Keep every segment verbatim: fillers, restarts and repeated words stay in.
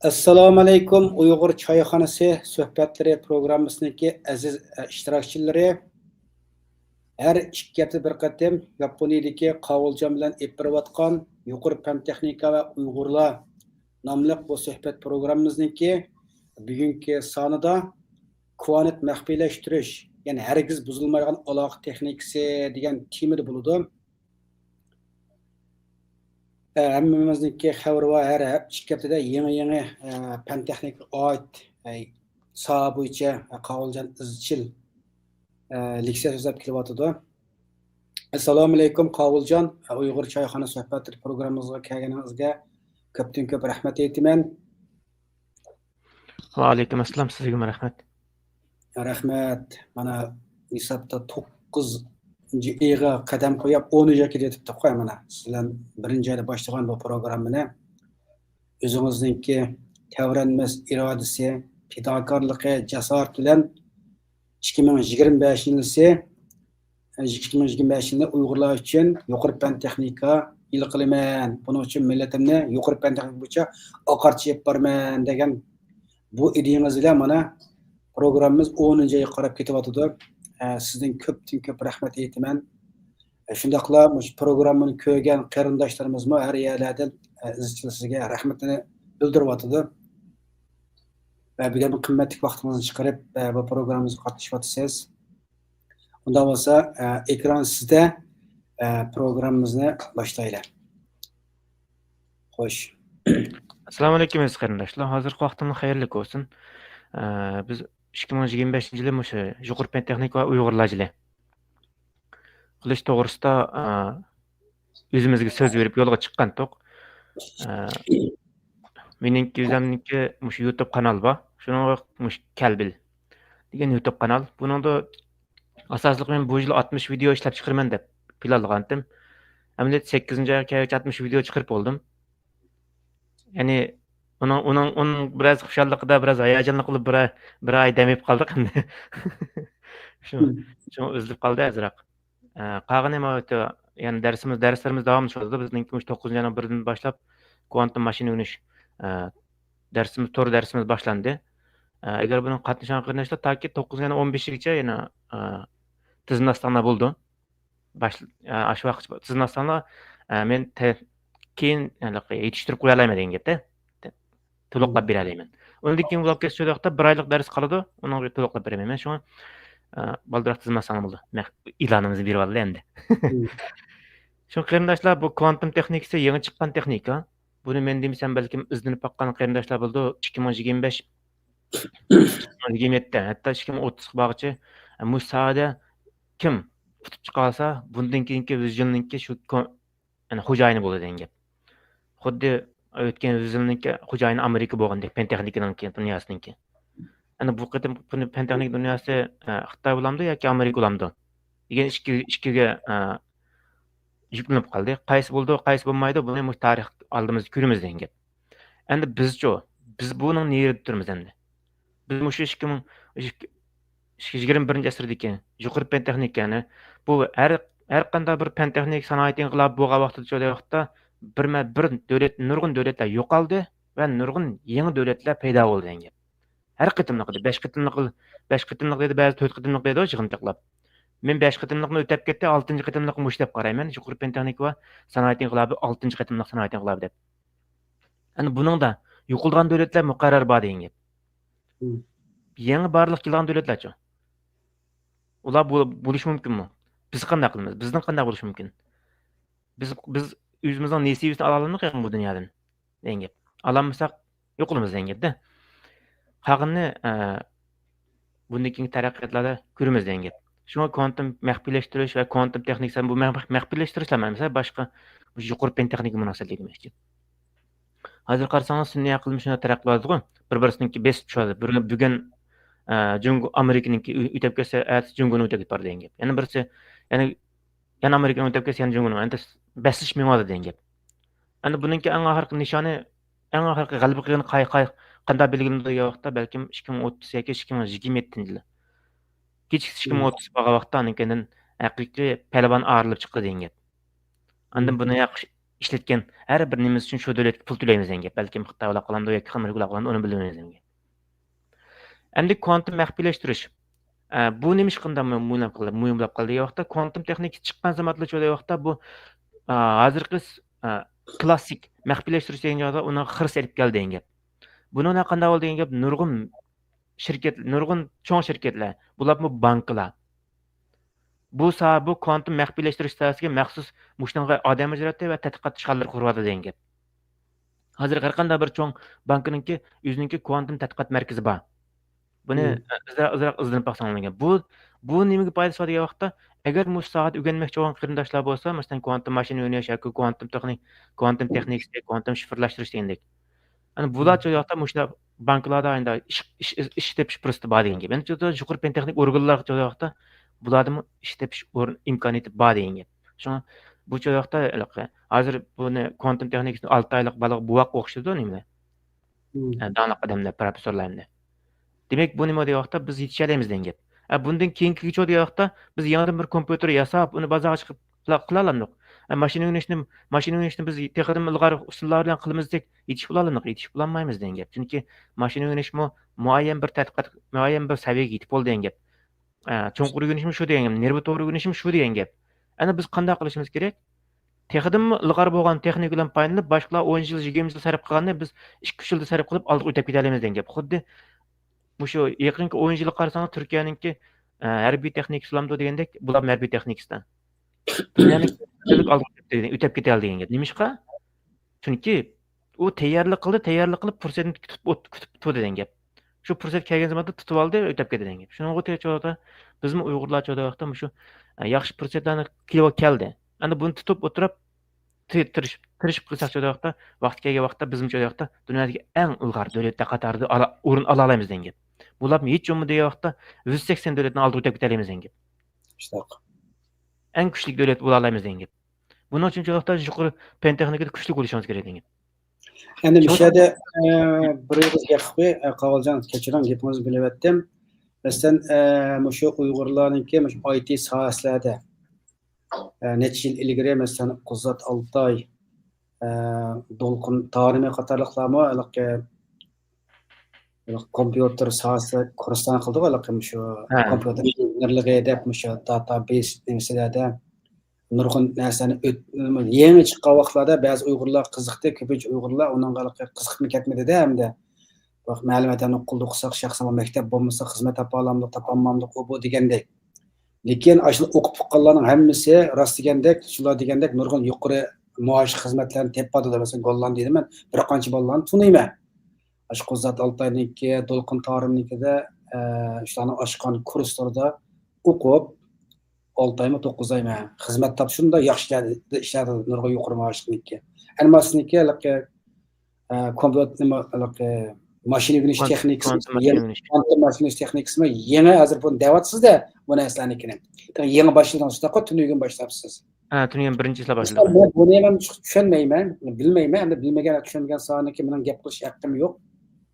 ئەسسالامۇئەلەيكۇم، ئۇيغۇر چايخانىسى سۆھبەتلىرى پروگراممىسىنىڭكى ئەزىز ئىشتىراكچىلىرى. ھەر ئىككى ھەپتىدە بىر قېتىم ياپونىيەدىكى قاۋۇلجان بىلەن ئېلىپ بېرىۋاتقان يۇقىرى پەن تېخنىكا ۋە ئۇيغۇرلار ناملىق بۇ سۆھبەت پروگراممىمىزنىڭكى بۈگۈنكى سانىدا كۋانت مەخپىيلەشتۈرۈش، يەنى ھەرگىز بۇزۇلمايدىغان ئالاقە تېخنىكىسى دېگەن تېمىدا بولىدۇ. ھەممىمىزنىڭكى خەۋىرى بار، ھەر ھەپ-، ئىككى ھەپتىدە يېڭى-يېڭى، ئە، پەن تېخنىكىغا ئائىت، ئە، ساھە بويىچە، ئە، قاۋۇلجان ئىزچىل، ئە، لېكسىيە سۆزلەپ كېلىۋاتىدۇ. ئەسسالامۇئەلەيكۇم، قاۋۇلجان. ئۇيغۇر چايخانا سۆھبەتلىرى پروگراممىمىزغا كەلگىنىڭىزگە كۆپتىن كۆپ رەھمەت ئېيتىمەن. ۋەئەلەيكۇم ئەسسالام، سىزگىمۇ رەھمەت. رەھمەت. مانا، ھېسابتا توققۇزىنچى ئېيىغا قەدەم قويۇپ، ئونىنچى ئايغا كېلىۋېتىپتۇققۇ، مانا. سىز بىلەن بىرىنچى ئايدا باشلىغان بۇ پروگراممىنى ئۆزىڭىزنىڭكى تەۋرەنمەس ئىرادىسى، پىداكارلىقى، جاسارىتى بىلەن ئىككى مىڭ يىگىرمە بەشىنچى يىلى ئىككى مىڭ يىگىرمە بەشىنچى يىلى ئۇيغۇرلار ئۈچۈن يۇقىرى پەن تېخنىكا يىلى قىلىمەن، بۇنىڭ ئۈچۈن مىللىتىمنى يۇقىرى پەن تېخنىكا بويىچە ئاقارتىش ئېلىپ بارىمەن دېگەن بۇ ئىدىيىڭىز بىلەن مانا پروگراممىمىز ئونىنچى ئايغا قاراپ كېتىۋاتىدۇ. ئە، سىزدىن كۆپتىن كۆپ رەھمەت ئېيتىمەن. ئە، شۇنداقلا مۇشۇ پروگراممىنى كۆرگەن قېرىنداشلىرىمىزمۇ ھەر يەرلەردىن، ئە، ئىزچىل سىزگە رەھمىتىنى بىلدۈرۈۋاتىدۇ. ۋە بۈگۈن قىممەتلىك ۋاقتىڭىزنى چىقىرىپ، ئە، بۇ پروگراممىمىزغا قاتنىشىۋاتىسىز. ئۇنداق بولسا، ئە، ئېكران سىزدە، ئە، پروگراممىمىزنى باشلايلى. خوش. ئەسسالامۇئەلەيكۇم، ئەزىز قېرىنداشلار. ھازىرقى ۋاقتىڭلار خەيرلىك بولسۇن. ئە، بىز ئىككى مىڭ يىگىرمە بەشىنچى يىلى مۇشۇ يۇقىرى پەن تېخنىكا ۋە ئۇيغۇرلار يىلى قىلىش توغرىسىدا، ئە، ئۆزىمىزگە سۆز بېرىپ يولغا چىققانتۇق. ئە، مېنىڭكى ئۆزۈمنىڭكى مۇشۇ يۇتۇب قانال بار. شۇنىڭغا مۇشۇ كەلبىل دېگەن يۇتۇب قانال. بۇنىڭدا ئاساسلىق مەن بۇ يىل ئاتمىش ۋىدېئو ئىشلەپ چىقىرىمەن دەپ پىلانلىغانتىم. ئەمدى سەككىزىنچى ئايغا كەلگۈچە ئاتمىش ۋىدېئو چىقىرىپ بولدۇم. يەنى ئۇنىڭ، ئۇنىڭ، ئۇنىڭ بىراز خۇشاللىقىدا بىراز ھاياجانلىق قىلىپ بىر ئاي، بىر ئاي دەم ئېلىپ قالدۇق ئەمدى. شۇ، شۇ ئۈزۈلۈپ قالدى ئازراق. ئە، قالغىنى ماۋۇ يەنە دەرسىمىز، دەرسلىرىمىز داۋاملىشىۋاتىدۇ. بىزنىڭكى مۇشۇ توققۇزىنچى ئاينىڭ بىرىدىن باشلاپ كۋانتوم ماشىنا ئۆگىنىش، ئە، دەرسىمىز، تور دەرسىمىز باشلاندى. ئە، ئەگەر بۇنىڭغا قاتنىشىدىغان قېرىنداشلار تاكى توققۇزىنچى ئاينىڭ ئون بەشىگىچە يەنە، ئە، تىزىملاتساڭلار بولىدۇ. باش-، ئە، ئاشۇ ۋاقىتقىچە تىزىملاتساڭلار، ئە، مەن تە-، كېيىن ھېلىقى يېتىشتۈرۈپ قويالايمەن دېگەن گەپتە. تولۇقلاپ بېرەلەيمەن. ئۇندىن كېيىن بۇلاپ كەتسە شۇ ۋاقىتتا بىر ئايلىق دەرس قالىدۇ، ئۇنىڭغا تولۇقلاپ بېرەلمەيمەن. شۇڭا، ئە، بالدۇراق تىزىملاتساڭلار بولىدۇ. مەن ئېلانىمىزنى بېرىۋالدى ئەمدى. شۇ قېرىنداشلار، بۇ كۋانتوم تېخنىكىسى يېڭى چىققان تېخنىكا. بۇنى مەن دېمىسەم، بەلكىم ئىزدىنىپ باققان قېرىنداشلار بولىدۇ. ئىككى مىڭ يىگىرمە بەش، ئىككى مىڭ يىگىرمە يەتتە، ھەتتا ئىككى مىڭ ئوتتۇزغا بارغىچە، ئە، مۇشۇ ساھەدە كىم ئۇتۇپ چىقالسا، بۇندىن كېيىنكى يۈز يىلنىڭكى شۇ كو-، يەنى خوجايىنى بولىدۇ دېگەن گەپ. خۇددى ئۆتكەن يۈز يىلنىڭكى خوجايىنى ئامېرىكا بولغاندەك، پەن تېخنىكىنىڭكى دۇنياسىنىڭكى. يەنى بۇ قېتىم بۇنى پەن تېخنىكا دۇنياسى، ئە، خىتاي بولامدۇ ياكى ئامېرىكا بولامدۇ دېگەن ئىككى، ئىككىگە، ئە، يۈكلىنىپ قالدى. قايسى بولىدۇ، قايسى بولمايدۇ، بۇنى مۇشۇ تارىخ ئالدىمىزدا كۆرىمىز دېگەن گەپ. ئەمدى بىزچۇ؟ بىز بۇنىڭ نېرىدا تۇرىمىز ئەمدى؟ بىز مۇشۇ ئىككى مىڭ، ئىككى، يىگىرمە بىرىنچى ئەسىردىكى يۇقىرى پەن تېخنىكىنى، بۇ ھەر، ھەر قانداق بىر پەن تېخنىكا سانائەت ئىنقىلابى بولغان ۋاقتىدا، شۇ ۋاقىتتا بىرمە بىر دۆلەت، نۇرغۇن دۆلەتلەر يوقالدى ۋە نۇرغۇن يېڭى دۆلەتلەر پەيدا بولدى دېگەن گەپ. ھەر قېتىملىق ئىدى، بەش قېتىملىق، بەش قېتىملىق دېدى، بەزى تۆت قېتىملىق دەيدۇ يىغىنچاقلاپ. مەن بەش قېتىملىقنى ئۆتەپ كەتتى، ئالتىنچى قېتىملىقنى مۇشۇ دەپ قارايمەن، يۇقىرى پەن تېخنىكا ۋە سانائەت ئىنقىلابى ئالتىنچى قېتىملىق سانائەت ئىنقىلابى دەپ. ئەنە بۇنىڭدا يوقىلىدىغان دۆلەتلەر مۇقەررەر بار دېگەن گەپ. مم. يېڭى بارلىققا كېلىدىغان دۆلەتلەرچۇ؟ ئۇلار بۇ-، بولۇشى مۇمكىنمۇ؟ بىز قانداق قىلىمىز؟ بىزنىڭ قانداق بولۇشى مۇمكىن؟ بىز، بىز ئۆزىمىزنىڭ نېسىۋىسىنى ئالالمىدۇق ياقى بۇ دۇنيادىن دېگەن گەپ. ئالالمىساق يوقىلىمىز دېگەن گەپتە. قالغىنىنى، ئە، بۇندىن كېيىنكى تەرەققىياتلاردا كۆرىمىز دېگەن گەپ. شۇڭا كۋانتوم مەخپىيلەشتۈرۈش ۋە كۋانتوم تېخنىكىسى، بۇ مەخ-، مەخپىيلەشتۈرۈشلا ئەمەس، باشقا يۇقىرى پەن تېخنىكا مۇناسىۋەتلىك دېمەكچى. ھازىر قارىساڭلار، سۈنئىي ئەقىل مۇشۇنداق تەرەققىي قىلىۋاتىدىغۇ. بىر-بىرسىنىڭكى بېسىپ چۈشۈۋاتىدۇ. بىر-، بۈگۈن، ئە، جۇڭگو ئامېرىكىنىڭكى ئۆ-، ئۆتەپ كەتسە، ئەتىسى جۇڭگونىڭ ئۆتۈپ كېتىپ بارىدۇ دېگەن گەپ. يەنە بىرسى، يەنە، يەنە ئامېرىكىنىڭ ئۆتۈپ كەتسە، يەنە جۇڭگونىڭ، ئەمدى بەسلىشىپ مېڭىۋاتىدۇ دېگەن گەپ. ئەمدى بۇنىڭكى ئەڭ ئاخىرقى نىشانى، ئەڭ ئاخىرقى غەلىبە قىلغىنى قاي-، قاي-، قانداق بېلگىلىنىدۇ دېگەن ۋاقىتتا، بەلكىم ئىككى مىڭ ئوتتۇز ياكى ئىككى مىڭ يىگىرمە يەتتىنچى يىلى. كېچىكسە ئىككى مىڭ ئوتتۇز بارغان ۋاقىتتا، ئاندىن كېيىن ھەقىقىي پەلۋان ئايرىلىپ چىقتى دېگەن گەپ. ئاندىن بۇنى ياق-، ئىشلەتكەن ھەر بىر نېمىمىز ئۈچۈن شۇ دۆلەتكە پۇل تۆلەيمىز دېگەن گەپ. بەلكىم خىتاي بولاپ قالامدۇ ياكى ئامېرىكا بولاپ قالامدۇ، ئۇنى بىلمەيمىز دېگەن گەپ. ئەمدى كۋانتۇم مەخپىيلەشتۈرۈش. ئە، بۇ نېمە ئىشقا مۇھىم بولۇپ قالدى، مۇھىم بولۇپ قالدى دېگەن ۋاقىتتا، كۋانتۇم تېخنىكا چىققان زاماندا شۇ دېگەن ۋاقىتتا بۇ، ئا، ھازىرقى س-، ئا، كلاسسىك مەخپىيلەشتۈرۈش دېگەن جايدا ئۇنىڭ خىرىسى ئېلىپ كەلدى دېگەن گەپ. بۇنىڭ بىلەن قانداق بولدى دېگەن گەپ، نۇرغۇن شىركەت، نۇرغۇن چوڭ شىركەتلەر، بۇلارمۇ بانكىلار. بۇ ساھە، بۇ كۋانتۇم مەخپىيلەشتۈرۈش ساھەسىگە مەخسۇس مۇشۇنىڭغا ئادەم ئاجراتتى ۋە تەتقىقات ئىشخانىلىرى قۇرۇۋاتىدۇ دېگەن گەپ. ھازىر ھەر قانداق بىر چوڭ بانكىنىڭكى ئۆزىنىڭكى كۋانتۇم تەتقىقات مەركىزى بار. بۇنى، مم. ئە، ئازراق، ئازراق ئىزدىنىپ باقساڭلار دېگەن. بۇ، بۇ نېمىگە پايدىسى بار دېگەن ۋاقىتتا، ئەگەر مۇشۇ ساھەدە ئۆگەنمەكچى بولغان قېرىنداشلار بولسا، مەسىلەن، كۋانتۇم ماشىنا ئۆگىنىش ياكى كۋانتۇم تېخنىك-، كۋانتۇم تېخنىكىسى، كۋانتۇم شىفىرلاشتۇرۇش دېگەندەك. ئەنە بۇلار مم. شۇ ۋاقىتتا مۇشۇنداق بانكىلاردا ئەمدى ئىش، ئىش، ئىش تېپىش پۇرسىتى بار دېگەن گەپ. يەنى شۇ يۇقىرى پەن تېخنىك ئورگانلارغا شۇ ۋاقىتتا بۇلاردىمۇ ئىش تېپىش ئورۇن ئىمكانىيىتى بار دېگەن گەپ. شۇڭا بۇ ۋاقىتتا ھېلىقى، ھازىر بۇنى كۋانتۇم تېخنىكىسىنى ئالتە ئايلىق بالىغا بوۋاققا ئوخشىتىدۇ نېمىلەر. مم. ئە، داڭلىق ئادەملەر، پروفېسسورلار ئەمدى. دېمەك، بۇ نېمە دېگەن ۋاقىتتا بىز يېتىشەلەيمىز دېگەن گەپ. ئە، بۇندىن كېيىنكىگىچە دېگەن ۋاقىتتا بىز يېڭىدىن بىر كومپيۇتېر ياساپ، ئۇنى بازارغا چىقىپ قىلا-، قىلالامدۇق. ئە، ماشىنا ئۆگىنىشنى، ماشىنا ئۆگىنىشنى بىز تېخىدىن ئىلغار ئۇسۇللار بىلەن قىلىمىز دېسەك، يېتىشىپ بولالامدۇق؟ يېتىشىپ بولالمايمىز دېگەن گەپ. چۈنكى ماشىنا ئۆگىنىشمۇ مۇئەييەن بىر تەتقىقات، مۇئەييەن بىر سەۋىيەگە يېتىپ بولدى دېگەن گەپ. ئە، چوڭقۇر ئۆگىنىشمۇ شۇ دېگەن گەپ، نېرۋا تورى ئۆگىنىشمۇ شۇ دېگەن گەپ. ئەنە بىز قانداق قىلىشىمىز كېرەك؟ تېخىدىنمۇ ئىلغار بولغان تېخنىكا بىلەن پايدىلىنىپ، باشقىلار ئون يىل، يىگىرمە يىل سەرپ قىلغاننى بىز ئىككى، ئۈچ يىلدا سەرپ قىلىپ ئالدىغا ئۆتۈپ كېتەلەيمىز دېگەن گەپ. خۇددى مۇشۇ يېقىنقى ئون يىلغا قارىساڭلار، تۈركىيەنىڭكى، ئە، ھەربىي تېخنىكىسى بولامدۇ دېگەندەك، بۇلارمۇ ھەربىي تېخنىكىسىدا. دۇنيانىڭ ئالدىغا ئۆتۈپ كېتەلدى دېگەن گەپ. نېمىشقا؟ چۈنكى ئۇ تەييارلىق قىلدى، تەييارلىق قىلىپ پۇرسەتنى كۈتۈپ ئوت-، كۈتۈپ تۇردى دېگەن گەپ. شۇ پۇرسەت كەلگەن زاماندا تۇتۇۋالدى، ئۆتۈپ كەتتى دېگەن گەپ. شۇنىڭغا ئوخشاش بىزمۇ ئۇيغۇرلار شۇ ۋاقىتتا مۇشۇ، ئە، ياخشى پۇرسەتلەرنى كېلىۋ-، كەلدى. ئەمدى بۇنى تۇتۇپ ئولتۇرۇپ، تى-، تىرىشىپ، تىرىشىپ قىلساق شۇ ۋاقىتتا، ۋاقتى كەلگەن ۋاقىتتا بىزمۇ شۇ ۋاقىتتا دۇنيادىكى ئەڭ ئىلغار دۆلەتلەر قاتارىدا ئالا-، ئورۇن ئالالايمىز دېگەن گەپ. بۇلارمۇ ھېچ بولمىدى دېگەن ۋاقىتتا يۈز سەكسەن دۆلەتنىڭ ئالدىغا ئۆتۈپ كېتەلەيمىز دېگەن گەپ. شۇنداق. ئەڭ كۈچلۈك دۆلەت بولالايمىز دېگەن گەپ. بۇنىڭ ئۈچۈن شۇ ۋاقىتتا يۇقىرى پەن تېخنىكىدا كۈچلۈك بولۇشىڭىز كېرەك دېگەن گەپ. ئەمدى شۇڭا مۇشۇ يەردە، ئە، بىر ئېغىز گەپ قىلىپ، ئە، قاۋالجان، كەچۈرۈڭ، گېپىڭىزنى بۆلۈۋەتتىم. مەسىلەن، ئە، مۇشۇ ئۇيغۇرلارنىڭكى مۇشۇ ئاي تى ساھەسىلەردە، ئە، نەچچە يىل ئىلگىرى، مەسىلەن، قۇزات ئالتاي، ئە، دولقۇن تارىمى قاتارلىقلارمۇ ھېلىقى، ھېلىقى كومپيۇتېر ساھەسىدە كۇرسلارنى قىلدىغۇ، ھېلىقى مۇشۇ ھە. كومپيۇتېر ئىنژېنېرلىقى دەپ، مۇشۇ داتابېيس نېمىسىلەردە نۇرغۇن نەرسىلەرنى ئۆت-، يېڭى چىققان ۋاقىتلاردا بەزى ئۇيغۇرلار قىزىقتى، كۆپىنچە ئۇيغۇرلار ئۇنىڭغا ھېلىقى قىزىقىپمۇ كەتمىدى-دە ئەمدى. بۇ مەلۇم ئادەمنى قۇللۇق قىلساق، شەخسەن مەكتەپ بولمىسا خىزمەت تاپالامدۇق، تاپالمامدۇق، ئۇ بۇ دېگەندەك. لېكىن ئاشۇ ئوقۇپ چىققانلارنىڭ ھەممىسى راست دېگەندەك، شۇلار دېگەندەك نۇرغۇن يۇقىرى مائاشلىق خىزمەتلەرنى تېپىپ بارىدۇ. مەسىلەن، گوللاندىيەدە مەن بىر قانچە بالىلارنى تونۇيمەن. ئاشۇ قۇزات ئالتاينىڭكى، دولقۇن تارىمنىڭكىدە، ئە، شۇلارنىڭ ئاچقان كۇرسلىرىدا ئوقۇپ، ئالتە ئايمۇ، توققۇز ئايمۇ خىزمەت تاپسۇن، شۇنداق ياخشى ئىشلەردە، ئىشلەردە نۇرغۇن يۇقىرى مائاشلىقنىڭكى. ئەنماسنىڭكى ھېلىقى، ئە، كومپيۇتېر نېمە، ھېلىقى ماشىنا ئۆگىنىش كوانتۇم، تېخنىكىسى، كوانتۇم ماشىنا يېڭى ئۆگىنىش. كوانتۇم ماشىنا ئۆگىنىش تېخنىكىسىمۇ يېڭى ھازىر بۇنى دەۋاتسىز-دە، بۇ نەرسىلەرنىڭكىنى. يېڭى باشلىدىڭىز، شۇنداققۇ، تۈنۈگۈن باشلاپسىز. ھە، تۈنۈگۈن بىرىنچى چىسلا باشلىدۇق. مەن بۇنى مەن چۈشەنمەيمەن، بىلمەيمەن، ئەمدى بىلمىگەن، چۈشەنمىگەن ساھەنىڭكى مېنىڭ گەپ قىلىش ھەققىم يوق.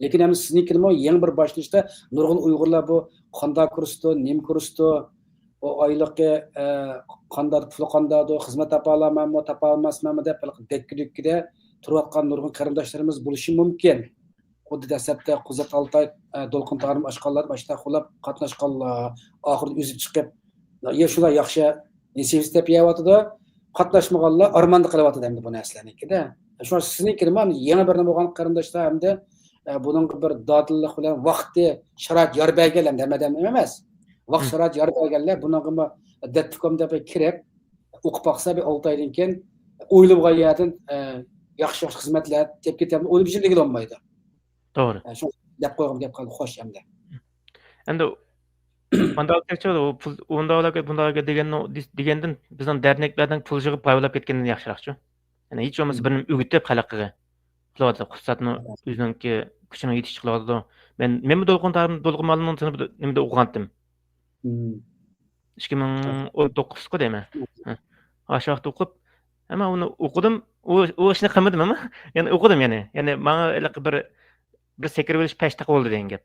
لېكىن ئەمدى سىزنىڭكىنىمۇ يېڭى بىر باشلىنىشتا نۇرغۇن ئۇيغۇرلار بۇ قانداق كۇرستۇ، نېمە كۇرستۇ، ئۇ ئايلىقى، ئە، قانداق، پۇلى قانداقدۇ، خىزمەت تاپالامەنمۇ، تاپالماسمەنمۇ دەپ ھېلىقى دەككە-دۈككىدە تۇرۇۋاتقان نۇرغۇن قېرىنداشلىرىمىز بولۇشى مۇمكىن. خۇددى دەسلەپتە قۇزات ئالتاي، ئە، دولقۇن تارىم ئاچقانلار، باشتا قولاپ قاتناشقانلار، ئاخىرىدا ئۈزۈپ چىقىپ، يا شۇلار ياخشى نېسىۋىسى تېپىۋاتىدۇ، قاتناشمىغانلار ئارماندا قېلىۋاتىدۇ ئەمدى بۇ نەرسىلەرنىڭكىدە. شۇڭا سىزنىڭكىدىمۇ يېڭى بىر نېمە بولغان قېرىنداشلار ئەمدى، ئە، بۇنىڭغا بىر دادىللىق بىلەن ۋاقتى، شارائىت يار بەرگەنلەر ئەمدى ھەممە ئادەم ئەمەس. ۋاقىت، مم. شارائىت يار بەرگەنلەر بۇنىڭغىمۇ دەتتىكوم دەپ كىرىپ، ئوقۇپ باقسا، بىر ئالتە ئايدىن كېيىن ئويلىمىغان يەردىن، ئە، ياخشى، ياخشى خىزمەتلەر تېپىپ كېتەمدۇ، ئويلىمىسا لېكىن بولمايدۇ. توغرا. ئە، شۇ دەپ قويغۇم كەپ قالدى، خوش ئەمدى. ئەمدى ئۇنداق ئۇ پۇل، ئۇنداق دېگەننى، دېگەندىن بىزنىڭ دەرنەكلەردىن پۇل يىغىپ باي بولاپ كەتكەندىن ياخشىراقچۇ. يەنى ھېچ بولمىسا مم. بىرنى ئۆگىتىپ خەلققە قىلىۋاتىدۇ. ئىقتىسادنى ئۆزىنىڭكى كۈچىنىڭ يېتىشىچە قىلىۋاتىدۇ. مەن، مەنمۇ دولقۇن تارىم، دولقۇن مۇئەللىمنىڭ نېمىدە ئوقۇغانتىم. مم. ئىككى مىڭ ئون توققۇزقۇ دەيمەن. ھە. ئاشۇ ۋاقىتتا ئوقۇپ، ئەمما ئۇنى ئوقۇدۇم. ئۇ، ئۇ ئىشنى قىلمىدىم ئەمما. يەنە ئوقۇدۇم يەنە. يەنى ماڭا ھېلىقى بىر، بىر سەكرىۋېلىش پەشتىقى بولدى دېگەن گەپ.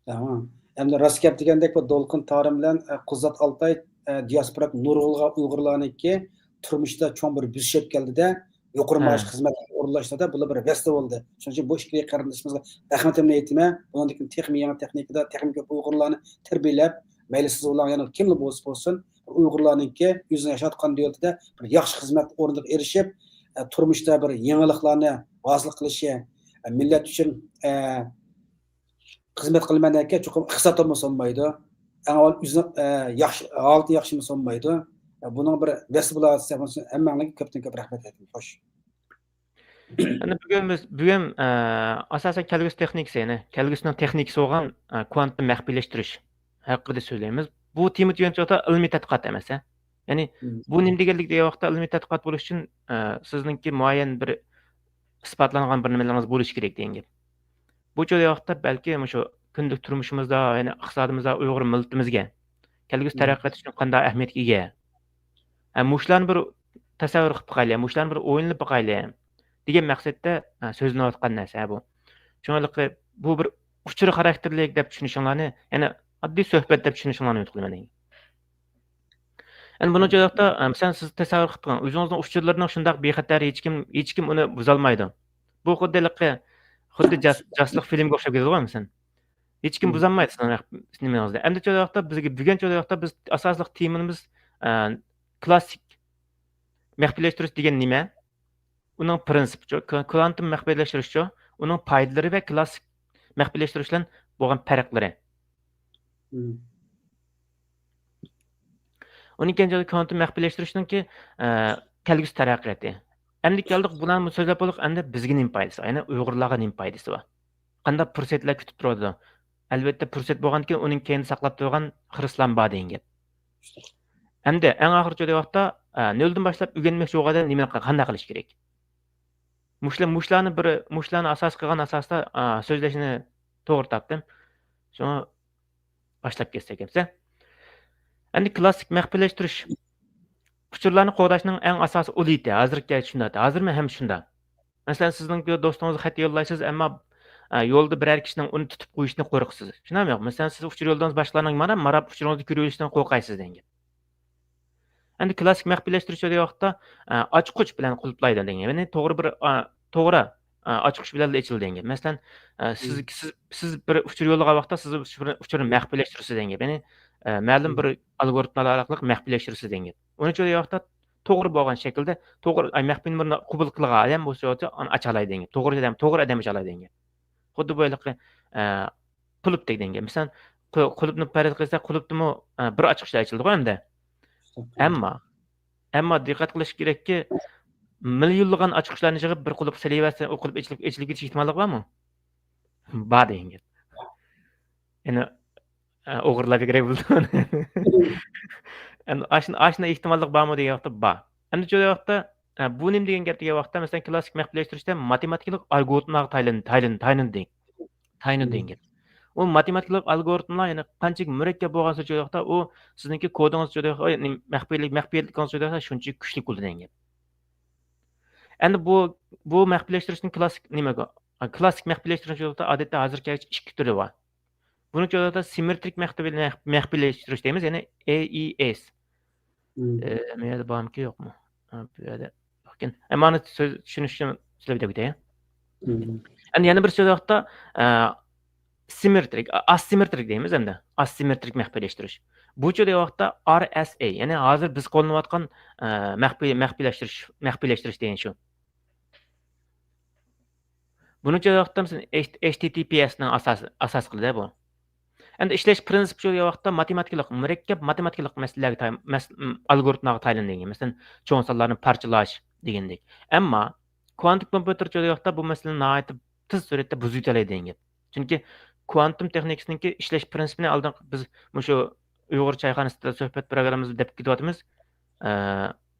تامام. ئەمدى راست گەپ دېگەندەك، بۇ دولقۇن تارىم بىلەن، ئە، قۇزات ئالتاي، ئە، دىياسپورا نۇرغۇنلىغان ئۇيغۇرلارنىڭكى تۇرمۇشتا چوڭ بىر بۆسۈش ئېلىپ كەلدى-دە. يۇقىرى مائاش خىزمەت ئورۇنلاشتۇرۇشتا بۇلار بىر ۋەسىتە بولدى. شۇنىڭ ئۈچۈن بۇ ئىككى قېرىندىشىمىزغا رەھمىتىمنى ئېيتىمەن. بۇنىڭدىن كېيىن تېخىمۇ يېڭى تېخنىكىدا تېخىمۇ كۆپ ئۇيغۇرلارنى تەربىيەلەپ، مەيلى سىز بولۇڭ، يەنە كىملا بولسا بولسۇن، بىر ئۇيغۇرلارنىڭكى ئۆزىنىڭ ياشاۋاتقان دۆلىتىدە بىر ياخشى خىزمەت ئورنىغا ئېرىشىپ، ئە، تۇرمۇشتا بىر يېڭىلىقلارنى ھاسىل قىلىشى، ئە، مىللەت ئۈچۈن، ئە، خىزمەت قىلىمەن دېگەنكى چوقۇم ئىقتىساد تۇرمۇسى بولمايدۇ. ئەڭ ئاۋۋال ئۆزىنىڭ، ئە، ياخشى، ھالىتى ياخشىمۇ بولمايدۇ. ئە، بۇنىڭ بىر ۋەسىتە بولۇۋاتسا، ھەممىڭلارغا كۆپتىن كۆپ رەھمەت ئېيتىمەن. خوش. ئەمدى بۈگۈن بىز، بۈگۈن، ئە، ئاساسەن كەلگۈسى تېخنىكىسى، يەنى كەلگۈسىنىڭ تېخنىكىسى بولغان، ئە، كۋانتۇم مەخپىيلەشتۈرۈش ھەققىدە سۆزلەيمىز. بۇ تېما دېگەن چاغدا ئىلمىي تەتقىقات ئەمەس، ھە؟ يەنى بۇ نېمە دېگەنلىك دېگەن ۋاقىتتا، ئىلمىي تەتقىقات بولۇش ئۈچۈن، ئە، سىزنىڭكى مۇئەييەن بىر ئىسپاتلانغان بىر نېمىلىرىڭىز بولۇشى كېرەك دېگەن گەپ. بۇ چاغدا ۋاقىتتا بەلكى مۇشۇ كۈندىلىك تۇرمۇشىمىزدا، يەنى ئىقتىسادىمىزدا، ئۇيغۇر مىللىتىمىزگە، كەلگۈسى تەرەققىيات ئۈچۈن قانداق ئەھمىيەتكە ئىگە؟ ھە، مۇشۇلارنى بىر تەسەۋۋۇر قىلىپ باقايلى، مۇشۇلارنى بىر ئويلىنىپ باقايلى دېگەن مەقسەتتە، ھە، سۆزلىنىۋاتقان نەرسە بۇ. شۇڭا بۇ بىر ئۇچۇر خاراكتېرلىك دەپ چۈشىنىشىڭلارنى، يەنى ئاددىي سۆھبەت دەپ چۈشىنىشىڭلارنى ئۈمىد قىلىمەن. ئەنە بۇنىڭ ئىچىدە، مەسىلەن، سىز تەسەۋۋۇر قىلىپ بېقىڭ، ئۆزىڭىزنىڭ ئۇچۇرلىرىنىڭ شۇنداق بىخەتەر، ھېچكىم، ھېچكىم ئۇنى بۇزالمايدۇ. بۇ خۇددى ھېلىقى، خۇددى جاس-، جاسۇسلۇق فىلىمگە ئوخشاپ كېتىدىغۇ، مەسىلەن. ھېچكىم بۇزالمايدۇ سىزنىڭ نېمىڭىزنى. ئەمدى چاغدا ۋاقىتتا بىزگە، بۈگۈن چاغدا ۋاقىتتا بىز ئاساسلىق تېمىمىز، ئە، كلاسسىك مەخپىيلەشتۈرۈش دېگەن نېمە؟ ئۇنىڭ پرىنسىپىچۇ، ك-، كۋانتۇم مەخپىيلەشتۈرۈشچۇ، ئۇنىڭ پايدىلىرى ۋە كلاسسىك مەخپىيلەشتۈرۈش بىلەن بولغان پەرقلىرى. ئۇنىڭ كەينىدىكى كۋانتۇم مەخپىيلەشتۈرۈشنىڭكى، ئە، كەلگۈسى تەرەققىياتى. ئەمدى كەلدۇق، بۇلارنى سۆزلەپ بولدۇق، ئەمدى بىزگە نېمە پايدىسى بار؟ يەنى ئۇيغۇرلارغا نېمە پايدىسى بار؟ قانداق پۇرسەتلەر كۈتۈپ تۇرىدۇ؟ ئەلۋەتتە، پۇرسەت بولغاندىكىن ئۇنىڭ كەينىدە ساقلاپ تۇرغان خىرىسلان بار دېگەن گەپ. ئەمدى ئەڭ ئاخىرقى ۋاقىتتا، ئە، نۆلدىن باشلاپ ئۆگەنمەكچى بولغان ئادەم نېمە، قانداق قىلىش كېرەك؟ مۇشۇلار، مۇشۇلارنى بىر، مۇشۇلارنى ئاساس قىلغان ئاساستا، ئا، سۆزلەشنى توغرا تاپتىم. شۇڭا باشلاپ كەتسەك ئەمسە. ئەمدى كلاسسىك مەخپىيلەشتۈرۈش ئۇچۇرلارنى قوغداشنىڭ ئەڭ ئاساسىي ئۇلىتى، ھازىرقى شۇنداق، ھازىرمۇ ھەم شۇنداق. مەسىلەن، سىزنىڭ دوستىڭىزغا خەت يوللايسىز، ئەمما، ئا، يولدا بىرەر كىشىنىڭ ئۇنى تۇتۇپ قويۇشىنى قورقىسىز. شۇنداقمۇ يوق؟ مەسىلەن، سىز ئۇچۇر يوللىدىڭىز، باشقىلارنىڭ مانا ماراپ ئۇچۇرىڭىزنى كۆرۈۋېلىشىدىن قورقايسىز دېگەن گەپ. ئەمدى كلاسسىك مەخپىيلەشتۈرۈش دېگەن ۋاقىتتا، ئە، ئاچقۇچ بىلەن قۇلۇپلايدۇ دېگەن گەپ. يەنى توغرا بىر، ئا، توغرا، ئا، ئاچقۇچ بىلەن ئېچىلىدۇ دېگەن گەپ. مەسىلەن، ئە، سىز، سىز، سىز بىر ئۇچۇر يوللىغان ۋاقىتتا سىز ئۇچۇرنى، ئۇچۇرنى مەخپىيلەشتۈرىسىز دېگەن گەپ. يەنى، ئە، مەلۇم بىر ئالگورىتملار ئارقىلىق مەخپىيلەشتۈرىسىز دېگەن گەپ. ئۇنى ئۇچۇر دېگەن ۋاقىتتا توغرا بولغان شەكىلدە، توغرا، ئاي، مەخپىينى بىر قوبۇل قىلغان ئادەم بولسا ئۇنى ئاچالايدۇ دېگەن گەپ. توغرا ئادەم، توغرا ئادەم ئاچالايدۇ دېگەن گەپ. خۇددى بۇ ھېلىقى، ئە، قۇلۇپتەك دېگەن گەپ. مەسىلەن، قۇ-، قۇلۇپنى پەرەز قىلساق، قۇلۇپتىمۇ، ئە، بىر ئاچقۇچلا ئېچىلىدىغۇ ئەمدى. ئەمما، ئەمما دىققەت قىلىش كېرەككى، مىليونلىغان ئاچقۇچلارنى يىغىپ بىر قۇلۇپقا سېلىۋەتسە، ئۇ قۇلۇپ ئېچىلىپ، ئېچىلىپ كېتىش ئېھتىماللىقى بارمۇ؟ بار دېگەن گەپ. يەنى، ئە، ئوغرىلار بەكرەك بىلىدۇ. ئەمدى ئاشۇ-، ئاشۇنداق ئېھتىماللىق بارمۇ دېگەن ۋاقىتتا بار. ئەمدى شۇ ۋاقىتتا، ئە، بۇ نېمە دېگەن گەپ دېگەن ۋاقىتتا، مەسىلەن، كلاسسىك مەخپىيلەشتۈرۈشتە ماتېماتىكىلىق ئالگورىتملارغا تايىنىلىدۇ، تايىنىلىدۇ، تايىنىلىدۇ دېگەن، تايىنىلىدۇ دېگەن گەپ. ئۇ ماتېماتىكىلىق ئالگورىتملار، يەنى قانچىلىك مۇرەككەپ بولغان سۆزى ۋاقىتتا، ئۇ سىزنىڭكى كودىڭىز سۆزى ۋاقىتتا، مەخپىيلىك، مەخپىيلىكىڭىز سۆزى ۋاقىتتا شۇنچىلىك كۈچلۈك بولىدۇ دېگەن گەپ. ئەمدى بۇ، بۇ مەخپىيلەشتۈرۈشنىڭ كلاسسىك نېمە، كلاسسىك مەخپىيلەشتۈرۈش ۋاقتىدا ئادەتتە ھازىرغىچە ئىككى تۈرى بار. بۇنىڭ ئۈچۈن ئادەتتە سىممېترىك مەخپىي-، مەخ-، مەخپىيلەشتۈرۈش دەيمىز، يەنى ئە ئى ئېس. ئە، مۇ يەردە بارمىكىن، يوقمۇ؟ ئە، بۇ يەردە يوقكەن. ئەمما ئۇنى سۆز چۈشىنىش ئۈچۈن سۆزلەپ ئۆتەي. ئەمدى يەنە بىر سۆز ۋاقىتتا، ئە، سىممېترىك، ئا-، ئاسسىممېترىك دەيمىز ئەمدى. ئاسسىممېترىك مەخپىيلەشتۈرۈش. بۇ چاغدا ۋاقىتتا ئار ئېس ئەي، يەنى ھازىر بىز قوللىنىۋاتقان، ئە، مەخپىي-، مەخپىيلەشتۈرۈش، مەخپىيلەشتۈرۈش دېگەن شۇ. بۇنىڭ ئۈچۈن ۋاقىتتا مەسىلەن، ئېچ-، ئېچ تى تى پى ئېس نىڭ ئاساس، ئاساس قىلىدۇ بۇ. ئەمدى ئىشلەش پرىنسىپى شۇ ۋاقىتتا ماتېماتىكىلىق، مۇرەككەپ ماتېماتىكىلىق مەسىلىلەرگە تاي-، مەس-، م، ئالگورىتملارغا تايىنىدۇ دېگەن. مەسىلەن، چوڭ سانلارنى پارچىلاش دېگەندەك. ئەمما كۋانتىم كومپيۇتېر شۇ ۋاقىتتا بۇ مەسىلىنى ناھايىتى تېز سۈرئەتتە بۇزۇۋېتەلەيدۇ دېگەن گەپ. چۈنكى كۋانتۇم تېخنىكىسىنىڭكى ئىشلەش پرىنسىپىنى ئالدىنقى بىز مۇشۇ ئۇيغۇر چايخانىسىدا سۆھبەت پروگراممىمىزدا دەپ كېتىۋاتىمىز. ئە،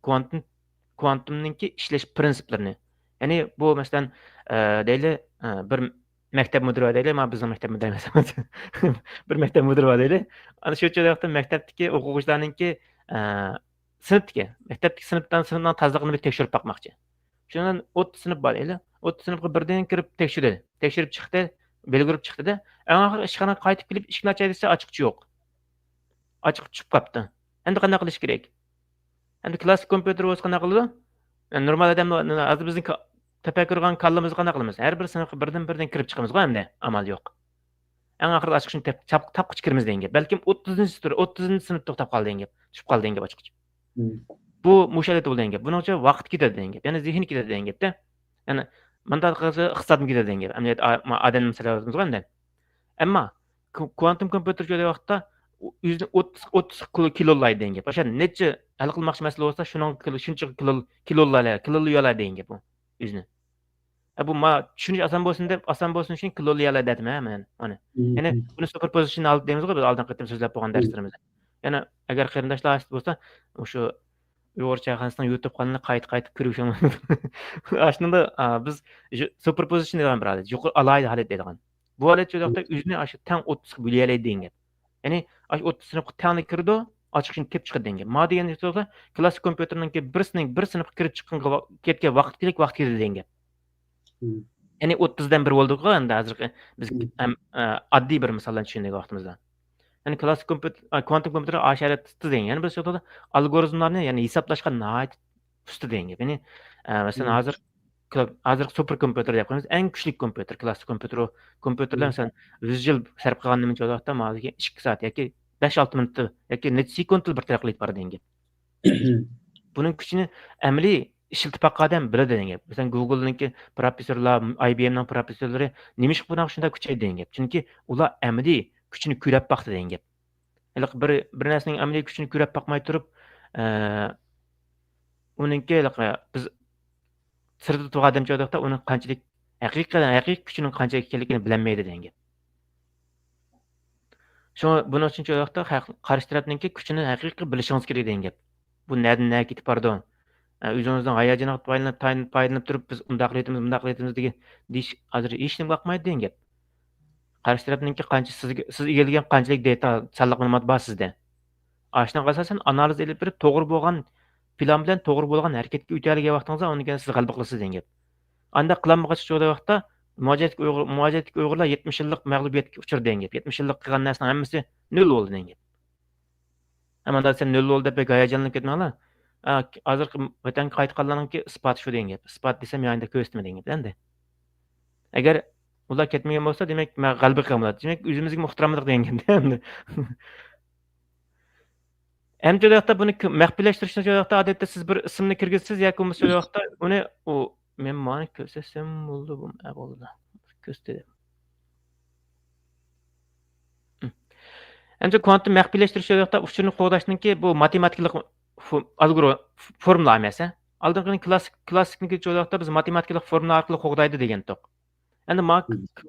كۋانتۇم، كۋانتۇمنىڭكى ئىشلەش پرىنسىپلىرىنى. يەنى بۇ مەسىلەن، ئە، دەيلى، ئە، بىر مەكتەپ مۇدىرى بار دەيلى، مانا بىزنىڭ مەكتەپ مۇدىرى ئەمەس. بىر مەكتەپ مۇدىرى بار دەيلى. ئەنە شۇ چاغدا مەكتەپتىكى ئوقۇغۇچىلارنىڭكى، ئە، سىنىپتىكى، مەكتەپتىكى سىنىپنىڭ، سىنىپنىڭ تازىلىقىنى بىر تەكشۈرۈپ باقماقچى. شۇنىڭ بىلەن ئوتتۇز سىنىپ بار دەيلى. ئوتتۇز سىنىپقا بىردىن كىرىپ تەكشۈردى. تەكشۈرۈپ چىقتى، بەلگىلىپ چىقتى-دە. ئەڭ ئاخىرى ئىشخانىغا قايتىپ كېلىپ ئىشىكنى ئاچاي دېسە، ئاچقۇچى يوق. ئاچقۇچ چۈشۈپ قاپتۇ. ئەمدى قانداق قىلىش كېرەك؟ ئەمدى كلاسسىك كومپيۇتېر بولسا قانداق قىلىدۇ؟ نورمال ئادەم ھازىر بىزنىڭ تەپەككۇر قىلغان كاللىمىزدا قانداق قىلىمىز؟ ھەر بىر سىنىپقا بىردىن بىردىن كىرىپ چىقىمىزغۇ ئەمدى، ئامال يوق. ئەڭ ئاخىرىدا ئاچقۇچنى تاپقۇچە كىرىمىز دېگەن گەپ. بەلكىم ئوتتۇزىنچى سىنىپ، ئوتتۇزىنچى سىنىپتا توختاپ قالدى دېگەن گەپ، چۈشۈپ قالدى دېگەن گەپ ئاچقۇچ. بۇ مۇشۇ ھالەتتە بولىدىغان گەپ. بۇنىڭ ئۈچۈن ۋاقىت كېتىدۇ دېگەن گەپ. يەنى زېھىن كېتىدۇ دېگەن گەپتە. يەنى مۇنداق قىلسا ئىقتىسادمۇ كېتىدۇ دېگەن گەپ. ئەمەلىيەتتە ئادەمنى مەسىلە ئەمدى. ئەمما كۋانتوم كومپيۇتېر شۇ ۋاقىتتا يۈزنى ئوتتۇز، ئوتتۇز كىلوللايدۇ دېگەن گەپ. ئاشۇ نەچچە ھەل قىلماقچى مەسىلە بولسا، شۇنىڭ شۇنچە كىلوللايدۇ، كىلوللايدۇ دېگەن گەپ ئۇ يۈزنى. بۇ ما چۈشىنىش ئاسان بولسۇن دەپ، ئاسان بولسۇن ئۈچۈن كىلوللايدۇ دەتمەن مەن ئۇنى. يەنى بۇنى سۇپېرپوزىشن ھالىتى دەيمىزغۇ بىز ئالدىنقى قېتىم سۆزلەپ بولغان دەرسلىرىمىزدە. يەنى ئەگەر قېرىنداشلار بولسا، مۇشۇ ئۇيغۇر چايخانىسىنىڭ يۇتۇب قانىلىنى قايتا قايتا كۆرۈشۈڭ مۇمكىن. ئاشۇنىڭدا بىز سۇپېرپوزىشن دەيدىغان بىر ھالەت، يۇقىرى ئالاھىدە ھالەت دەيدىغان. بۇ ھالەت شۇ ۋاقىتتا ئۆزىنى ئاشۇ تەڭ ئوتتۇزغا بۆلەلەيدۇ دېگەن گەپ. يەنى ئاشۇ ئوتتۇز سىنىپقا تەڭلا كىرىدۇ، ئاچقۇچنى تېپىپ چىقىدۇ دېگەن گەپ. ما دېگەن سۆز بولسا، كلاسسىك كومپيۇتېرنىڭكى بىر سىنىپ، بىر سىنىپقا كىرىپ چىققانغا كەتكەن ۋاقىت كېلىپ ۋاقىت كېلىدۇ دېگەن گەپ. يەنى ئوتتۇزدىن بىر بولدۇق ئەمدى ھازىرقى بىز ھەم ئاددىي بىر مىسالدىن چۈشەندۇق ۋاقتىمىزدا. يەنى كلاسسىك كومپيۇتېر، كوانتوم كومپيۇتېر ئاشۇ يەردە تۇتتى دېگەن. يەنى بىر سۆز، ئالگورىزملارنى، يەنى ھېسابلاشقا ناھايىتى ئۇستا دېگەن گەپ. يەنى مەسىلەن ھازىر ھازىرقى سۇپېر كومپيۇتېر دەپ قويىمىز، ئەڭ كۈچلۈك كومپيۇتېر، كلاسسىك كومپيۇتېر، ئۇ كومپيۇتېرلار مەسىلەن يۈز يىل سەرپ قىلغان نېمىنچە ۋاقىتتا ھازىركى ئىككى سائەت ياكى بەش ئالتە مىنۇتتا ياكى نەچچە سېكۇنتتا بىر تەرەققىي ئېلىپ بارىدۇ دېگەن گەپ. بۇنىڭ كۈچىنى ئەمەلىي ئىشلىتىپ باققان ئادەم بىلىدۇ دېگەن گەپ. مەسىلەن گۇگلنىڭكى پروفېسسورلار، ئايبىئېمنىڭ پروفېسسورلىرى نېمىشقا بۇنىڭغا شۇنداق كۈچەيدى دېگەن گەپ. چۈنكى ئۇلار ئەمەلىي كۈچىنى كۆرۈپ باقتى دېگەن گەپ. ھېلىقى بىر، بىر نەرسىنىڭ ئەمەلىي كۈچىنى كۆرۈپ باقماي تۇرۇپ، ئە، ئۇنىڭكى ھېلىقى بىز سىرتىدا تۇرغان ئادەمچە ئۇنىڭ قانچىلىك ھەقىقىي، ھەقىقىي كۈچىنىڭ قانچىلىك ئىكەنلىكىنى بىلەلمەيدۇ دېگەن گەپ. شۇڭا بۇنىڭ ئۈچۈن شۇ ۋاقىتتا قارشى تەرەپنىڭكى كۈچىنى ھەقىقىي بىلىشىڭىز كېرەك دېگەن گەپ. بۇ نەدىن نەگە كېتىپ بارىدۇ؟ ئە، ئۆزىڭىزنىڭ ھاياجىنىغا پايدىلىنىپ، پايدىلىنىپ تۇرۇپ، بىز ئۇنداق ئېلىۋېتىمىز، مۇنداق ئېلىۋېتىمىز دېگەن دېيىش ھازىر ھېچنېمە باقمايدۇ دېگەن گەپ. قارشى تەرەپنىڭكى قانچە سىزگە، سىز ئىگىلىگەن قانچىلىك دېتال، سانلىق مەلۇمات بار سىزدە. ئاشۇنىڭغا ئاساسەن ئانالىز ئېلىپ بېرىپ، توغرا بولغان پىلان بىلەن توغرا بولغان ھەرىكەتكە ئۆتەلىگەن ۋاقتىڭىزدا ئۇنى كېيىن سىز غەلىبە قىلىسىز دېگەن گەپ. ئانداق قىلالمىغاچ شۇ ۋاقىتتا مۇھاجىرەتتىكى ئۇيغۇر، مۇھاجىرەتتىكى ئۇيغۇرلار يەتمىش يىللىق مەغلۇبىيەتكە ئۇچرىدى دېگەن گەپ. يەتمىش يىللىق قىلغان نەرسىنىڭ ھەممىسى نۆل بولدى دېگەن گەپ. ئەمما سەن نۆل بولدى دەپ بەك ھاياجانلىنىپ كەتمەڭلار. ئا، ھازىرقى ۋەتەنگە قايتقانلارنىڭكى ئىسپاتى شۇ دېگەن گەپ. ئىسپات دېسەم يايىندا كۆرسىتىمەن دېگەن گەپ ئەمدى. ئەگەر ئۇلار كەتمىگەن بولسا، دېمەك، مەن غەلىبە قىلغان بولاتتىم. دېمەك، ئۆزىمىزگىمۇ ئېھتىرام يوق دېگەن گەپ ئەمدى. ئەمدى شۇ ۋاقىتتا بۇنى ك-، مەخپىيلەشتۈرۈشنى شۇ ۋاقىتتا ئادەتتە سىز بىر ئىسىمنى كىرگۈزىسىز ياكى بولمىسا شۇ ۋاقىتتا ئۇنى، ئۇ، مەن مانا كۆرسەتسەم بولىدۇ، بۇ، ئە، بولىدۇ. كۆرسىتەي. ئەمدى كۋانتوم مەخپىيلەشتۈرۈش شۇ ۋاقىتتا ئۇچۇرنى قوغداشنىڭكى بۇ ماتېماتىكىلىق فو-، ئالگورو-، فورمۇلا ئەمەس، ھە؟ ئالدىنقى كلاسسىك، كلاسسىكنىڭكى شۇ ۋاقىتتا بىز ماتېماتىكىلىق فورمۇلا ئارقىلىق قوغدايدۇ دېگەنتۇق. ئەمدى ما-،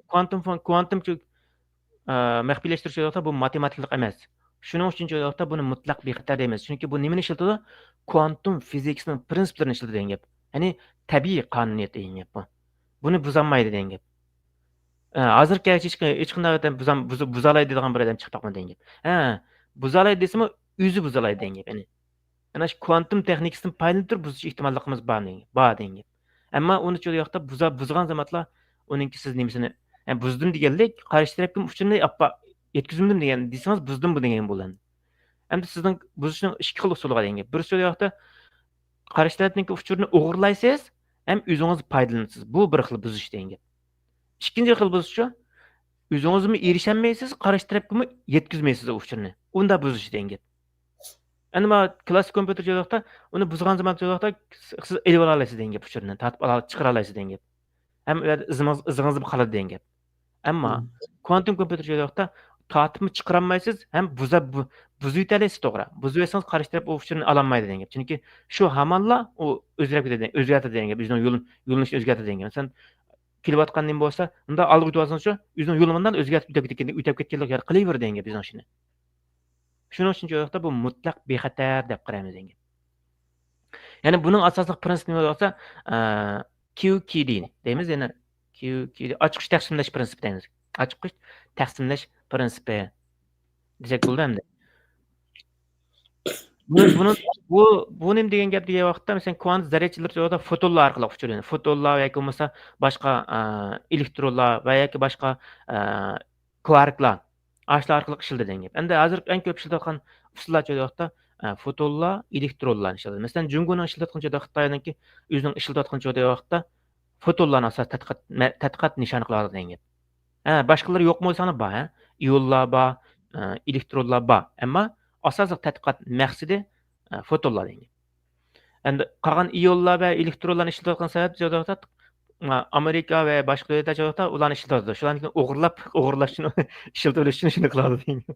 كۋانتوم فو-، كۋانتوم چۆ-، ئە، مەخپىيلەشتۈرۈش شۇ ۋاقىتتا بۇ ماتېماتىكىلىق ئەمەس. شۇنىڭ ئۈچۈن شۇ ۋاقىتتا بۇنى مۇتلەق بىخەتەر دەيمىز. چۈنكى بۇ نېمىنى ئىشلىتىدۇ؟ كۋانتوم فىزىكىسىنىڭ پرىنسىپلىرىنى ئىشلىتىدۇ دېگەن گەپ. يەنى تەبىئىي قانۇنىيەت دېگەن گەپ بۇ. بۇنى بۇزالمايدۇ دېگەن گەپ. ئە، ھازىرغىچە ھېچ، ھېچقانداق ئادەم بۇزام-، بۇزا-، بۇزالايدۇ دېگەن بىر ئادەم چىقىپ باقمىدى دېگەن گەپ. ھە، بۇزالايدۇ دېسىمۇ، ئۆزى بۇزالايدۇ دېگەن گەپ. يەنى، يەنى شۇ كۋانتوم تېخنىكىسىدىن پايدىلىنىپ تۇرۇپ بۇزۇش ئېھتىماللىقىمىز بار دېگەن، بار دېگەن گەپ. ئەمما ئۇنى شۇ ۋاقىتتا بۇزا-، بۇزغان زامانلا ئۇنىڭكى سىز نېمىسىنى، يەنى بۇزدۇم دېگەنلىك، قارشى تەرەپكە ئۇچۇرنى ئاپا-، يەتكۈزمىدىم دېگەن دېسىڭىز، بۇزدۇم بۇ دېگەن بولىدۇ. ئەمدى سىزنىڭ بۇزۇشنىڭ ئىككى خىل ئۇسۇلى بار دېگەن گەپ. بىرسى شۇ ۋاقىتتا قارشى تەرەپنىڭكى ئۇچۇرىنى ئوغرىلايسىز، ھەم ئۆزىڭىز پايدىلىنىسىز. بۇ بىر خىل بۇزۇش دېگەن گەپ. ئىككىنچى خىل بۇزۇشچۇ، ئۆزىڭىزمۇ ئېرىشەلمەيسىز، قارشى تەرەپكىمۇ يەتكۈزمەيسىز ئۇ ئۇچۇرنى. ئۇنداق بۇزۇش دېگەن گەپ. ئەمما كلاسسىك كومپيۇتېر شۇ ۋاقىتتا ئۇنى بۇزغان زامان شۇ ۋاقىتتا سىز ئېلىۋالالايسىز دېگەن گەپ، ئۇچۇرنى تارتىپ ئالا-، چىقىرالايسىز دېگەن گەپ. ھەم ئۇ يەردە ئىزىڭىز، ئىزىڭىزدا قالىدۇ دېگەن گەپ. ئەمما كۋانتوم كومپيۇتېر شۇ ۋاقىتتا تارتىپمۇ چىقىرالمايسىز، ھەم بۇزا-، بۇ-، بۇزۇۋېتەلەيسىز توغرا. بۇزۇۋەتسىڭىز قارشى تەرەپ ئۇ ئۇچۇرنى ئالالمايدۇ دېگەن گەپ. چۈنكى شۇ ھامانلا ئۇ ئۆزگەرتىدۇ، ئۆزگەرتىدۇ دېگەن گەپ. ئۆزىنىڭ يولىنى، يۆنىلىشىنى ئۆزگەرتىدۇ دېگەن گەپ. مەسىلەن، كېلىۋاتقان نېمە بولسا، ئۇنداق ئالغا ئۆتۈۋالسىڭىزچۇ، ئۆزىنىڭ يولىنى مۇنداق ئۆزگەرتىپ ئۆتۈپ كەتكەن، ئۆتۈپ كەتكەنلىك يەردە قىلىۋېرىدۇ دېگەن گەپ ئۆزىنىڭ ئىشىنى. شۇنىڭ ئۈچۈن شۇ ۋاقىتتا بۇ مۇتلەق بىخەتەر دەپ قارايمىز دېگەن گەپ. يەنى بۇنىڭ ئاساسلىق پرىنسىپى نېمە بولسا، ئە، كيۇ كي دى دەيمىز، يەنى كيۇ كي دى، ئاچقۇچ تەقسىملەش پرىنسىپى دەيمىز. ئاچقۇچ تەقسىملەش پرىنسىپى دېسەك بولىدۇ ئەمدى. بۇ، بۇنى، بۇ، بۇ نېمە دېگەن گەپ دېگەن ۋاقىتتا، مەسىلەن، كۋانت زەررىچىلىرى فوتونلار ئارقىلىق ئۇچۇرىدۇ. فوتونلار ياكى بولمىسا باشقا، ئە، ئېلېكترونلار ۋە ياكى باشقا، ئە، كۋاركلار، ئاشۇلار ئارقىلىق ئىشلىتىدۇ دېگەن گەپ. ئەمدى ھازىر ئەڭ كۆپ ئىشلىتىلىۋاتقان ئۇسۇللار شۇ ۋاقىتتا ئە، فوتونلار، ئېلېكترونلارنى ئىشلىتىدۇ. مەسىلەن، جۇڭگونىڭ ئىشلىتىۋاتقان چېغىدا، خىتاينىڭكى ئۆزىنىڭ ئىشلىتىۋاتقان چېغىدا ۋاقىتتا فوتونلارنى ئاساس تەتقىقات، مە-، تەتقىقات نىشانى قىلىۋاتىدۇ دېگەن گەپ. ھە، باشقىلىرى يوق بولسا بار، ھە. ئىئونلار بار، ئە، ئېلېكترونلار بار. ئەمما ئاساسلىق تەتقىقات مەقسىتى، ئە، فوتونلار دېگەن گەپ. ئەمدى قالغان ئىئونلار ۋە ئېلېكترونلارنى ئىشلىتىۋاتقان سەۋەب، ئامېرىكا ۋە باشقا دۆلەتلەر ئۇلارنى ئىشلىتىۋاتىدۇ. شۇلارنى ئوغرىلاپ، ئوغرىلاش ئۈچۈن، ئىشلىتىۋېلىش ئۈچۈن شۇنى قىلىۋاتىدۇ دېگەن گەپ.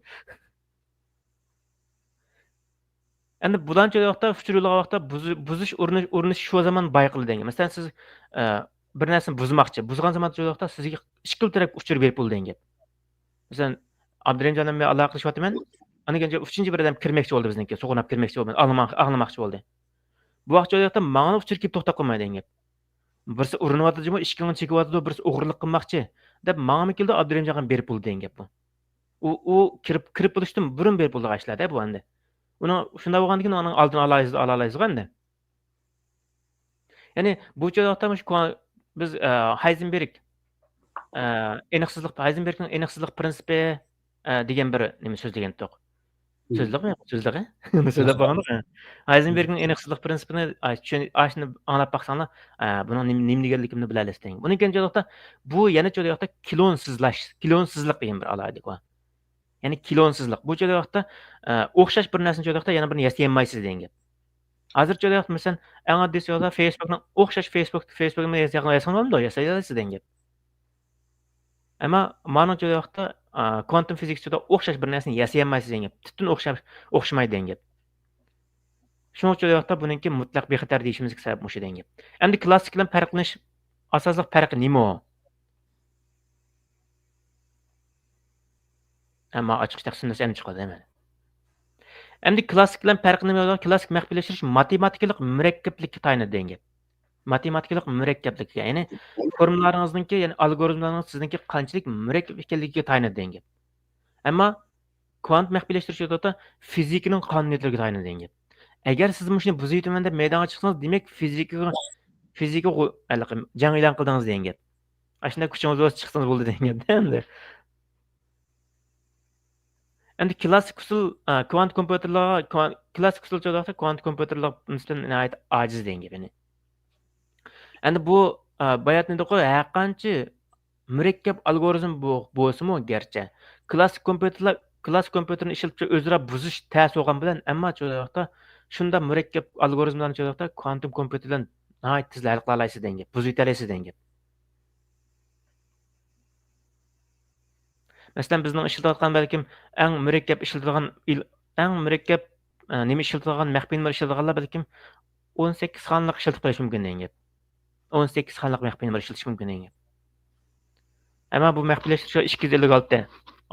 ئەمدى بۇلارنى چۆرىگەن ۋاقىتتا، ئۇچۇر يوللىغان ۋاقىتتا بۇزۇ-، بۇزۇش ئۇرۇنۇش، ئۇرۇنۇش شۇ زامان بايقىلىدۇ دېگەن. مەسىلەن، سىز، ئە، بىر نەرسىنى بۇزماقچى. بۇزغان زامان چۆرىگەن ۋاقىتتا سىزگە ئىككىلا تەرەپ ئۇچۇر بېرىپ بولىدۇ دېگەن گەپ. مەسىلەن، ئابدۇرېھىمجان بىلەن مەن ئالاقىلىشىۋاتىمەن. ئاندىن كېيىن ئۈچىنچى بىر ئادەم كىرمەكچى بولدى بىزنىڭكى، سۇغۇرۇناپ كىرمەكچى بولدى، ئاڭلىماق-، ئاڭلىماقچى بولدى. بۇ ۋاقىت چۆرىگەن ۋاقىتتا ماڭىلا ئۇچۇر كېلىپ توختاپ قالمايدۇ دېگەن گەپ. بىرسى ئۇرۇنۇۋاتىدۇ جۇمۇ، ئىشىكىڭنى چېكىۋاتىدۇ، بىرسى ئوغرىلىق قىلماقچى دەپ ماڭىمۇ كېلىدۇ، ئابدۇرېھىمجانغا بېرىپ بولىدۇ دېگەن گەپ بۇ. ئۇ، ئۇ كىرىپ، كىرىپ بولۇشتىن بۇرۇن بېرىپ بولىدىغان ئىشلار-دە بۇ ئەمدى. ئۇنىڭ شۇنداق بولغاندىكىن ئۇنىڭ ئالدىنى ئالالايسىز، ئالالايسىز ئەمدى. يەنى بۇ چاغدا مۇشۇ كو-، بىز، ئە، ھايزېنبېرگ، ئە، ئېنىقسىزلىق، ھايزېنبېرگنىڭ ئېنىقسىزلىق پىرىنسىپى، ئە، دېگەن بىر نېمە سۆزلىگەنتۇق. مم. سۆزلىدۇقمۇ يوق؟ سۆزلىدۇق، ھە؟ سۆزلەپ باققاندۇق، ھە. ھايزېنبېرگنىڭ ئېنىقسىزلىق پىرىنسىپىنى، ئا، چۈشەن-، ئاشۇنى ئاڭلاپ باقساڭلار، ئا، بۇنىڭ نېمە، نېمە دېگەنلىكىمنى بىلەلەيسىز دېگەن. بۇنىڭ كەينى چاغدا بۇ يەنە چاغدا كېلونسىزلاش، كېلونسىزلىق دېگەن بىر ئالاھىدىلىك بار. يەنى كېلونسىزلىق. بۇ چاغدا، ئە، ئوخشاش بىر نەرسىنى چاغدا يەنە بىرنى ياسىيالمايسىز دېگەن گەپ. ھازىر چاغدا، مەسىلەن، ئەڭ ئاددىيسى چاغدا فېيسبۇكنىڭ ئوخشاش فېيسبۇك، فېيسبۇكنى ياسىيالمامدۇ؟ ياسىيالايسىز دېگەن گەپ. ئەمما مانىڭ چاغدا ۋاقىتتا، ئا، كۋانتۇم فىزىكىسىدا ئوخشاش بىر نەرسىنى ياسىيالمايسىز دېگەن گەپ. تۈپتىن ئوخشاش، ئوخشىمايدۇ دېگەن گەپ. شۇڭا چاغدا ۋاقىتتا بۇنىڭكى مۇتلەق بىخەتەر دېيىشىمىزگە سەۋەب مۇشۇ دېگەن گەپ. ئەمدى كلاسسىك بىلەن پەرقلىنىش، ئاساسلىق پەرقى نېمە ئۇ؟ ئەمما ئاچقۇچ تەقسىملەش ئەمدى چىقىدۇ، دەيمەن. ئەمدى كلاسسىك بىلەن پەرقى نېمە؟ كلاسسىك مەخپىيلەشتۈرۈش ماتېماتىكىلىق مۇرەككەپلىككە تايىنىدۇ دېگەن گەپ. ماتېماتىكىلىق مۇرەككەپلىككە، يەنى فورمۇلىلىرىڭىزنىڭكى، يەنى ئالگورىزملارنىڭ سىزنىڭكى قانچىلىك مۇرەككەپ ئىكەنلىكىگە تايىنىدۇ دېگەن گەپ. ئەمما كۋانت مەخپىيلەشتۈرۈش ۋاقتىدا فىزىكىنىڭ قانۇنىيەتلىرىگە تايىنىدۇ دېگەن گەپ. ئەگەر سىز مۇشۇنى بۇزۇۋېتىمەن دەپ مەيدانغا چىقسىڭىز، دېمەك، فىزىكىغا، فىزىكىغا ھېلىقى جەڭ ئېلان قىلدىڭىز دېگەن گەپ. ئاشۇنداق كۈچىڭىز بولسا چىقسىڭىز بولدى دېگەن گەپ ئەمدى. ئەمدى كلاسسىك ئۇسۇل، ئا، كۋانت كومپيۇتېرلارغا، كۋان-، كلاسسىك ئۇسۇل چاغدا كۋانت كومپيۇتېرلارغا نىسبەتەن ناھايىتى ئاجىز دېگەن گەپ، يەنى. ئەمدى بۇ، ئا، باياتىن دېدۇققۇ، ھەرقانچە مۇرەككەپ ئالگورىزم بو-، بولسىمۇ گەرچە، كلاسسىك كومپيۇتېرلار، كلاسسىك كومپيۇتېرنى ئىشلىتىپ ئۆزئارا بۇزۇش تەس بولغان بىلەن، ئەمما چاغدا شۇنداق مۇرەككەپ ئالگورىزملارنى چاغدا كۋانتۇم كومپيۇتېر بىلەن ناھايىتى تېزلا ھەل قىلالايسىز دېگەن گەپ، بۇزۇۋېتەلەيسىز دېگەن گەپ. مەسىلەن، بىزنىڭ ئىشلىتىۋاتقان بەلكىم ئەڭ مۇرەككەپ ئىشلىتىدىغان ئىل-، ئەڭ مۇرەككەپ، ئە، نېمە ئىشلىتىدىغان، مەخپىي نومۇر ئىشلىتىدىغانلار بەلكىم ئون سەككىز خانىلىق ئىشلىتىپ قېلىشى مۇمكىن دېگەن گەپ. ئون سەككىز خانىلىق مەخپىي نومۇر ئىشلىتىشى مۇمكىن دېگەن گەپ. ئەمما بۇ مەخپىيلەشتۈرۈش ئىككى يۈز ئەللىك ئالتە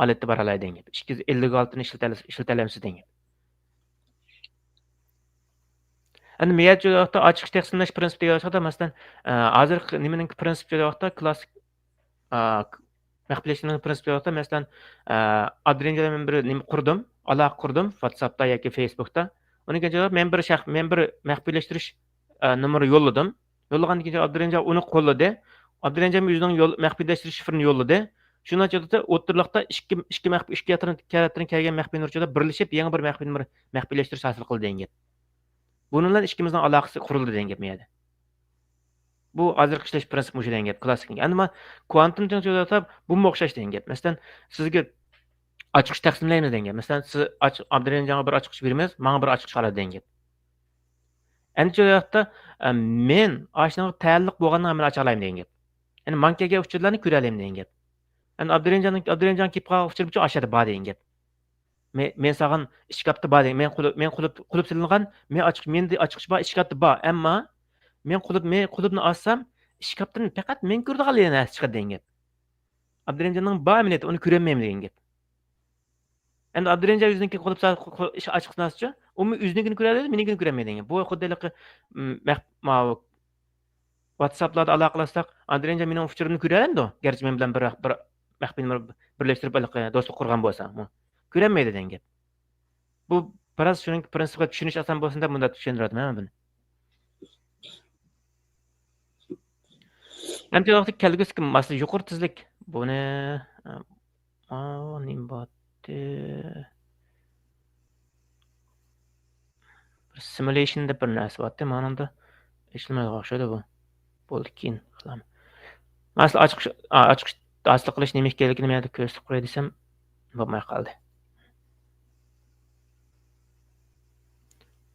ھالەتتە بارالايدۇ دېگەن گەپ. ئىككى يۈز ئەللىك ئالتىنى ئىشلىتەلەس-، ئىشلىتەلەمسىز دېگەن گەپ. ئەمدى مېيەر جۇ ۋاقىتتا ئاچقۇچ تەقسىملەش پىرىنسىپى دېگەن ۋاقىتتا، مەسىلەن، ئە، ھازىرقى نېمىنىڭكى پىرىنسىپى دېگەن ۋاقىتتا، كلاسسىك، ئە، مەخپىيلەشتۈرۈشنىڭ پىرىنسىپى دېگەن ۋاقىتتا، مەسىلەن، ئە، ئابدۇرېھىمجان بىلەن بىر نېمە قۇردۇم، ئالاقە قۇردۇم، ۋاتساپتا ياكى فېيسبۇكتا. ئۇنىڭ كېيىن مەن بىر شەخ-، مەن بىر مەخپىيلەشتۈرۈش، ئە، نومۇرى يوللىدىم. يوللىغاندىن كېيىن ئابدۇرېھىمجان ئۇنى قوللىدى. ئابدۇرېھىمجان ئۆزىنىڭ يول-، مەخپىيلەشتۈرۈش شىفىرىنى يوللىدى. شۇنىڭ ئىچىدە ئوتتۇرىلىقتا ئىككى، ئىككى مەخپىي، ئىككى تەرەپتىن كەلگەن مەخپىي نومۇر بىرلىشىپ، يېڭى بىر مەخپىي نومۇر مەخپىيلەشتۈرۈش ھاسىل قىلدى دېگەن گەپ. بۇنىڭ بىلەن ئىككىمىزنىڭ ئالاقىسى قۇرۇلدى دېگەن گەپ مۇ يەردە. بۇ ھازىرقى ئىشلەش پىرىنسىپى مۇشۇ دېگەن گەپ، كلاسسىك. ئەمما كۋانتۇم تېخنولوگىيەدە بۇمۇ ئوخشاش دېگەن گەپ. مەسىلەن، سىزگە ئاچقۇچ تەقسىملەيمىز دېگەن گەپ. مەسىلەن، سىز ئاچ-، ئابدۇرېھىمجانغا بىر ئاچقۇچ بېرىمىز، ماڭا بىر ئاچقۇچ قالىدۇ دېگەن گەپ. ئەمدى شۇ ۋاقىتتا، ئە، مەن ئاشۇنىڭغا تەئەللۇق بولغاننىڭ ھەممىنى ئاچالايمەن دېگەن گەپ. يەنى ماڭا كەلگەن ئۇچۇرلارنى كۆرەلەيمەن دېگەن گەپ. يەنى ئابدۇرېھىمجاننىڭ، ئابدۇرېھىمجان كېلىپ قالغان ئۇچۇر بويىچە ئاشۇ يەردە بار دېگەن گەپ. مەن، مەن سالغان ئىشكاپتا بار دېگەن، مەن قۇلۇپ، مەن قۇلۇپ، قۇلۇپ سېلىنغان، مەن ئاچقۇچ، مەندە ئاچقۇچ بار، ئىشكاپتا بار. ئەمما مەن قۇلۇپ، مەن قۇلۇپنى ئاچسام، ئىشكاپتىن پەقەت مەن كۆرىدىغانلا نەرسە چىقىدۇ دېگەن گەپ. ئابدۇرېھىمجاننىڭ بار ئەمەلىيەتتە، ئۇنى كۆرەلمەيمەن دېگەن گەپ. ئەمدى ئابدۇرېھىمجان ئۆزىنىڭكى قۇلۇپ سا-، قۇ-، قۇ-، ئىش ئاچقۇچىنى ئاچسىچۇ، ئۇمۇ ئۆزىنىڭكىنى كۆرەلەيدۇ، مېنىڭكىنى كۆرەلمەيدۇ دېگەن گەپ. بۇ خۇددى ھېلىقى، م، مەخ-، ماۋۇ ۋاتساپلاردا ئالاقىلاشساق، ئابدۇرېھىمجان مېنىڭ ئۇچۇرۇمنى كۆرەلەمدۇ؟ گەرچە مەن بىلەن بىر، بىر مەخپىي نومۇر بىرلەشتۈرۈپ ھېلىقى دوستلۇق قۇرغان بولسا، ئۇ كۆرەلمەيدۇ دېگەن گەپ. بۇ بىراز شۇنىڭ پىرىنسىپىغا چۈشىنىش ئاسان بولسۇن دەپ مۇنداق چۈشەندۈرۈۋاتىمەن مەن بۇنى. ئەمدى ۋاقىتتا كەلگۈسىدىكى ماسا يۇقىرى تېزلىك. بۇنى، ئا، نېمە بارتتى؟ سىمۇلېيشن دەپ بىر نەرسە بارتى، مانىڭدا ئېچىلمايدىغان ئوخشايدۇ بۇ. بولدى، كېيىن قىلارمەن. مەن ئەسلى ئاچقۇچ، ئا، ئاچقۇچ ھاسىل قىلىش نېمە ئىكەنلىكىنى مەن كۆرسىتىپ قوياي دېسەم، بولماي قالدى.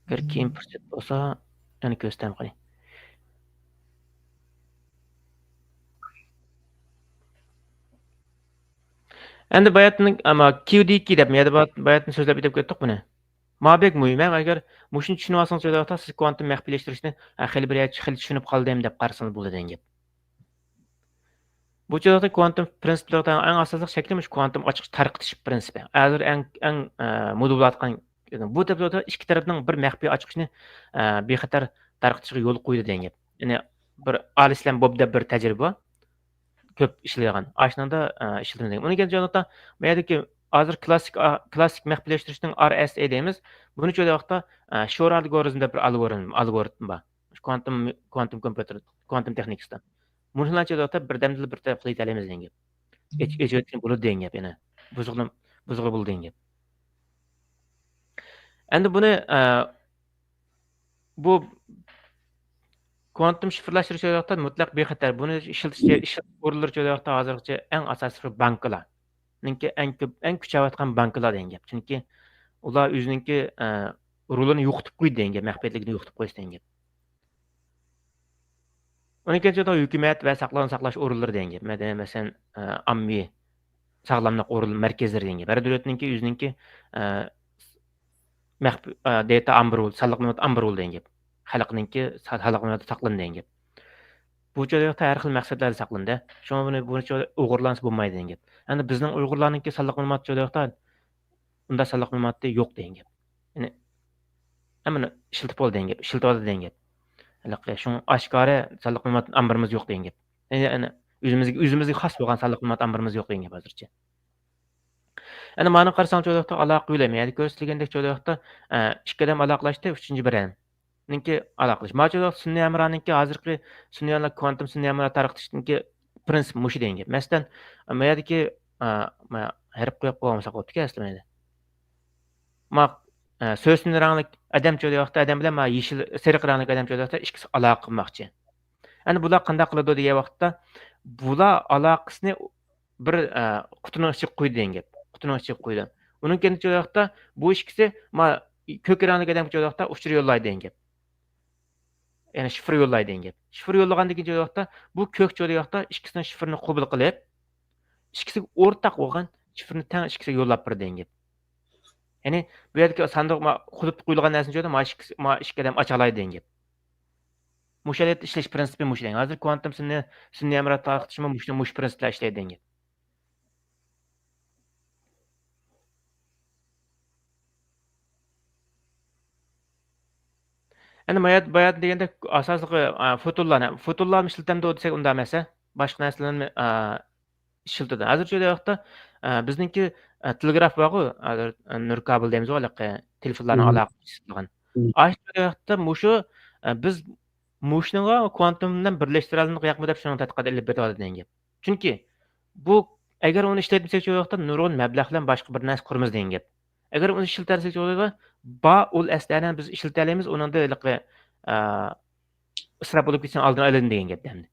ئەگەر كېيىن پۇرسەت بولسا، يەنە كۆرسىتەم قېنى. ئەمدى باياتنىڭ، ئەمما كيۇ دى كي دەپ، يەنە باياتنى سۆزلەپ ئۆتۈپ كەتتۇق بۇنى. ما بەك مۇھىم، ھەم ئەگەر مۇشۇنى چۈشىنىۋالسىڭىز، چۆدەۋاتا سىز كوانتۇم مەخپىيلەشتۈرۈشنى، ھە، خېلى بىر يەر خېلى چۈشىنىپ قالدىم دەپ قارىسىڭىز بولىدۇ دېگەن گەپ. بۇ چۆدەۋاتا كوانتۇم پرىنسىپلىرىدا ئەڭ ئاساسلىق شەكلى مۇشۇ كوانتۇم ئاچقۇچ تارقىتىش پرىنسىپى. ھازىر ئەڭ، ئەڭ، ئە، مودا بولۇۋاتقان، بۇ دەپ ئىككى تەرەپنىڭ بىر مەخپىي ئاچقۇچنى، ئە، بىخەتەر تارقىتىشىغا يول قويىدۇ دېگەن گەپ. يەنى بىر ئالىس بىلەن بوب دەپ بىر تەجرىبە بار. كۆپ ئىشلەيدىغان. ئاشۇنىڭدا، ئە، ئىشلىتىلىدۇ. ئۇنىڭ كەينىدە چۆدەۋاتا، ما يەردىكى ھازىر كلاسسىك، ئا، كلاسسىك مەخپىيلەشتۈرۈشنىڭ ئار ئېس ئەي دەيمىز. بۇنى چۆدەۋاتا، ئە، شور ئالگورىزم دەپ بىر ئالگورىزم، ئالگورىتم بار. كوانتۇم، كوانتۇم كومپيۇتېر، كوانتۇم تېخنىكىسىدا. مۇشۇلارنى چۆدەۋاتا بىردەمدىلا بىر تەرەپ قىلىۋېتەلەيمىز دېگەن گەپ. ئېچ-، ئېچىۋەتكىلى بولىدۇ دېگەن گەپ يەنە. بۇزغىلى، بۇزغىلى بولىدۇ دېگەن گەپ. ئەمدى بۇنى، ئە، بۇ كوانتۇم شىفىرلاشتۇرۇش چۆدەۋاتا مۇتلەق بىخەتەر. بۇنى ئىشلىتىش، ئىشلىتىش ئورۇنلىرى چۆدەۋاتا ھازىرغىچە ئەڭ ئاساسىي شۇ بانكىلار. نىڭكى ئەڭ كۆپ، ئەڭ كۈچەۋاتقان بانكىلار دېگەن گەپ. چۈنكى ئۇلار ئۆزىنىڭكى، ئە، رولىنى يوقىتىپ قويدى دېگەن گەپ، مەخپىيەتلىكىنى يوقىتىپ قويسا دېگەن گەپ. ئۇنىڭ كەينىدە ھۆكۈمەت ۋە ساقلىغان ساقلاش ئورۇنلىرى دېگەن گەپ. مەدەنىيەت، مەسىلەن، ئە، ئاممىۋى ساغلاملىق ئورۇن مەركەزلىرى دېگەن گەپ. ھەر دۆلەتنىڭكى ئۆزىنىڭكى، ئە، مەخپىي، ئە، دېتا ئامبىرى، سانلىق مەلۇمات ئامبىرى دېگەن گەپ. خەلقنىڭكى سا-، سانلىق مەلۇماتى ساقلىنىدۇ دېگەن گەپ. بۇ چۆدەۋاتا ھەر خىل مەقسەتلەردە ساقلىنىدۇ. شۇڭا بۇنى، بۇنى چۆ-، ئوغرىلانسا بولمايدۇ دېگەن گەپ. ئەمدى بىزنىڭ ئۇيغۇرلارنىڭكى سانلىق مەلۇماتى چۆدەۋاتا ئۇنداق سانلىق مەلۇماتى يوق دېگەن گەپ. يەنى ھەممىنى ئىشلىتىپ بولدى دېگەن گەپ، ئىشلىتىۋاتىدۇ دېگەن گەپ. ھېلىقى شۇڭا ئاشكارا سانلىق مەلۇمات ئامبىرىمىز يوق دېگەن گەپ. يەنى، يەنى ئۆزىمىزگە، ئۆزىمىزگە خاس بولغان سانلىق مەلۇمات ئامبىرىمىز يوق دېگەن گەپ ھازىرچە. ئەنە مانا قارىساڭ، چۆدەۋاتا ئالاقە يولى. يەنە كۆرسىتىلگەندەك چۆدەۋاتا، ئە، ئىككى ئادەم ئالاقىلاشتى، ئۈچىنچى بىرەمنىڭكى ئالاقىلىشىش. ما چۆدەۋاتا سۈنئىي ھەمراھنىڭكى ھازىرقى سۈنئىي ھەمراھ، كوانتۇم سۈنئىي ھەمراھ تارقىتىشنىڭكى پرىنسىپ مۇشۇ دېگەن گەپ. مەسىلەن، ما يەردىكى، ئە، ما ھەرپ قويۇپ قويغان بولساق بوپتىكەن ئەسلى مەيلى. ما، ئە، سۆسۈن رەڭلىك ئادەم چۆدەۋاتا ئادەم بىلەن ما يېشىل، سېرىق رەڭلىك ئادەم چۆدەۋاتا ئىككىسى ئالاقە قىلماقچى. ئەنە بۇلار قانداق قىلىدۇ دېگەن ۋاقىتتا، بۇلار ئالاقىسىنى بىر، ئە، قۇتىنىڭ ئىچىگە قويدى دېگەن گەپ. قۇتىنىڭ ئىچىگە قويدى. ئۇنىڭ كەينىدە چۆدەۋاتا بۇ ئىككىسى ما كۆك رەڭلىك ئادەمگە چۆدەۋاتا ئۇچۇر يوللايدۇ دېگەن گەپ. يەنى شىفىر يوللايدۇ دېگەن گەپ. شىفىر يوللىغاندىن كېيىن چۆدەۋاتا بۇ كۆك چۆدەۋاتا ئىككىسىنىڭ شىفىرىنى قوبۇل قىلىپ، ئىككىسىگە ئورتاق بولغان شىفىرنى تەڭ ئىككىسىگە يوللاپ بېرىدۇ دېگەن گەپ. يەنى بۇ يەردىكى ساندۇق ما-، قۇلۇپتا قويۇلغان نەرسىنى چۆدەۋاتا ما ئىككىسى، ما ئىككى ئادەم ئاچالايدۇ دېگەن گەپ. مۇشۇ ھالەتتە ئىشلەش پرىنسىپى مۇشۇ دېگەن. ھازىر كوانتۇم سۈنئىي، سۈنئىي ھەمراھ تارقىتىشمۇ مۇشۇ، مۇشۇ پرىنسىپتا ئىشلەيدۇ دېگەن گەپ. ئەنە بايات، بايات دېگەندە ئاساسلىقى، ئا، فوتونلارنى، فوتونلارمۇ ئىشلىتەمدۇ دېسەك، ئۇنداق ئەمەس. باشقا نەرسىلەرنى، ئا، ئىشلىتىدۇ. ھازىر شۇ ۋاقىتتا، ئا، بىزنىڭكى، ئا، تېلېگراف بارغۇ، ھازىر، ئا، نۇر كابېل دەيمىزغۇ، ھېلىقى تېلېفونلارنىڭ ئالاقىسى ئىشلىتىدىغان. ئاشۇ ۋاقىتتا مۇشۇ، ئا، بىز مۇشۇنىڭغا كوانتۇم بىلەن بىرلەشتۈرەلمىدۇق ياقمۇ دەپ شۇنىڭ تەتقىقات ئېلىپ بېرىۋاتىدۇ دېگەن گەپ. چۈنكى بۇ، ئەگەر ئۇنى ئىشلەتمىسەك، شۇ ۋاقىتتا نۇرغۇن مەبلەغ بىلەن باشقا بىر نەرسە قۇرىمىز دېگەن گەپ. ئەگەر ئۇنى ئىشلىتەرسەك، شۇ ۋاقىتتا بار ئۇل ئەسلىھەنى بىز ئىشلىتەلەيمىز، ئۇنىڭدا ھېلىقى، ئا، ئىسراپ بولۇپ كېتىشنىڭ ئالدىنى ئالىدۇ دېگەن گەپ ئەمدى.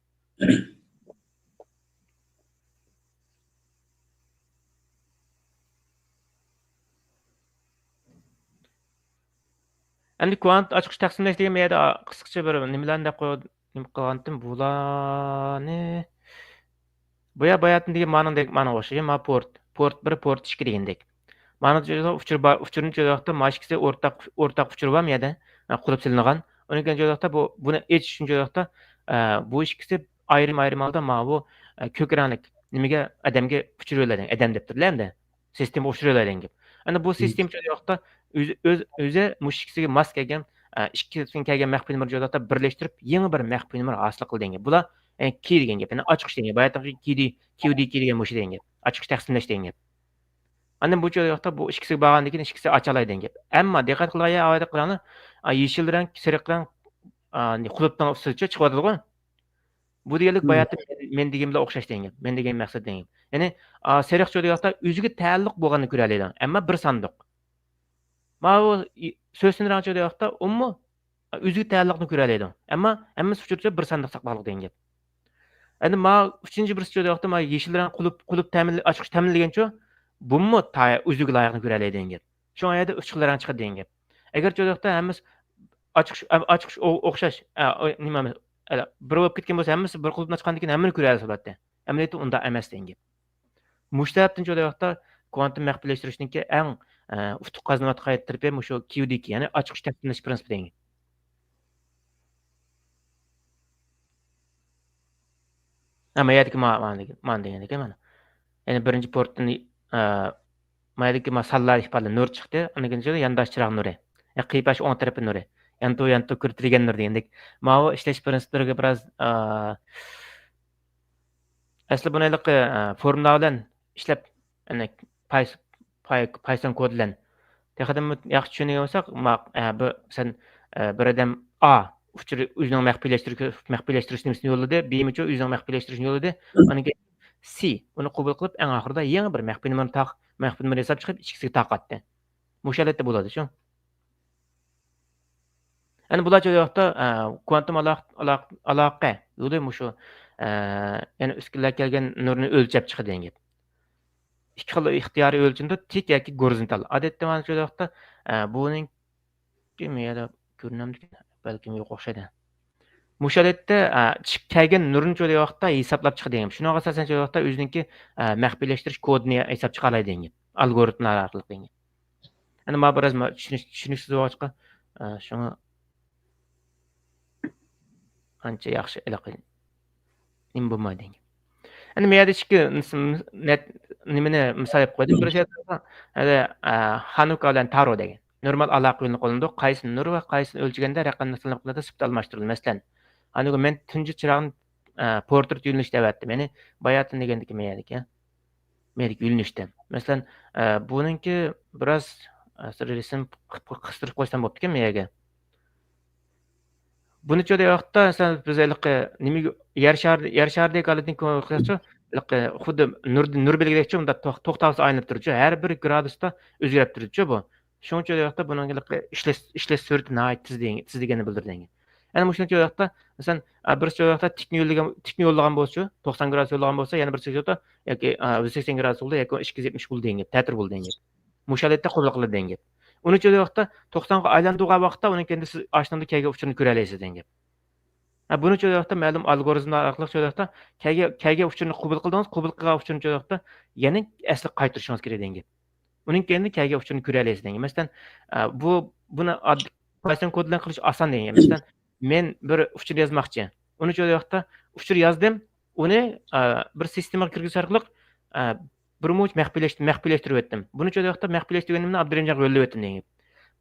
ئەمدى كۋانت ئاچقۇچ تەقسىملەش دېگەن يەردە قىسقىچە بىر نېمىلەرنى دەپ قوي-، نېمە قىلغانتىم، بۇلارنى، بۇ يەر باياتىن دېگەن مانىڭدەك، مانىڭغا ئوخشاش، ما پورت، پورت بىر، پورت ئىككى دېگەندەك. مانا ئۇچۇر بار، ئۇچۇرنى چۆدەۋاتا ما ئىككىسى ئورتاق، ئورتاق ئۇچۇر بار يەردە، ھە، قۇلۇپ سېلىنغان. ئۇنىڭ كەينى چۆدەۋاتا بۇ، بۇنى ئېچىش ئۈچۈن چۆدەۋاتا، ئە، بۇ ئىككىسى ئايرىم-ئايرىم ھالدا ماۋۇ، ئە، كۆك رەڭلىك نېمىگە، ئادەمگە ئۇچۇر يوللايدۇ، ئادەم دەپتۇرلار ئەمدى. سىستېما ئۇچۇر يوللايدۇ دەپ. ئەنە بۇ سىستېما چۆدەۋاتا ئۆزى، ئۆز-، ئۆزى مۇشۇ ئىككىسىگە ماس كەلگەن، ئە، ئىككىسىدىن كەلگەن مەخپىي نومۇر چۆدەۋاتا بىرلەشتۈرۈپ يېڭى بىر مەخپىي نومۇر ھاسىل قىل دېگەن گەپ. بۇلار، ئە، كى دېگەن گەپ. يەنى ئاچقۇچ دېگەن گەپ. باياتىنقى كى دى، كيۇ دى كى دېگەن مۇشۇ دېگەن گەپ. ئاچقۇچ تەقسىملەش دېگەن گەپ. ئاندىن بۇ چۆدەۋاتا بۇ ئىككىسىگە بارغاندىن كېيىن ئىككىسى ئاچالايدۇ دېگەن گەپ. ئەمما دىققەت قىلغان يەر، ئاۋايدا قاراڭلار، ئا، يېشىل رەڭ، سېرىق رەڭ، ئا، قۇلۇپنىڭ ئۈستىدىچە چىقىۋاتىدىغۇ. بۇ دېگەنلىك باياتىن مەن، مەن دېگەن بىلەن ئوخشاش دېگەن گەپ. مەن دېگەن مەقسەت دېگەن گەپ. يەنى، ئا، سېرىق چۆدەۋاتا ئۆزىگە تەئەللۇق بولغاننى كۆرەلەيدۇ. ئەمما بىر ساندۇق. ماۋۇ ئى-، سۆز سىنىرىڭ چىقىدىغان ۋاقىتتا ئۇمۇ ئۆزىگە تەئەللۇقنى كۆرەلەيدۇ. ئەمما ھەممىسى ئۇچۇرچە بىر ساندۇق ساقلاقلىق دېگەن گەپ. ئەمدى ما ئۈچىنچى بىرسى چىقىدىغان ۋاقىتتا ما يېشىل رەڭ قۇلۇپ، قۇلۇپ تەمىنلە-، ئاچقۇچ تەمىنلىگەنچۇ، بۇمۇ تا-، ئۆزىگە لايىقنى كۆرەلەيدۇ دېگەن گەپ. شۇڭا يەردە ئۈچ خىل رەڭ چىقىدۇ دېگەن گەپ. ئەگەر چىقىدىغان ۋاقىتتا ھەممىسى ئاچقۇچ، ئاچقۇچ ئو-، ئوخشاش، ئە، ئو-، نېمە، ئە، بىر بولۇپ كەتكەن بولسا، ھەممىسى بىر قۇلۇپنى ئاچقاندىن كېيىن ھەممىنى كۆرەلىسە بولاتتى. ئەمەلىيەتتە ئۇنداق ئەمەس دېگەن گەپ. مۇشۇ تەرەپتىن چىقىدىغان ۋاقىتتا كوانتۇم مەخپىيلەشتۈرۈشنىڭكى ئەڭ، ئە، ئۇتۇق قازىنىۋاتقان تەرىپى مۇشۇ كيۇ دى كي، يەنى ئاچقۇچ تەقسىملەش پىرىنسىپى دېگەن. ھە، ما يەردىكى ما-، مانا دېگەن، مانا دېگەن ئىكەن مانا. يەنى بىرىنچى پورتتىن، ئە، ما يەردىكى ما سانلار ئىپادىلەر نۇر چىقتى، ئاندىن كېيىن يانداش چىراغ نۇرى. يا قىيپاش ئوڭ تەرىپى نۇرى. يانتۇ، يانتۇ كۆرسىتىلگەن نۇر دېگەندەك. ماۋۇ ئىشلەش پىرىنسىپلىرىگە بىراز، ئە، ئەسلى بۇنى ھېلىقى، ئە، فورمۇلا بىلەن ئىشلەپ، يەنى پايس-، پاي-، پايسون كود بىلەن تېخىدىنمۇ ياخشى چۈشىنىدىغان بولساق، ما-، ئە، بۇ سەن، ئە، بىر ئادەم ئا ئۇچۇر ئۆزىنىڭ مەخپىيلەشتۈرۈش، مەخپىيلەشتۈرۈش نېمىسىنى يوللىدى، بىمۇچۇ ئۆزىنىڭ مەخپىيلەشتۈرۈشىنى يوللىدى، ئاندىن كېيىن سى ئۇنى قوبۇل قىلىپ، ئەڭ ئاخىرىدا يېڭى بىر مەخپىي نومۇرنى تاق-، مەخپىي نومۇر ھېساب چىقىرىپ، ئىككىسىگە تارقاتتى. مۇشۇ ھالەتتە بولىدۇ شۇ. يەنى بۇلار چىقىدىغان ۋاقىتتا، ئە، كوانتۇم ئالاق-، ئالاق-، ئالاقە دېدى مۇشۇ، ئە، يەنى ئۈسكۈنىلەر كەلگەن نۇرنى ئۆلچەپ چىقىدۇ دېگەن گەپ. ئىككى خىل ئىختىيارىي ئۆلچىمىدۇ، تىك ياكى گورىزونتال. ئادەتتە مانا شۇ ۋاقىتتا، ئە، بۇنىڭكى يەنە كۆرۈنەمدىكىن؟ بەلكىم يوق ئوخشايدۇ. مۇشۇ ھالەتتە، ئە، چىق-، كەلگەن نۇرنى چىقىدىغان ۋاقىتتا ھېسابلاپ چىقىدۇ دېگەن گەپ. شۇنىڭغا ئاساسەن چىقىدىغان ۋاقىتتا ئۆزىنىڭكى، ئە، مەخپىيلەشتۈرۈش كودىنى ھېساب چىقالايدۇ دېگەن گەپ. ئالگورىتملار ئارقىلىق دېگەن گەپ. ئەنە مانا بىراز ما-، چۈشىنىش-، چۈشىنىكسىز بولغاچقا، ئە، شۇڭا ئانچە ياخشى ھېلىقى نېمە بولمايدۇ دېگەن گەپ. ئەنە ما يەردە ئىككى نېمىنى مىسال ئېلىپ قويدۇم. بىرسى، ئە، ھانۇكا بىلەن تارو دېگەن. نورمال ئالاقە يولىنى قوللىنىدۇ. قايسى نۇر ۋە قايسىنى ئۆلچىگەندە رەقەملىك سانلىق سۈپىتى ئالماشتۇرۇلىدۇ. مەسىلەن، ھانۇكا مەن تۇنجى چىراغنى، ئە، پورترېت يۆنىلىشىدە ئەۋەتتىم. يەنى باياتىن دېگەندىكى ما يەردىكى. مېدىك يۆنىلىشتە. مەسىلەن، ئە، بۇنىڭكى بىراز، ئە، سىر رەسىم قىستۇرۇپ قويسام بوپتىكەن مەيەگە. بۇنى چۆدى ۋاقىتتا، مەسىلەن، بىز ھېلىقى نېمىگە، يەر شارى، يەر شارىدەك ھالەتنى كۆرسەكچۇ، ھېلىقى خۇددى نۇر، نۇر بەلگىدەكچۇ، مۇنداق توخ-، توختاۋسىز ئايلىنىپ تۇرىدۇ. ھەر بىر گرادۇستا ئۆزگىرىپ تۇرىدۇ بۇ. شۇڭا چۆدى ۋاقىتتا بۇنىڭ ھېلىقى ئىشلەش، ئىشلەش سۈرئىتى ناھايىتى تېز دېگەن، تېز دېگەننى بىلدۈرىدۇ. يەنى مۇشۇنى چۆدى ۋاقىتتا، مەسىلەن، ئە، بىرسى چۆدى ۋاقىتتا تىكنى يوللىغان، تىكنى يوللىغان بولسىچۇ، توقسان گرادۇس يوللىغان بولسا، يەنە بىرسى چۆدى ياكى، ئە، يۈز سەكسەن گرادۇس بولدى ياكى ئىككى يۈز يەتمىش بولدى دېگەن گەپ، تەتۈر بولدى دېگەن گەپ. مۇشۇ ھالەتتە قوبۇل قىلىدۇ دېگەن گەپ. ئۇنى چۆدى ۋاقىتتا توقسانغا ئايلاندۇرغان ۋاقىتتا ئۇنىڭ كەينىدە سىز ئاشۇنىڭدا كەلگەن ئۇچۇرنى كۆرەلەيسىز دېگەن گەپ. ھە، بۇنى چۆدى ۋاقىتتا مەلۇم ئالگورىزملار ئارقىلىق چۆدى ۋاقىتتا كەلگەن، كەلگەن ئۇچۇرنى قوبۇل قىلدىڭىز، قوبۇل قىلغان ئۇچۇرنى چۆدى ۋاقىتتا يەنە ئەسلىگە قايتۇرۇشىڭىز كېرەك دېگەن گەپ. ئۇنىڭ كەينىدە كەلگەن ئۇچۇرنى كۆرەلەيسىز دېگەن گەپ. مەسىلەن، ئە، بۇ، بۇنى ئاددىي پايسون كود بىلەن قىلىش ئاسان دېگەن گەپ. مەسىلەن، مەن بىر ئۇچۇر يازماقچى. ئۇنى چۆدى ۋاقىتتا ئۇچۇر يازدىم، ئۇنى، ئە، بىر سىستېمىغا كىرگۈزۈش ئارقىلىق، ئە، بىر مۇنچە مەخپىيلەش-، مەخپىيلەشتۈرۈۋەتتىم. بۇنى چۆدى ۋاقىتتا مەخپىيلەشتۈرگىنىمنى ئابدۇرېھىمجانغا يوللىۋەتتىم دېگەن گەپ.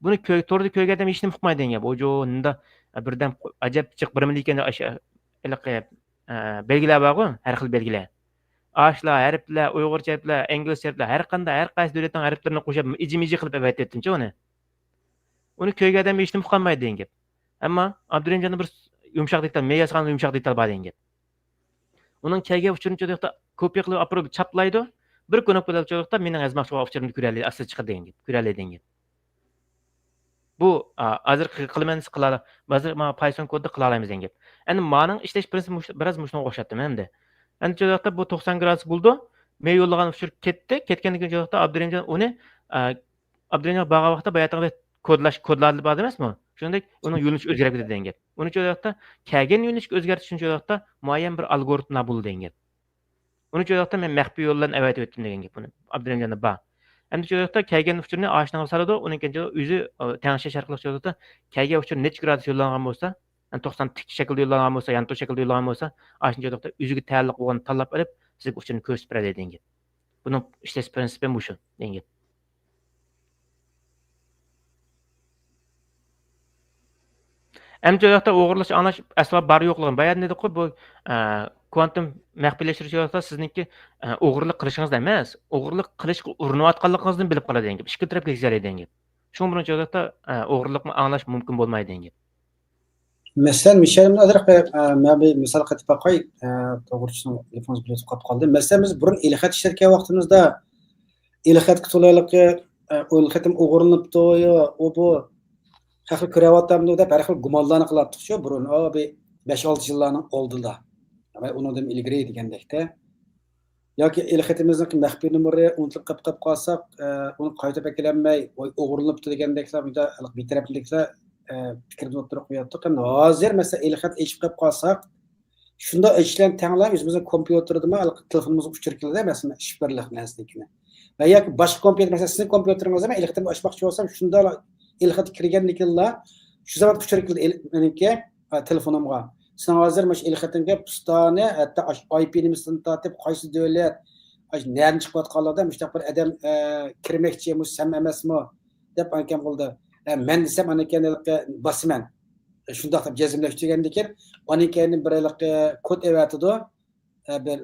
بۇنى كۆ-، توردا كۆرگەن ئادەم ھېچنېمە ئۇقمايدۇ دېگەن گەپ. ئوجۇ، نىندا، ئە، بىردەم ئەجەب جىق بىر مىليون ئىكەن، ئاشۇ، ھېلىقى، ئە، بەلگىلەر بارغۇ، ھەر خىل بەلگىلەر. ئاشۇلار ھەرپلەر، ئۇيغۇرچە ھەرپلەر، ئىنگلىزچە ھەرپلەر، ھەر قانداق، ھەر قايسى دۆلەتنىڭ ھەرپلىرىنى قوشۇپ، ئىجى-مىجى قىلىپ ئەۋەتىۋەتتىمچۇ ئۇنى. ئۇنى كۆرگەن ئادەم ھېچنېمە ئۇقالمايدۇ دېگەن گەپ. ئەمما ئابدۇرېھىمجاندا بىر يۇمشاق دېتال، مەن ياسىغان يۇمشاق دېتال بار دېگەن گەپ. ئۇنىڭ كەلگەن ئۇچۇرىنى چۆدى ۋاقىتتا كوپىيە قىلىپ ئاپىرىپ چاپلايدۇ. بىر كۇنۇپكا بىلەن چۆدى ۋاقىتتا مېنىڭ يازماقچى بولغان ئۇچۇرۇمنى كۆرەلەيدۇ، ئاستىدا چىقىدۇ دېگەن گەپ. كۆرەلەيدۇ دېگەن گەپ. بۇ، ئا، ھازىرقى قىلىمەن دېسە قىلالا-، ھازىر مانا پايسون كوددا قىلالايمىز دېگەن گەپ. ئەمدى مانىڭ ئىشلەش پىرىنسىپى مۇش-، بىراز مۇشۇنىڭغا ئوخشاپتۇ مەندە. ئەمدى چۆدى ۋاقىتتا بۇ توقسان گرادۇس بولىدۇ. مەن يوللىغان ئۇچۇر كەتتى. كەتكەندىن كېيىن چۆدى ۋاقىتتا ئابدۇرېھىمجان ئۇنى، ئا، ئابدۇرېھىمجان بارغان ۋاقىتتا باياتىنقى كودلاش، كودلار بار ئەمەسمۇ؟ شۇنىڭدەك ئۇنىڭ يۆنىلىشى ئۆزگىرىپ كېتىدۇ دېگەن گەپ. ئۇنى چۆدى ۋاقىتتا كەلگەن يۆنىلىشكە ئۆزگەرتىش ئۈچۈن چۆدى ۋاقىتتا مۇئەييەن بىر ئالگورىتملار بولىدۇ دېگەن گەپ. ئۇنى چۆدى ۋاقىتتا مەن مەخپىي يول بىلەن ئەۋەتىۋەتتىم دېگەن گەپ بۇنى. ئابدۇرېھىمجاندا بار. ئەمدى چۆدى ۋاقىتتا كەلگەن ئۇچۇرنى ئاشۇنىڭغا سالىدۇ، ئۇنىڭ كەينىدە ئۆزى، ئە، تەڭشەش ئارقىلىق چۆدى ۋاقىتتا كەلگەن ئۇچۇر نەچچە گرادۇس يوللانغان بولسا، يەنى توقسان تىك شەكىلدە يوللانغان بولسا، يانتۇ شەكىلدە يوللانغان بولسا، ئاشۇنى چۆدى ۋاقىتتا ئۆزىگە تەئەللۇق بولغان تاللاپ ئېلىپ، سىزگە ئۇچۇرنى كۆرسىتىپ بېرەلەيدۇ دېگەن گەپ. بۇنىڭ ئىشلەش پىرىنسىپى مۇشۇ دېگەن گەپ. ئەمدى ئۇ ياقتا ئوغرىلىق ئاڭلاش ئەسۋاب بار يوقلۇقىنى بايان دېدۇققۇ، بۇ، ئە، كۋانتۇم مەخپىيلەشتۈرۈش ياقتا سىزنىڭكى، ئە، ئوغرىلىق قىلىشىڭىزدا ئەمەس، ئوغرىلىق قىلىشقا ئۇرۇنۇۋاتقانلىقىڭىزدىن بىلىپ قالىدىغان گەپ. ئىككى تەرەپكە يېتەلەيدىغان گەپ. شۇڭا بۇنىڭ ياقتا، ئە، ئوغرىلىقنى ئاڭلاش مۇمكىن بولمايدىغان گەپ. مەسىلەن، مىشەل ئازراق، ئە، مەن بىر مىسال قېتىپ باقاي، ئە، توغرىچىنىڭ گېپىڭىز بىر ئۆتۈپ قاپقالدى. مەسىلەن، بىز بۇرۇن ئېلخەت ئىشلەتكەن ۋاقتىمىزدا، ئېلخەتكە تولا ھېلىقى، ئە، ئېلخېتىم ئوغرىلىنىپتۇ، يا، ئۇ بۇ، خەقلەر كۆرۈۋاتامدۇ دەپ ھەر خىل گۇمانلارنى قىلاتتۇقچۇ بۇرۇن، ئۇ بىر بەش-ئالتە يىللارنىڭ ئالدىدا. ئۇنىڭدىن ئىلگىرى دېگەندەكتە. ياكى ئېلخېتىمىزنىڭ مەخپىي نومۇرى ئۇنتۇلۇپ قېلىپ قالساق، ئۇنى قايتۇرۇپ ئەكېلەلمەي، ۋاي، ئوغرىلىنىپتۇ دېگەندەكلا بىتەرەپلىمىلىكلا پىكىرنى ئوتتۇرىغا قوياتتۇق. ئەمدى ھازىر، مەسىلەن، ئېلخەت ئېچىپ قېلىپ قالساق، شۇنداق ئېچىشلارنى تەڭلا ئۆزىمىزنىڭ كومپيۇتېرىدىمۇ تېلېفونىمىزغا ئۇچۇر كېلىدۇ، مەسىلەن، شىفىرلىق نەرسىنىڭكىنى. ۋە ياكى باشقا كومپيۇتېر، مەسىلەن، سىزنىڭ كومپيۇتېرىڭىزدا مەن ئېلخېتىمنى ئاچماقچى بولسام، شۇنداق ئېلخەت كىرگەندىكىنلا شۇ زامان ئۇچۇر كېلىدۇ مېنىڭكى تېلېفونۇمغا. سېنىڭ ھازىر مۇشۇ ئېلخېتىڭگە پوستانى، ھەتتا ئايپى نېمىسىدىن تارتىپ، قايسى دۆلەت، نەدىن چىقىۋاتقانلىقتا، مۇشۇنداق بىر ئادەم كىرمەكچى، مۇشۇ سەن ئەمەسمۇ دەپ ئانىكەن بولدى. مەن دېسەم، ئانىكەن باسىمەن. شۇنداق دەپ جەزملەشتۈرگەندىن كېيىن، ئانىكەينى بىر ھېلىقى كود ئەۋەتىدۇ، بىر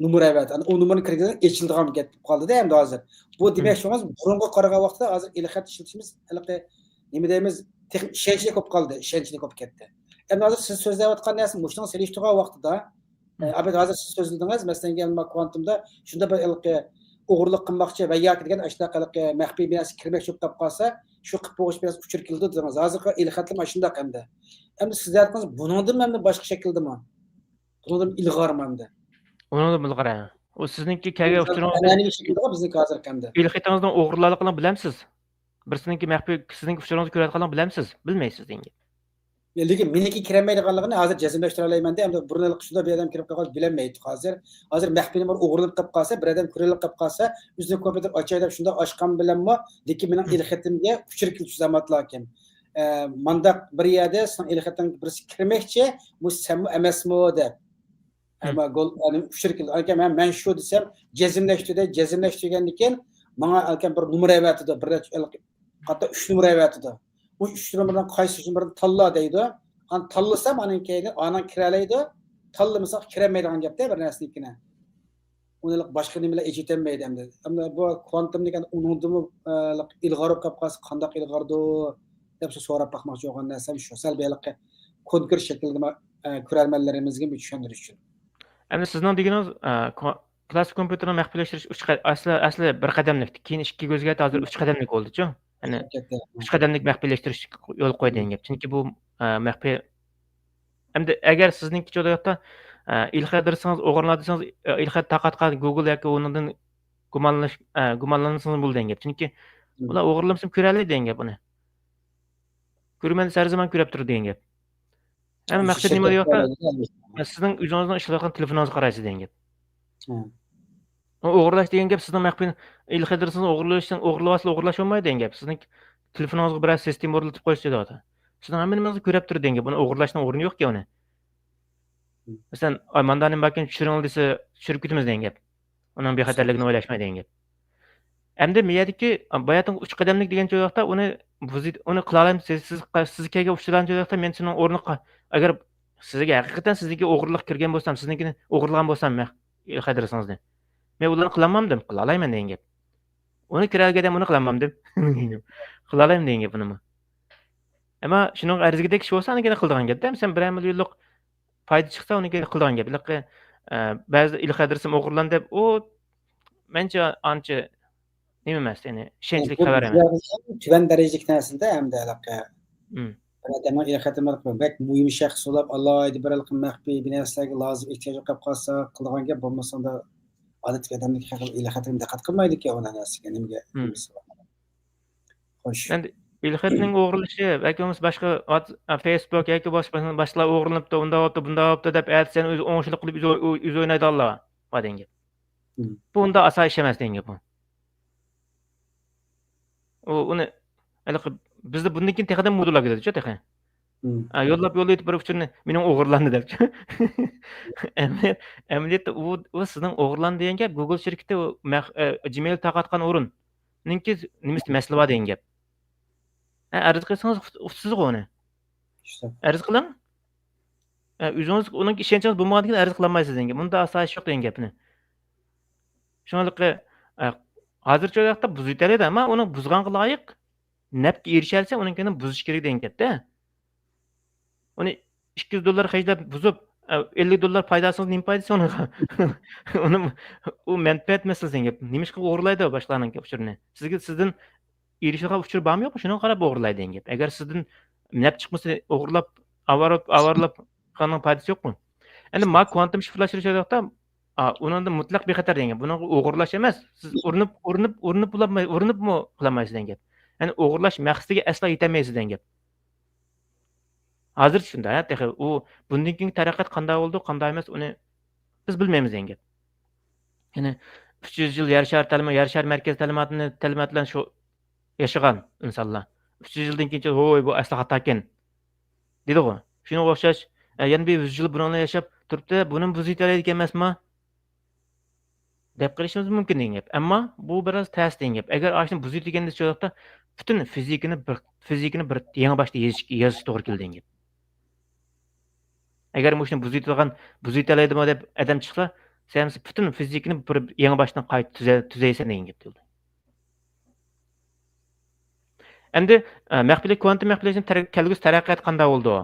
نومۇر ئەۋەتىدۇ. ئۇ نومۇرنى كىرگۈزگەندە ئېچىلىدىغان گەپ بولۇپ قالدىدە ئەمدى ھازىر. بۇ دېمەكچى بولغىنىمىز، بۇرۇنغا قارىغان ۋاقىتتا ھازىر ئېلخەت ئىشلىتىشىمىز ھېلىقى، نېمە دەيمىز، تېخى ئىشەنچلىك بولۇپ قالدى، ئىشەنچلىك بولۇپ كەتتى. ئەمدى ھازىر سىز سۆزلەۋاتقان نەرسە مۇشۇنىڭ سېلىشتۇرغان ۋاقتىدا، ئە، ئابىد، ھازىر سىز سۆزلىدىڭىز، مەسىلەن، كوانتۇمدا شۇنداق بىر ھېلىقى ئوغرىلىق قىلماقچى ۋە ياكى دېگەن ئاشۇنداق ھېلىقى مەخپىي بىر نەرسە كىرمەكچى بولۇپ قالسا، شۇ قىلىپ بولغۇچ بىر نەرسە ئۇچۇر كېلىدۇ دېدىڭىز. ھازىرقى ئېلخەتلىمۇ ئاشۇنداق ئەمدى. ئەمدى سىز دەۋاتقىنىڭىز بۇنىڭدىنمۇ ئەمدى باشقا شەكىلدىمۇ؟ بۇنىڭدىن ئىلغارمۇ ئەمدى؟ ئۇنىڭدىن ئىلغار، ھە. ئۇ سىزنىڭكى كەلگەن ئۇچۇرىڭىزنى ئەنئەنىۋى شەكىلدىغۇ بىزنىڭكى ھازىرقى ئەمدى. ئېلخېتىڭىزنىڭ ئوغرىلانلىقىنى بىلەمسىز؟ بىرسىنىڭكى مەخپىي، سىزنىڭكى ئۇچۇرىڭىزنى كۆرۈۋاتقانلىقىنى بىلەمسىز؟ بىلمەيسىز دېگەن گەپ. لېكىن مېنىڭكى كىرەلمەيدىغانلىقىنى ھازىر جەزملەشتۈرەلەيمەن-دە، ئەمدى بۇرۇن ھېلىقى شۇنداق بىر ئادەم كىرىپ قالغان بىلەلمەيتتۇق ھازىر. ھازىر مەخپىي نومۇر ئوغرىلىنىپ قېلىپ قالسا، بىر ئادەم كۆرۈلۈپ قېلىپ قالسا، ئۆزىنىڭ كومپيۇتېر ئاچاي دەپ شۇنداق ئاچقان بىلەنمۇ، لېكىن مېنىڭ ئېلخېتىمگە ئۇچۇر كېلىپ شۇ زامانلاركەن. ئە، مانداق بىر يەردە سېنىڭ ئېلخېتىڭ بىرسى كىرمەكچى، بۇ سەنمۇ ئەمەسمۇ دەپ. ئەمما گول، يەنى ئۇچۇر كېلىدۇ. ئاكام، ھە، مەن شۇ دېسەم، جەزملەشتۈردى، جەزملەشتۈرگەندىن كېيىن ماڭا ئاكام بىر نومۇر ئەۋەتىدۇ، بىر نەچچە، قاتتا ئۈچ نومۇر ئەۋەتىدۇ. ئۇ ئۈچ نومۇردىن قايسى ئۈچ نومۇرنى تاللا دەيدۇ. ئانا تاللىسام، ئانىڭ كەينى، ئانا كىرەلەيدۇ. تاللىمىسا كىرەلمەيدىغان گەپتە بىر نەرسىنىڭكىنى. ئۇنى باشقا نېمىلەر ئېچىۋېتەلمەيدۇ ئەمدى. ئەمدى بۇ كوانتومنىڭ ئۇنىڭدىمۇ، ئە، ئىلغار بولۇپ قالسا قانداق ئىلغاردۇ دەپ سوراپ باقماقچى بولغان نەرسەم شۇ. سەل بىر ھېلىقى كونكرېت شەكىلدە، ئە، كۆرەرمەنلىرىمىزگە بىر چۈشەندۈرۈش ئۈچۈن. ئەمدى سىزنىڭ دېگىنىڭىز، ئە، كو-، كلاسسىك كومپيۇتېرنىڭ مەخپىيلەشتۈرۈش ئۈچ قە-، ئەسلى، ئەسلى بىر قەدەملىك، كېيىن ئىككىگە ئۆزگەردى، ھازىر ئۈچ قەدەملىك بولدىچۇ؟ يەنى ئۈچ قەدەملىك مەخپىيلەشتۈرۈش يولغا قويدى دېگەن گەپ. چۈنكى بۇ، ئە، مەخپىي، ئەمدى ئەگەر سىزنىڭكى چوقۇم، ئە، ئېلخەت ئادرېسىڭىز ئوغرىلىنىدۇ دېسىڭىز، ئە، ئېلخەت تارقاتقان گوگل ياكى ئۇنىڭدىن گۇمانلىنىش، ئە، گۇمانلانسىڭىز بولىدۇ دېگەن گەپ. چۈنكى ئۇلار ئوغرىلىمىسىمۇ كۆرەلەيدۇ دېگەن گەپ ئۇنى. كۆرمەندە ھەر زامان كۆرۈپ تۇرىدۇ دېگەن گەپ. ئەمما مەقسەت نېمە دېگەن ۋاقىتتا، سىزنىڭ ئۆزىڭىزنىڭ ئىشلەۋاتقان تېلېفونىڭىزغا قارايسىز دېگەن گەپ. ئۇ ئوغرىلاش دېگەن گەپ سىزنىڭ مەخپىي ئېلخەت ئادرېسىڭىزنى ئوغرىلىۋالسا ئوغرىلىۋالسا ئوغرىلاش بولمايدۇ دېگەن گەپ. سىزنىڭ تېلېفونىڭىزغا بىرەر سىستېما ئورنىتىپ قويسا دەۋاتىدۇ. سىزنىڭ ھەممە نېمىڭىزنى كۆرۈپ تۇرىدۇ دېگەن گەپ. ئۇنى ئوغرىلاشنىڭ ئورنى يوقكەن ئۇنى. مەسىلەن، ئاي، ماندا نېمە باركەن چۈشۈرۈڭ دېسە، چۈشۈرۈپ كېتىمىز دېگەن گەپ. ئۇنىڭ بىخەتەرلىكىنى ئويلاشماي دېگەن گەپ. ئەمدى بۇ يەردىكى، باياتىنقى ئۈچ قەدەملىك دېگەن ۋاقىتتا ئۇنى، ئۇنى قىلالايمىز، سىز، سىز، سىز كەلگەن ئۇچۇرلارنى ۋاقىتتا مەن سېنىڭ ئورنىغا، ئەگەر سىزگە ھەقىقەتەن سىزنىڭكى ئوغرىلىق كىرگەن بولسام، سىزنىڭكىنى ئوغرىلىغان بولسام مەن ئېلخەت ئادرېسىڭىزنى، مەن ئۇلارنى قىلالمامدىم؟ قىلالايمەن دېگەن گەپ. ئۇنى كىرەلىگەن ئۇنى قىلالمامدىم؟ قىلالايمەن دېگەن گەپ ئۇنىمۇ. ئەمما شۇنىڭغا ئەرزىگۈدەك كىشى بولسا، ئاندىن كېيىن قىلىدىغان گەپتە. مەسىلەن، بىرەر مىليونلۇق پايدا چىقسا، ئۇنى كېيىن قىلىدىغان گەپ. ھېلىقى، ئە، بەزىدە ئېلخەت ئادرېسىم ئوغرىلاندى دەپ، ئۇ مەنچە ئانچە نېمە ئەمەس، يەنى ئىشەنچلىك خەۋەر ئەمەس. تۆۋەن دەرىجىلىك نەرسىدە ھەمدە ھېلىقى بىر ئادەمنىڭ ئېلخەتىنى بەك مۇھىم شەخس بولۇپ، ئالاھىدە بىر ھېلىقى مەخپىي بىر نەرسىلەرگە لازىم ئېھتىياج بولۇپ قالسا قىلىدىغان گەپ، بولمىسا ئادەتتىكى ئادەمدىكى خەق ئېلخەتىگە دىققەت قىلمايدىكەن ئۇ نەرسىگە، نېمىگە، نېمىسى بار. خوش. ئەمدى ئېلخەتنىڭ ئوغرىلىشى ياكى بولمىسا باشقا ۋات-، فېيسبۇك ياكى باشقا، باشقىلار ئوغرىلىنىپتۇ، ئۇنداق بوپتۇ، بۇنداق بوپتۇ دەپ، ئەتىسى يەنە ئۆزى ئوڭشىلىق قىلىپ ئۆزى، ئۆزى ئوينايدىغانلار بار دېگەن گەپ. بۇ ئۇنداق ئاسان ئىش ئەمەس دېگەن گەپ بۇ. ئۇ، ئۇنى ھېلىقى بىزدە بۇندىن كېيىن تېخىدىن مودېللار كېلىدىچۇ تېخى. ئا، يوللاپ، يوللاپ بىر ئۇچۇرنى مېنىڭ ئوغرىلاندى دەپچۇ. ئەمەلىيەت-، ئەمەلىيەتتە ئۇ، ئۇ سىزنىڭ ئوغرىلاندى دېگەن گەپ، گوگل شىركىتى ئۇ مەخ-، ئە، جىمېيل تارقاتقان ئورۇننىڭكى نېمىسىدە مەسىلە بار دېگەن گەپ. ھە، ئەرز قىلسىڭىز ئۇت-، ئۇتىسىزغۇ ئۇنى. ئەرز قىلىڭ. ھە، ئۆزىڭىز ئۇنىڭ ئىشەنچىڭىز بولمىغاندىكىن ئەرز قىلالمايسىز دېگەن گەپ. بۇندا ئاسايىش يوق دېگەن گەپنى. شۇڭلۇقى، ھە، ھازىرچە ۋاقىتتا بۇزۇۋېتەلەيدۇ، ئەمما ئۇنىڭ بۇزغانغا لايىق نەپكە ئېرىشەلىسە، ئۇنىڭ كەينىدىن بۇزۇش كېرەك دېگەن گەپتە. ئۇنى ئىككى يۈز دوللار خەجلەپ بۇزۇپ، ئە، ئەللىك دوللار پايدا ئالسىڭىز نېمە پايدىسى ئۇنىڭغا؟ ئۇنىڭ، ئۇ مەنپەئەت مەسىلىسى دېگەن گەپ. نېمىشقا ئوغرىلايدۇ باشقىلارنىڭ ئۇچۇرىنى؟ سىزگە، سىزدىن ئېرىشىدىغان ئۇچۇر بارمۇ يوقمۇ، شۇنىڭغا قاراپ ئوغرىلايدۇ دېگەن گەپ. ئەگەر سىزدىن نەپ چىقمىسا، ئوغرىلاپ، ئاۋارە، ئاۋارىلاپ قالغاننىڭ پايدىسى يوقمۇ؟ ئەمدى ما كۋانتۇم شىفىرلاشتۇرۇش ۋاقىتتا، ئا، ئۇنىڭدا مۇتلەق بىخەتەر دېگەن گەپ. بۇنىڭغا ئوغرىلاش ئەمەس، سىز ئۇرۇنۇپ، ئۇرۇنۇپ، ئۇرۇنۇپ بولالماي-، ئۇرۇنۇپمۇ قالالمايسىز دېگەن گەپ. يەنى ئوغرىلاش مەقسىتىگە ئەسلا يېتەلمەيسىز دېگەن گەپ. ھازىرچە شۇنداق، ھە، تېخى ئۇ بۇندىن كېيىنكى تەرەققىيات قانداق بولىدۇ، قانداق ئەمەس، ئۇنى بىز بىلمەيمىز دېگەن گەپ. يەنى ئۈچ يۈز يىل يەر شارى تەلىمى، يەر شارى مەركىزى تەلىماتىنى، تەلىماتى بىلەن شۇ ياشىغان ئىنسانلار. ئۈچ يۈز يىلدىن كېيىن، ھوي، بۇ ئەسلى خاتاكەن، دېدىغۇ. شۇنىڭغا ئوخشاش، ئە، يەنە بىر يۈز يىل بۇنىڭ بىلەن ياشاپ تۇرۇپتۇ، بۇنىمۇ بۇزۇۋېتەلەيدىكەن ئەمەسما؟ دەپ قېلىشىمىز مۇمكىن دېگەن گەپ. ئەمما بۇ بىراز تەس دېگەن گەپ. ئەگەر ئاشۇنى بۇزۇۋېتىلگەندە، شۇ ۋاقىتتا پۈتۈن فىزىكىنى بىر، فىزىكىنى بىر يېڭى باشتا يېزىش، يېزىش توغرا كېلىدۇ دېگەن گەپ. ئەگەر مۇشۇنى بۇزۇۋېتىدىغان، بۇزۇۋېتەلەيدىمۇ دەپ ئادەم چىقسا، سەن پۈتۈن فىزىكىنى بىر يېڭى باشتىن قايتا تۈزە-، تۈزەيسەن دېگەن گەپ بولدى. ئەمدى، ئە، مەخپىيلىك، كۋانتۇم مەخپىيلىكنىڭ تەر-، كەلگۈسى تەرەققىياتى قانداق بولىدۇ؟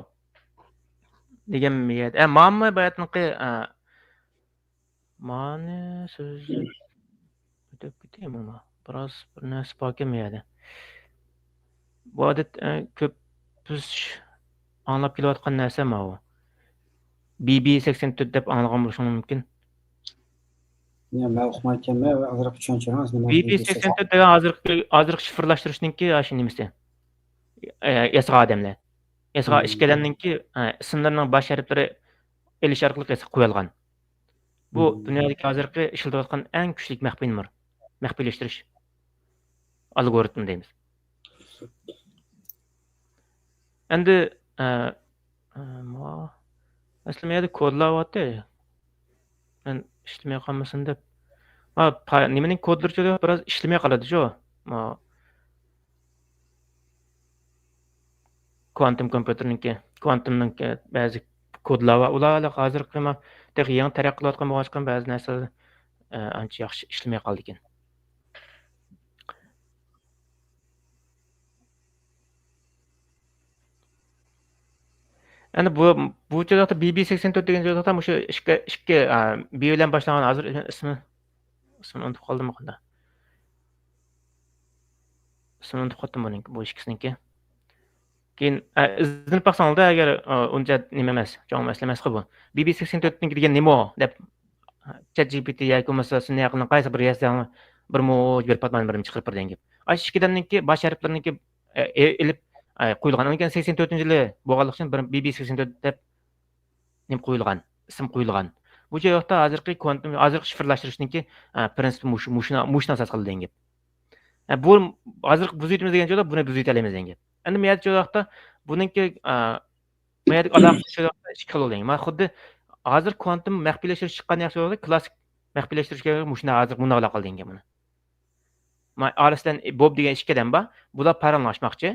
دېگەن يەردە، ئە، ماما باياتنىڭكى، ئە، مانا سۆزلەپ ئۆتۈپ كېتەي مانا. بىراز بىر نەرسە باركەن بۇ يەردە. بۇ ئادەت، ئە، كۆپ بىز ئاڭلاپ كېلىۋاتقان نەرسە ماۋۇ. بى بى سەكسەن تۆت دەپ ئاڭلىغان بولۇشىڭىز مۇمكىن. يا، مەن ئۇقمايتتىم، مەن ئازراق چۈشەندۈرۈڭىز، نېمە بى بى بى بى سەكسەن تۆت سەكسەن تۆت دېگەن ھازىرقى، ھازىرقى شىفىرلاشتۇرۇشنىڭكى ئاشۇ نېمىسى. ئە، ياسىغان ئادەملەر. ياسىغان مم. ئىككى ئادەمنىڭكى، ئە، ئىسىملىرىنىڭ باش ھەرپلىرى ئېلىش ئارقىلىق ياساپ قويۇلغان. بۇ مم. دۇنيادىكى ھازىرقى ئىشلىتىلىۋاتقان ئەڭ كۈچلۈك مەخپىي نومۇر. مەخپىيلەشتۈرۈش ئالگورىتمى دەيمىز. ئەمدى، ئە، ئە، ما-، ئەسلى مەن يەردە كودلاۋاتتى. مەن ئىشلىمەي قالمىسۇن دەپ. ما، پا-، نېمىنىڭ كودلىرىچۇ بىراز ئىشلىمەي قالىدىچۇ. ما، كۋانتۇم كومپيۇتېرنىڭكى، كۋانتۇمنىڭكى بەزى كودلار بار. ئۇلار ھازىرقى ما-، تېخى يېڭى تەرەققىي قىلىۋاتقان بولغاچقا بەزى نەرسىلەر، ئە، ئانچە ياخشى ئىشلىمەي قالىدىكەن. ئەمدى بۇ، بۇ چاغدا بى بى سەكسەن تۆت دېگەن چاغدا مۇشۇ ئىككى، ئىككى، ئە، بى بىلەن باشلانغان، ھازىر ئىسمى، ئىسمىنى ئۇنتۇپ قالدىم قانداق. ئىسمىنى ئۇنتۇپ قاپتىم بۇنىڭ، بۇ ئىككىسىنىڭكى. كېيىن، ئە، ئىزدىنىپ باقساڭلار، ئەگەر، ئە، ئۇنچە نېمە ئەمەس، چوڭ مەسىلە ئەمەسقۇ بۇ. بى بى سەكسەن تۆتنىڭكى دېگەن نېمە ئۇ دەپ، چات جى پى تى ياكى بولمىسا سىزنىڭ يېقىندا قايسى بىر يازساڭلار، بىر موج بېرىپ پاتمايدۇ، بىر چىقىرىپ بېرىدىكەن گەپ. ئاشۇ ئىككى ئادەمنىڭكى، ئە، ئېلىپ، ئە، قويۇلغان. ئۇنىڭ كېيىن سەكسەن تۆتىنچى يىلى بولغانلىقى ئۈچۈن بىر بى بى سەكسەن تۆت دەپ نېمە قويۇلغان، ئىسىم قويۇلغان. بۇ جايلىقتا ھازىرقى كۋانتۇم، ھازىرقى شىفىرلاشتۇرۇشنىڭكى، ئە، پىرىنسىپى مۇشۇ، مۇشۇنى، مۇشۇنى ئاساس قىلىدىغان گەپ. ئە، بۇ ھازىرقى بۇزۇۋېتىمىز دېگەن جايدا بۇنى بۇزۇۋېتەلەيمىز دېگەن گەپ. ئەمدى مەيەردە جايلىقتا بۇنىڭكى، ئە، مەيەردىكى ئالاقىسى جايلىقتا ئىككى خىل بولدى. مانا خۇددى ھازىر كۋانتۇم مەخپىيلەشتۈرۈش چىققان ياخشى بولدى، كلاسسىك مەخپىيلەشتۈرۈشكە مۇشۇنداق ھازىر مۇنداق ئالاقە قىلدى دېگەن گەپ مانا. ما-، ئالىس بىلەن بوب دېگەن ئىككى ئادەم بار. بۇلار پاراڭلاشماقچى.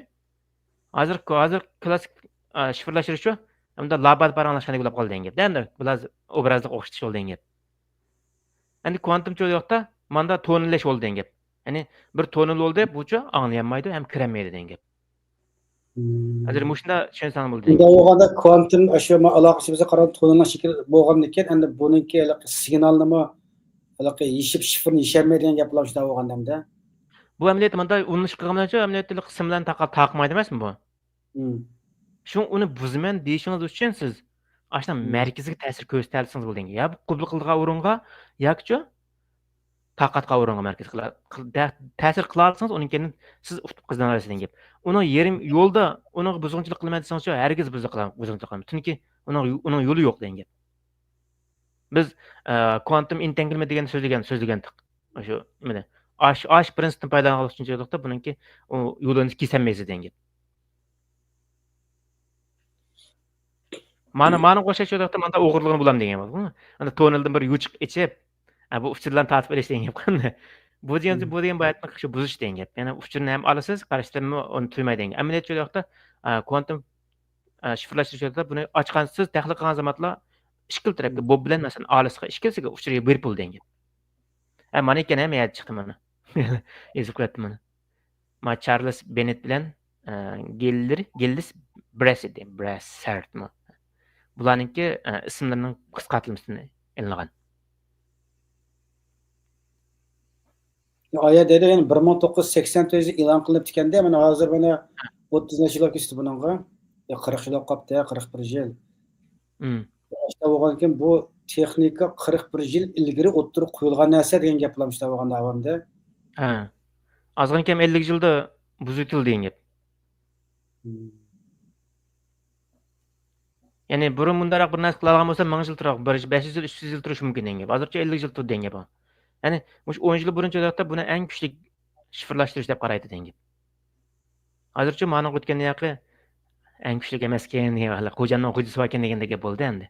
ھازىر، ھازىر كلاسسىك، ئا، شىفىرلاشتۇرۇشچۇ، ئەمدى لابادا پاراڭلاشقاندەك بولۇپ قالدى دېگەن گەپ. ئەمدى بۇلار ئوبرازلىق ئوخشىتىش بولدى دېگەن گەپ. ئەمدى كۋانتۇمچۇ يوقتا، ماندا تونېللەش بولدى دېگەن گەپ. يەنى بىر تونېل بولدى، بۇچۇ ئاڭلىيالمايدۇ ھەم كىرەلمەيدۇ دېگەن گەپ. ھازىر مۇشۇنداق چۈشەنسەڭ بولدى. شۇنداق بولغاندا كۋانتۇم ئاشۇ ما-، ئالاقىسى بىزگە قارىغاندا تونېلنىڭ شەكلى بولغاندىكىن، ئەمدى بۇنىڭكى ھېلىقى سىگنالنىمۇ ھېلىقى يېشىپ شىفىرنى يېشەلمەيدىغان گەپ بولامدۇ شۇنداق بولغاندا ئەمدى؟ بۇ ئەمەلىيەتتە مۇنداق ئۇلىنىشقا قىلغان ئىسىم بىلەن تاقا-، تاقىمايدۇ ئەمەسمۇ بۇ؟ مم. شۇڭا ئۇنى بۇزىمەن دېيىشىڭىز ئۈچۈن سىز ئاشۇنداق مم. مەركىزىگە تەسىر كۆرسىتەلىسىڭىز بولدى. يا بۇ قوبۇل قىلىدىغان ئورۇنغا ياكىچۇ تاقاتقان ئورۇنغا مەركىز قىلا-، قىل-، تە-، تەسىر قىلالىسىڭىز، ئۇنىڭ كېيىن سىز ئۇتۇپ قازىنالايسىز دېگەن گەپ. ئۇنىڭ يېرىم يولدا ئۇنىڭغا بۇزغۇنچىلىق قىلىمەن دېسىڭىزچۇ، ھەرگىز بۇزغۇنچىلىق قىلمايدۇ. چۈنكى ئۇنىڭ يو-، ئۇنىڭ يولى يوق دېگەن گەپ. بىز، ئە، كۋانتۇم ئېنتەنگلمېنت دېگەننى سۆزلىگەن، سۆزلىگەنتۇق. ئاشۇ نېمىدە. ئاش، ئاش پىرىنسىپتىن پايدىلانغانلىقى ئۈچۈن بۇ يولىنى كېسەلمەيسىز دېگەن گەپ. مانا، مم. مانا ئوخشاش شۇ ۋاقىتتا ماندا ئوغرىلىغىنى بولام دېگەن گەپ. ئەنە تونېلدىن بىر يوچۇق ئېچىپ، ئە، بۇ ئۇچۇرلارنى تارتىپ ئېلىش دېگەن گەپ قانداق؟ بۇ دېگەن، مم. بۇ دېگەن باياتنىڭ شۇ بۇزۇش دېگەن گەپ. يەنى ئۇچۇرنى ھەم ئالىسىز، قارشى تەرەپمۇ ئۇنى تۇيمايدۇ دېگەن گەپ. ئەمەلىيەتتە شۇ ۋاقىتتا، ئە، كوانتۇم، ئە، شىفىرلاشتۇرۇش ۋاقتىدا بۇنى ئاچقانسىز، تەخلىق قىلغان زامانلا ئىككىلا تەرەپكە، مم. بوب بىلەن مەسىلەن ئالىسقا ئىككىلىسىگە ئۇچۇر بېرىپ بولىدۇ دېگەن گەپ. ھە، مانا ئىكەن، ھە، مەن يەردە چىقتى مانا. يېزىپ قوياتتىم مانا. ما چارلىس بېننېت بىلەن، ئە، گېللېر، گېللېس برەسىت، برەسەرتمۇ. بۇلارنىڭكى، ئە، ئىسىملىرىنىڭ قىسقارتىلمىسىدىن ئېلىنغان. ئايا دەيدۇ، يەنى بىر مىڭ توققۇز يۈز سەكسەن تۆتىدە ئېلان قىلىنىپتىكەندە، مانا ھازىر مانا ئوتتۇز نەچچە يىل كېتىپتۇ بۇنىڭغا. يا قىرىق يىل قاپتۇ، قىرىق بىر يىل. مم. شۇنداق بولغاندىكىن بۇ تېخنىكا قىرىق بىر يىل ئىلگىرى ئوتتۇرىغا قويۇلغان نەرسە دېگەن گەپ بولامدۇ شۇنداق بولغاندا ئاۋامدا. ھە. ئازغىنە كەم ئەللىك يىلدا بۇزۇۋېتىلدى دېگەن گەپ. مم. يەنى بۇرۇن مۇنداقراق بىر نەرسە قىلالىغان بولسا، مىڭ يىل تۇرار، بىر بەش يۈز يىل، ئۈچ يۈز يىل تۇرۇشى مۇمكىن دېگەن گەپ. ھازىرچە ئەللىك يىل تۇرىدۇ دېگەن گەپ. يەنى مۇشۇ ئون يىل بۇرۇنچە ۋاقىتتا بۇنى ئەڭ كۈچلۈك شىفىرلاشتۇرۇش دەپ قارايتتى دېگەن گەپ. ھازىرچە مانىڭ ئۆتكەن ياقى ئەڭ كۈچلۈك ئەمەسكەن دېگەن، خوجامنىڭ خوجىسى باركەن دېگەندەك گەپ بولدى ئەمدى.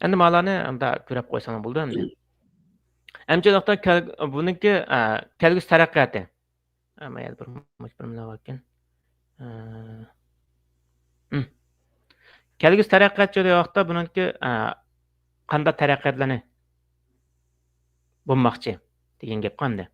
ئەمدى مالارنى ئەمدى كۆرۈپ قويساڭلار بولدى ئەمدى. ئەمدى ۋاقىتتا كەل-، بۇنىڭكى، ئە، كەلگۈسى تەرەققىياتى. ئەمما يەنە بىر، بىر نېمە باركەن. ئە، ھىم. كەلگۈسى تەرەققىيات دېگەن ۋاقىتتا بۇنىڭكى، ئە، قانداق تەرەققىياتلارنى بولماقچى دېگەن گەپ قالدى.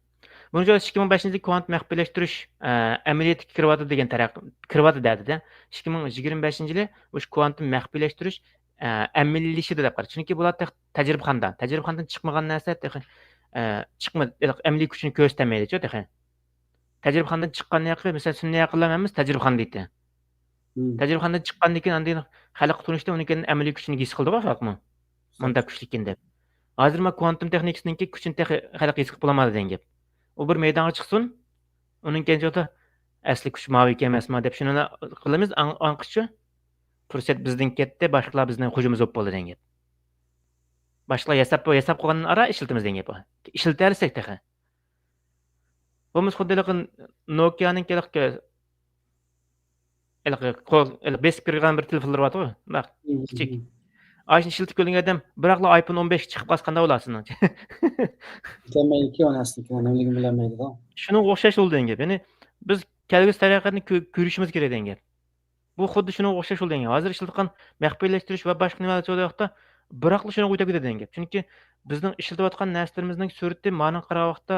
بۇنىڭ ئۈچۈن ئىككى مىڭ بەشىنچى يىلى كۋانت مەخپىيلەشتۈرۈش، ئە، ئەمەلىيەتكە كىرىۋاتىدۇ دېگەن تەرەق-، كىرىۋاتىدۇ دەدى-دە. ئىككى مىڭ يىگىرمە بەشىنچى يىلى مۇشۇ كۋانتۇم مەخپىيلەشتۈرۈش، ئە، ئەمەلىيلىشىدۇ دەپ قارىدى. چۈنكى بۇلار تېخى تەجرىبىخانىدا، تەجرىبىخانىدىن چىقمىغان نەرسە تېخى، ئە، چىقمىدى، ئەمەلىي كۈچىنى كۆرسىتەلمەيدىچۇ تېخى. تەجرىبىخانىدىن چىققاندىن كېيىن، مەسىلەن، سۈنئىي ئەقىللەر ھەممىسى تەجرىبىخانىدا ئىدى. مم. تەجرىبىخانىدىن چىققاندىن كېيىن، ئاندىن خەلققە تونۇشتى، ئۇنىڭ كېيىن ئەمەلىي كۈچىنى ھېس قىلدىغۇ خەلقمۇ. مۇنداق كۈچلۈككەن دەپ. ھازىر ما كۋانتۇم تېخنىكىسىنىڭكى كۈچىنى تېخى خەلق ھېس قىلىپ بولالمىدى دېگەن گەپ. ئۇ بىر مەيدانغا چىقسۇن، ئۇنىڭ كېيىن ئەسلى كۈچ ماۋۇ ئىكەن ئەمەسما دەپ شۇنى قىلىمىز، ئاڭ-، ئاڭقىچۇ. پۇرسەت بىزدىن كەتتى، باشقىلار بىزنىڭ خوجىمىز بولۇپ بولدى دېگەن گەپ. باشقىلار ياساپ، ياساپ قويغاندىن ئارا ئىشلىتىمىز دېگەن گەپ. ئىشلىتەلىسەك تېخى. بولمىسا خۇددى ھېلىقى نوكىيانىڭكى ھېلىقى، ھېلىقى قول، ھېلىقى بېسىپ كىرگەن بىر تېلېفونلىرى بارغۇ، بۇنداق كىچىك. ئاشۇنى ئىشلىتىپ كۆرگەن ئادەم، بىراقلا ئايفون ئون بەش چىقىپ قالسا قانداق بولار سىزنىڭچە؟ بىلەلمەيدىكى ئۇ نەرسىنى، نېمىلىكىنى بىلەلمەيدۇ. شۇنىڭغا ئوخشاش بولدى دېگەن گەپ. يەنى بىز كەلگۈسى تەرەققىياتنى كۆ-، كۆرۈشىمىز كېرەك دېگەن گەپ. بۇ خۇددى شۇنىڭغا ئوخشاش بولدى دېگەن گەپ. ھازىر ئىشلىتىۋاتقان مەخپىيلەشتۈرۈش ۋە باشقا نېمىلەر دەپ بولغان ۋاقىتتا، بىراقلا شۇنىڭغا ئۆتۈپ كېتىدۇ دېگەن گەپ. چۈنكى بىزنىڭ ئىشلىتىۋاتقان نەرسىلىرىمىزنىڭ سۈرىتى مانىڭغا قارىغان ۋاقىتتا،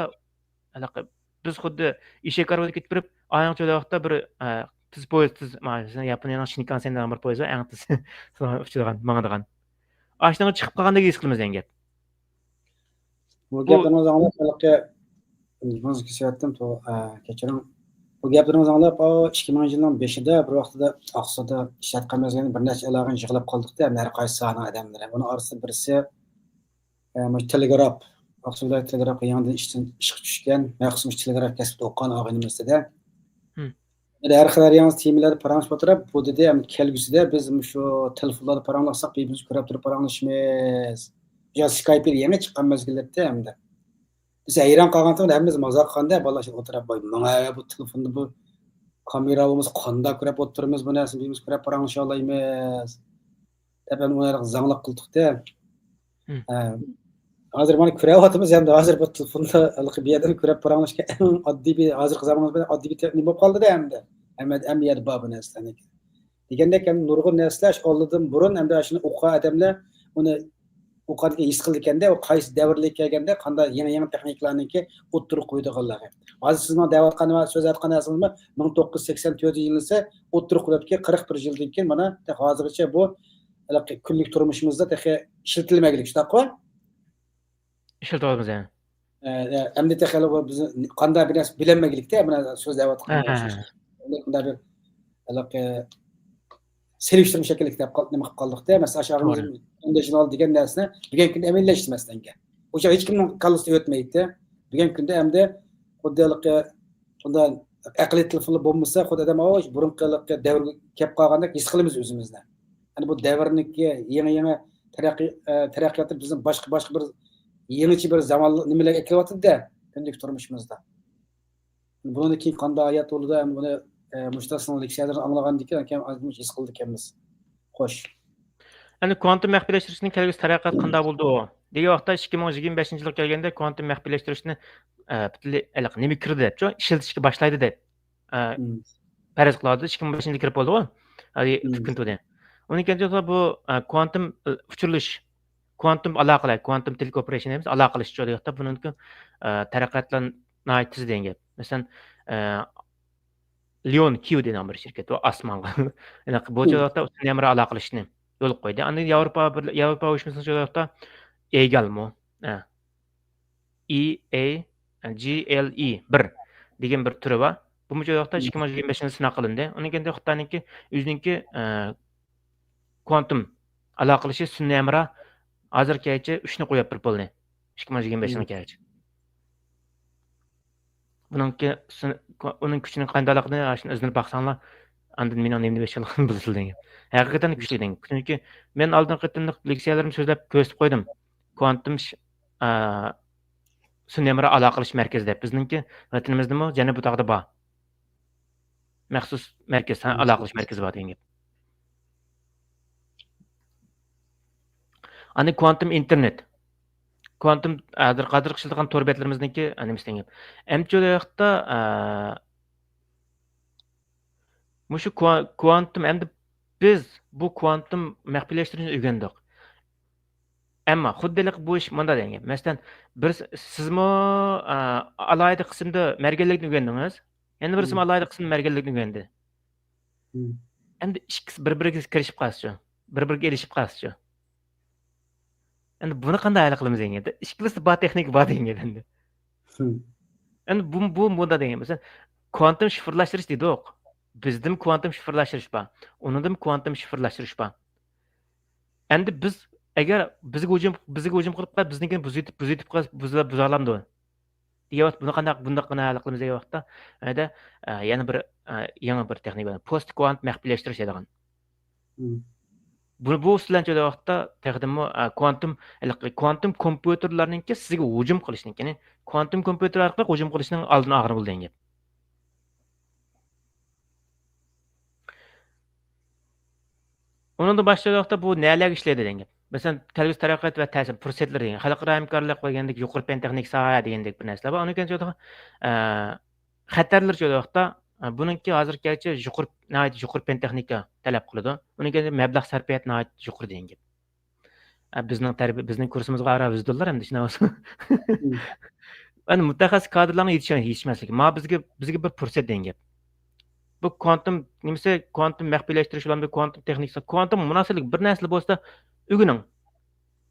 ھېلىقى بىز خۇددى ئېشەك ئاربىدا كېتىپ بېرىپ، ئاياغ چۆلەك ۋاقىتتا بىر، ئە، تېز پويىز، تېز، ما-، ياپونىيەنىڭ شىنكانسېن دېگەن بىر پويىز بار، ئەڭ تېز ئۇچىدىغان، ماڭىدىغان. ئاشۇنىڭغا چىقىپ قالغاندەك ھېس قىلىمىز دېگەن گەپ. بۇ گەپلىرىڭىزنى ئاڭلاپ، ھېلىقى، ئە، كەچۈرۈڭ. بۇ گەپلىرىڭىزنى ئاڭلاپ، ئاۋۇ ئىككى مىڭىنچى يىلنىڭ بېشىدا بىر ۋاقتىدا ئاقسۇدا ئىشلەتكەن مەزگىلدە بىر نەچچە ئالاقىنى يىغلاپ قالدۇقتا، ھەر قايسى ساھەنىڭ ئادەملىرى. ئۇنىڭ ئارىسىدا بىرسى، ئە، مۇشۇ تېلېگراف، ئاقسۇ ۋىلايەت تېلېگرافقا يېڭىدىن ئىشتىن، ئىشقا چۈشكەن، مەخسۇس مۇشۇ تېلېگراف كەسپىدە ئوقۇغان ئاغىنىمىز دېدى. ھىم. ھەر خىل ھەر ياڭزا تېمىلاردا پاراڭلىشىپ ئولتۇرۇپ، بۇ دېدى، ئەمدى كەلگۈسىدە بىز مۇشۇ تېلېفونلاردا پاراڭلاشساق، بىر-بىرىمىزنى كۆرۈپ تۇرۇپ پاراڭلىشىمىز. يا سكايپ يېڭى چىققان مەزگىللەردە ئەمدى. بىز ھەيران قالغانتۇق، ھەممىمىز مازاق قىلغاندا، بالىلار ئولتۇرۇپ، ۋاي، ماڭا بۇ تېلېفوندا بۇ كامېرا بولمىسا قانداق كۆرۈپ ئولتۇرىمىز بۇ نەرسىنى، بىز كۆرۈپ پاراڭلىشالايمىز دەپ، ئەمدى ئۇنى زاڭلىق قىلدۇقتە. مم. ھە. ھازىر مانا كۆرۈۋاتىمىز ئەمدى، ھازىر بۇ تېلېفوندا ھېلىقى بۇ يەردىن كۆرۈپ پاراڭلاشقان ئەڭ ئاددىي بىر، ھازىرقى زامانىمىز بىلەن ئاددىي بىر تېخنىكا بولۇپ قالدىدا ئەمدى. ھەممە، ھەممە يەردە بار بۇ نەرسىلەر. دېگەندەك، ئەمدى نۇرغۇن نەرسىلەر شۇ ئالدىدىن بۇرۇن ئەمدى شۇنى ئوقۇغان ئادەملەر ئۇنى ئوقۇغاندىكىن ھېس قىلىدىكەندە، ئۇ قايسى دەۋرلەرگە كەلگەندە قانداق يېڭى، يېڭى تېخنىكىلارنىڭكى ئوتتۇرىغا قويىدىغانلىقى. ھازىر سىزنىڭ دەۋاتقان ۋە سۆزلەۋاتقان نەرسىڭىزمۇ مىڭ توققۇز يۈز سەكسەن تۆتىنچى يىلىسى ئوتتۇرىغا قويۇلۇپكەن، قىرىق بىر يىلدىن كېيىن مانا تېخى ھازىرغىچە بۇ ھېلىقى كۈنلۈك تۇرمۇشىمىزدا تېخى ئىشلىتىلمىگىلىك، شۇنداققۇ؟ ئىشلىتىۋاتىمىز، ھە. ئە، ئە، ئەمدى تېخى ھېلى بۇ بىز قانداق بىر نەرسە بىلەلمىگىلىكتە، مانا سۆزلەۋاتقان ھە، بۇ ھە، شۇ. ھە. ئەمدى بۇنداق بىر ھېلىقى سېلىشتۇرما شەكىللىك دەپ قال-، نېمە قىلىپ قالدۇقتە. مەسىلەن، ئاشۇ ئاغىمىز توغرا. فوندېيشن ھال دېگەن نەرسىنى بۈگۈنكى كۈندە ئەمەلىيلەشتۈرمەستىن كېيىن. ئۇ ھېچ كىمنىڭ كاللىسىدا ئۆتمەيتتى. بۈگۈنكى كۈندە ئەمدى خۇددى ھېلىقى بۇنداق ئەقلىي تېلېفونلار بولمىسا، خۇددى ئادەم، ئاۋۇ بۇرۇنقى ھېلىقى دەۋرگە كەپ قالغاندەك ھېس قىلىمىز ئۆزىمىزنى. يەنى بۇ دەۋرنىڭكى يېڭى، يېڭى تەرەققىي-، ئە، تەرەققىياتى بىزنى باشقا، باشقا بىر يېڭىچە بىر زامانلىق نېمىلەرگە ئەكىلىۋاتىدۇ-دە، كۈندىلىك تۇرمۇشىمىزدا. بۇنىڭدىن كېيىن قانداق ھايات بولىدۇ، ئەمدى بۇنى، ئە، مۇشۇ سىزنىڭ لېكسىيەلىرىنى ئاڭلىغاندىن كېيىن، كېيىن ئازمۇش ھېس قىلىدىكەنمىز. خوش. ئەمدى كۋانتۇم مەخپىيلەشتۈرۈشنىڭ كەلگۈسى تەرەققىياتى قانداق بولىدۇ دېگەن ۋاقىتتا، ئىككى مىڭ يىگىرمە بەشىنچى يىلغا كەلگەندە كۋانتۇم مەخپىيلەشتۈرۈشنى، ئە، پۈتۈنلەي ھېلىقى نېمە كىردى دەپ، شۇ ئىشلىتىشكە باشلايدۇ دەپ، ئە، مم. پەرەز قىلىۋاتىدۇ. ئىككى مىڭ بەشىنچى يىلى كىرىپ بولدىغۇ. ھازىر مم. پۈتكۈن تۇردى. ئۇنىڭ كېيىن بۇ، ئە، كۋانتۇم، ئە، ئۇچۇرلىشىش، كۋانتۇم ئالاقىلار، كۋانتۇم تېلېكوپېرېيشن دەيمىز، ئالاقىلىشىش جەھەتتە بۇنىڭكى، ئە، تەرەققىياتلار ناھايىتى تېز دېگەن گەپ. مەسىلەن، ئە، لېئون كيۇ دېگەن بىر شىركەت بار، ئاسمانغا. يەنى بۇ جەھەتتە ئۇستىنى ئەمرى ئالاقىلىشىشنى يولغا قويدى. ئاندىن ياۋروپا بىر-، ياۋروپا ئۇيۇشمىسىنىڭ جەھەتتە ئېگالمۇ، ئە، ئى ئەي جى ئېل ئى بىر دېگەن بىر تۈرى بار. بۇمۇ شۇ ۋاقىتتا ئىككى مىڭ يىگىرمە بەشىنچى يىلى سىناق قىلىندى. ئۇنىڭ كەينىدە خىتاينىڭكى ئۆزىنىڭكى، ئە، كوانتۇم ئالاقىلىشىش سۈنئىي ھەمراھ ھازىرغىچە ئۈچنى قويۇپ بېرىپ بولدى. ئىككى مىڭ يىگىرمە بەشنىڭ كەلگۈچە. بۇنىڭكى سۈن-، ئۇنىڭ كۈچىنىڭ قانداقلىقىنى ئاشۇنى ئىزدىنىپ باقساڭلار، ئاندىن مېنىڭ نېمە دېيىشىمنى بىلىسىلەر دېگەن گەپ. ھەقىقەتەن كۈچلۈك دېگەن گەپ. چۈنكى مەن ئالدىنقى قېتىملىق لېكسىيەلىرىمدە سۆزلەپ كۆرسىتىپ قويدۇم. كوانتۇم ش-، ئا، سۈنئىي ھەمراھ ئالاقىلىشىش مەركىزى دەپ. بىزنىڭكى ۋەتىنىمىزدىمۇ جەنۇبىي تاغدا بار. مەخسۇس مەركەز، ھە، ئالاقىلىشىش مەركىزى بار دېگەن گەپ. ئاندىن كوانتۇم ئىنتېرنېت. كوانتۇم، ھازىر، ھازىرقى ئىشلىتىدىغان تور بەتلىرىمىزنىڭكى، ئە، نېمىسى دېگەن گەپ. ئەمدى شۇ ۋاقىتتا، ئە، مۇشۇ كۇا-، كوانتۇم، ئەمدى بىز بۇ كوانتۇم مەخپىيلەشتۈرۈشنى ئۆگەندۇق. ئەمما خۇددى ھېلىقى بۇ ئىش مۇنداق دېگەن گەپ. مەسىلەن، بىر س-، سىزمۇ، ئە، ئالاھىدە قىسىمدا مەرگەنلىكنى ئۆگەندىڭىز. يەنە بىرسىمۇ ئالاھىدە قىسىمدا مەرگەنلىكنى ئۆگەندى. ئەمدى ئىككىسى بىر-بىرىگە كىرىشىپ قالسىچۇ؟ بىر-بىرىگە ئېلىشىپ قالسىچۇ؟ ئەمدى بۇنى قانداق ھەل قىلىمىز دېگەن گەپ. ئىككىلىسىدە بار تېخنىكا بار دېگەن گەپ ئەمدى. ئەمدى بۇ، بۇ مۇنداق دېگەن گەپ. مەسىلەن، كوانتۇم شىفىرلاشتۇرۇش دېدۇق. بىزدىمۇ كوانتۇم شىفىرلاشتۇرۇش بار. ئۇنىڭدىمۇ كوانتۇم شىفىرلاشتۇرۇش بار. ئەمدى بىز، ئەگەر بىزگە ھۇجۇم، بىزگە ھۇجۇم قىلىپ قالسا، بىزنىڭكىنى بۇزۇۋېتىپ، بۇزۇۋېتىپ قالسا، بۇزۇلا-، بۇزالامدۇ؟ دېگەن ۋاقىت، بۇنى قانداق، بۇنداق قانداق ھەل قىلىمىز دېگەن ۋاقىتتا، ئەدە، ئە، يەنە بىر، ئە، يېڭى بىر تېخنىكا بار. پوست كوانت مەخپىيلەشتۈرۈش دەيدىغان. بۇ، بۇ ئۇسۇل بىلەن چۈشۈرگەن ۋاقىتتا تېخىدىنمۇ، ئە، كوانتۇم، ھېلىقى كوانتۇم كومپيۇتېرلارنىڭكى سىزگە ھۇجۇم قىلىشنىڭكى، يەنى كوانتۇم كومپيۇتېر ئارقىلىق ھۇجۇم قىلىشنىڭ ئالدىنى ئالغىلى بولىدۇ دېگەن گەپ. ئۇنىڭدىن باشقا ۋاقىتتا بۇ نەلەرگە ئىشلەيدۇ دېگەن گەپ. مەسىلەن، كەلگۈسى تەرەققىيات ۋە تەسىر پۇرسەتلىرى دېگەن، خەلقئارا ھەمكارلىق دېگەندەك، يۇقىرى پەن تېخنىكا ساھە دېگەندەك بىر نەرسىلەر بار. ئۇنىڭ كەينىدە، ئە، خەتەرلىرى شۇ ۋاقىتتا، ئە، بۇنىڭكى ھازىرغىچە يۇقىرى، ناھايىتى يۇقىرى پەن تېخنىكا تەلەپ قىلىدۇ. ئۇنىڭ كەينىدە مەبلەغ سەرپىياتى ناھايىتى يۇقىرى دېگەن گەپ. ئە، بىزنىڭ تەربىيە، بىزنىڭ كۇرسىمىزغا ئارا بېزىدۇلار ئەمدى شۇنداق بولسا. ئەمدى مۇتەخەسسىس كادىرلارنىڭ يېتىش-، يېتىشمەسلىكى. ما بىزگە، بىزگە بىر پۇرسەت دېگەن گەپ. بۇ كوانتۇم نېمىسى، كوانتۇم مەخپىيلەشتۈرۈش بولامدۇ، كوانتۇم تېخنىكىسى، كوانتۇم مۇناسىۋەتلىك بىر نەرسىلەر بولسا ئۆگىنىڭ.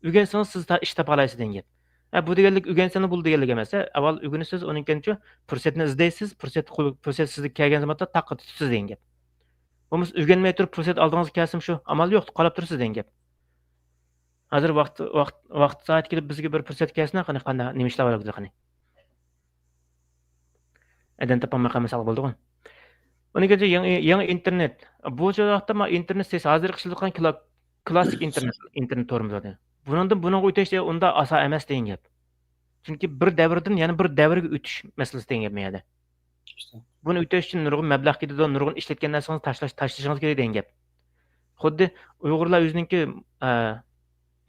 ئۆگەنسىڭىز سىز تا-، ئىش تاپالايسىز دېگەن گەپ. ھە، بۇ دېگەنلىك ئۆگەنسەڭلا بولدى دېگەنلىك ئەمەس. ھە، ئاۋۋال ئۆگىنىسىز، ئۇنىڭ كېيىنچۇ پۇرسەتنى ئىزدەيسىز، پۇرسەت قو-، پۇرسەت سىزگە كەلگەن زاماندا تاققا تۇتىسىز دېگەن گەپ. بولمىسا ئۆگەنمەي تۇرۇپ پۇرسەت ئالدىڭىزغا كەلسىمۇ شۇ، ئامال يوق، قاراپ تۇرىسىز دېگەن گەپ. ھازىر ۋاقىت، ۋاقىت، ۋاقىت سائەت كېلىپ بىزگە بىر پۇرسەت كەلسىنا، قېنى، قانداق، نېمە ئىشلار بار بىزدە، قېنى؟ ئادەم تاپالماي قالمىساق بولىدىغۇ. ئۇنىڭ كېيىنچە يېڭى، يېڭى ئىنتېرنېت. بۇ ۋاقىتتا ما ئىنتېرنېت سىز ھازىر ئىشلەتكەن كلا-، كلاسسىك ئىنتېرنېت، ئىنتېرنېت تورىمىز بار. بۇنىڭدىن بۇنىڭغا ئۆتۈش ئۇنداق ئاسان ئەمەس دېگەن گەپ. چۈنكى بىر دەۋردىن يەنە بىر دەۋرگە ئۆتۈش مەسىلىسى دېگەن گەپ بۇ يەردە. بۇنى ئۆتۈش ئۈچۈن نۇرغۇن مەبلەغ كېتىدۇ، نۇرغۇن ئىشلەتكەن نەرسىڭىزنى تاشلاش، تاشلىشىڭىز كېرەك دېگەن گەپ. خۇددى ئۇيغۇرلار ئۆزىنىڭكى، ئە،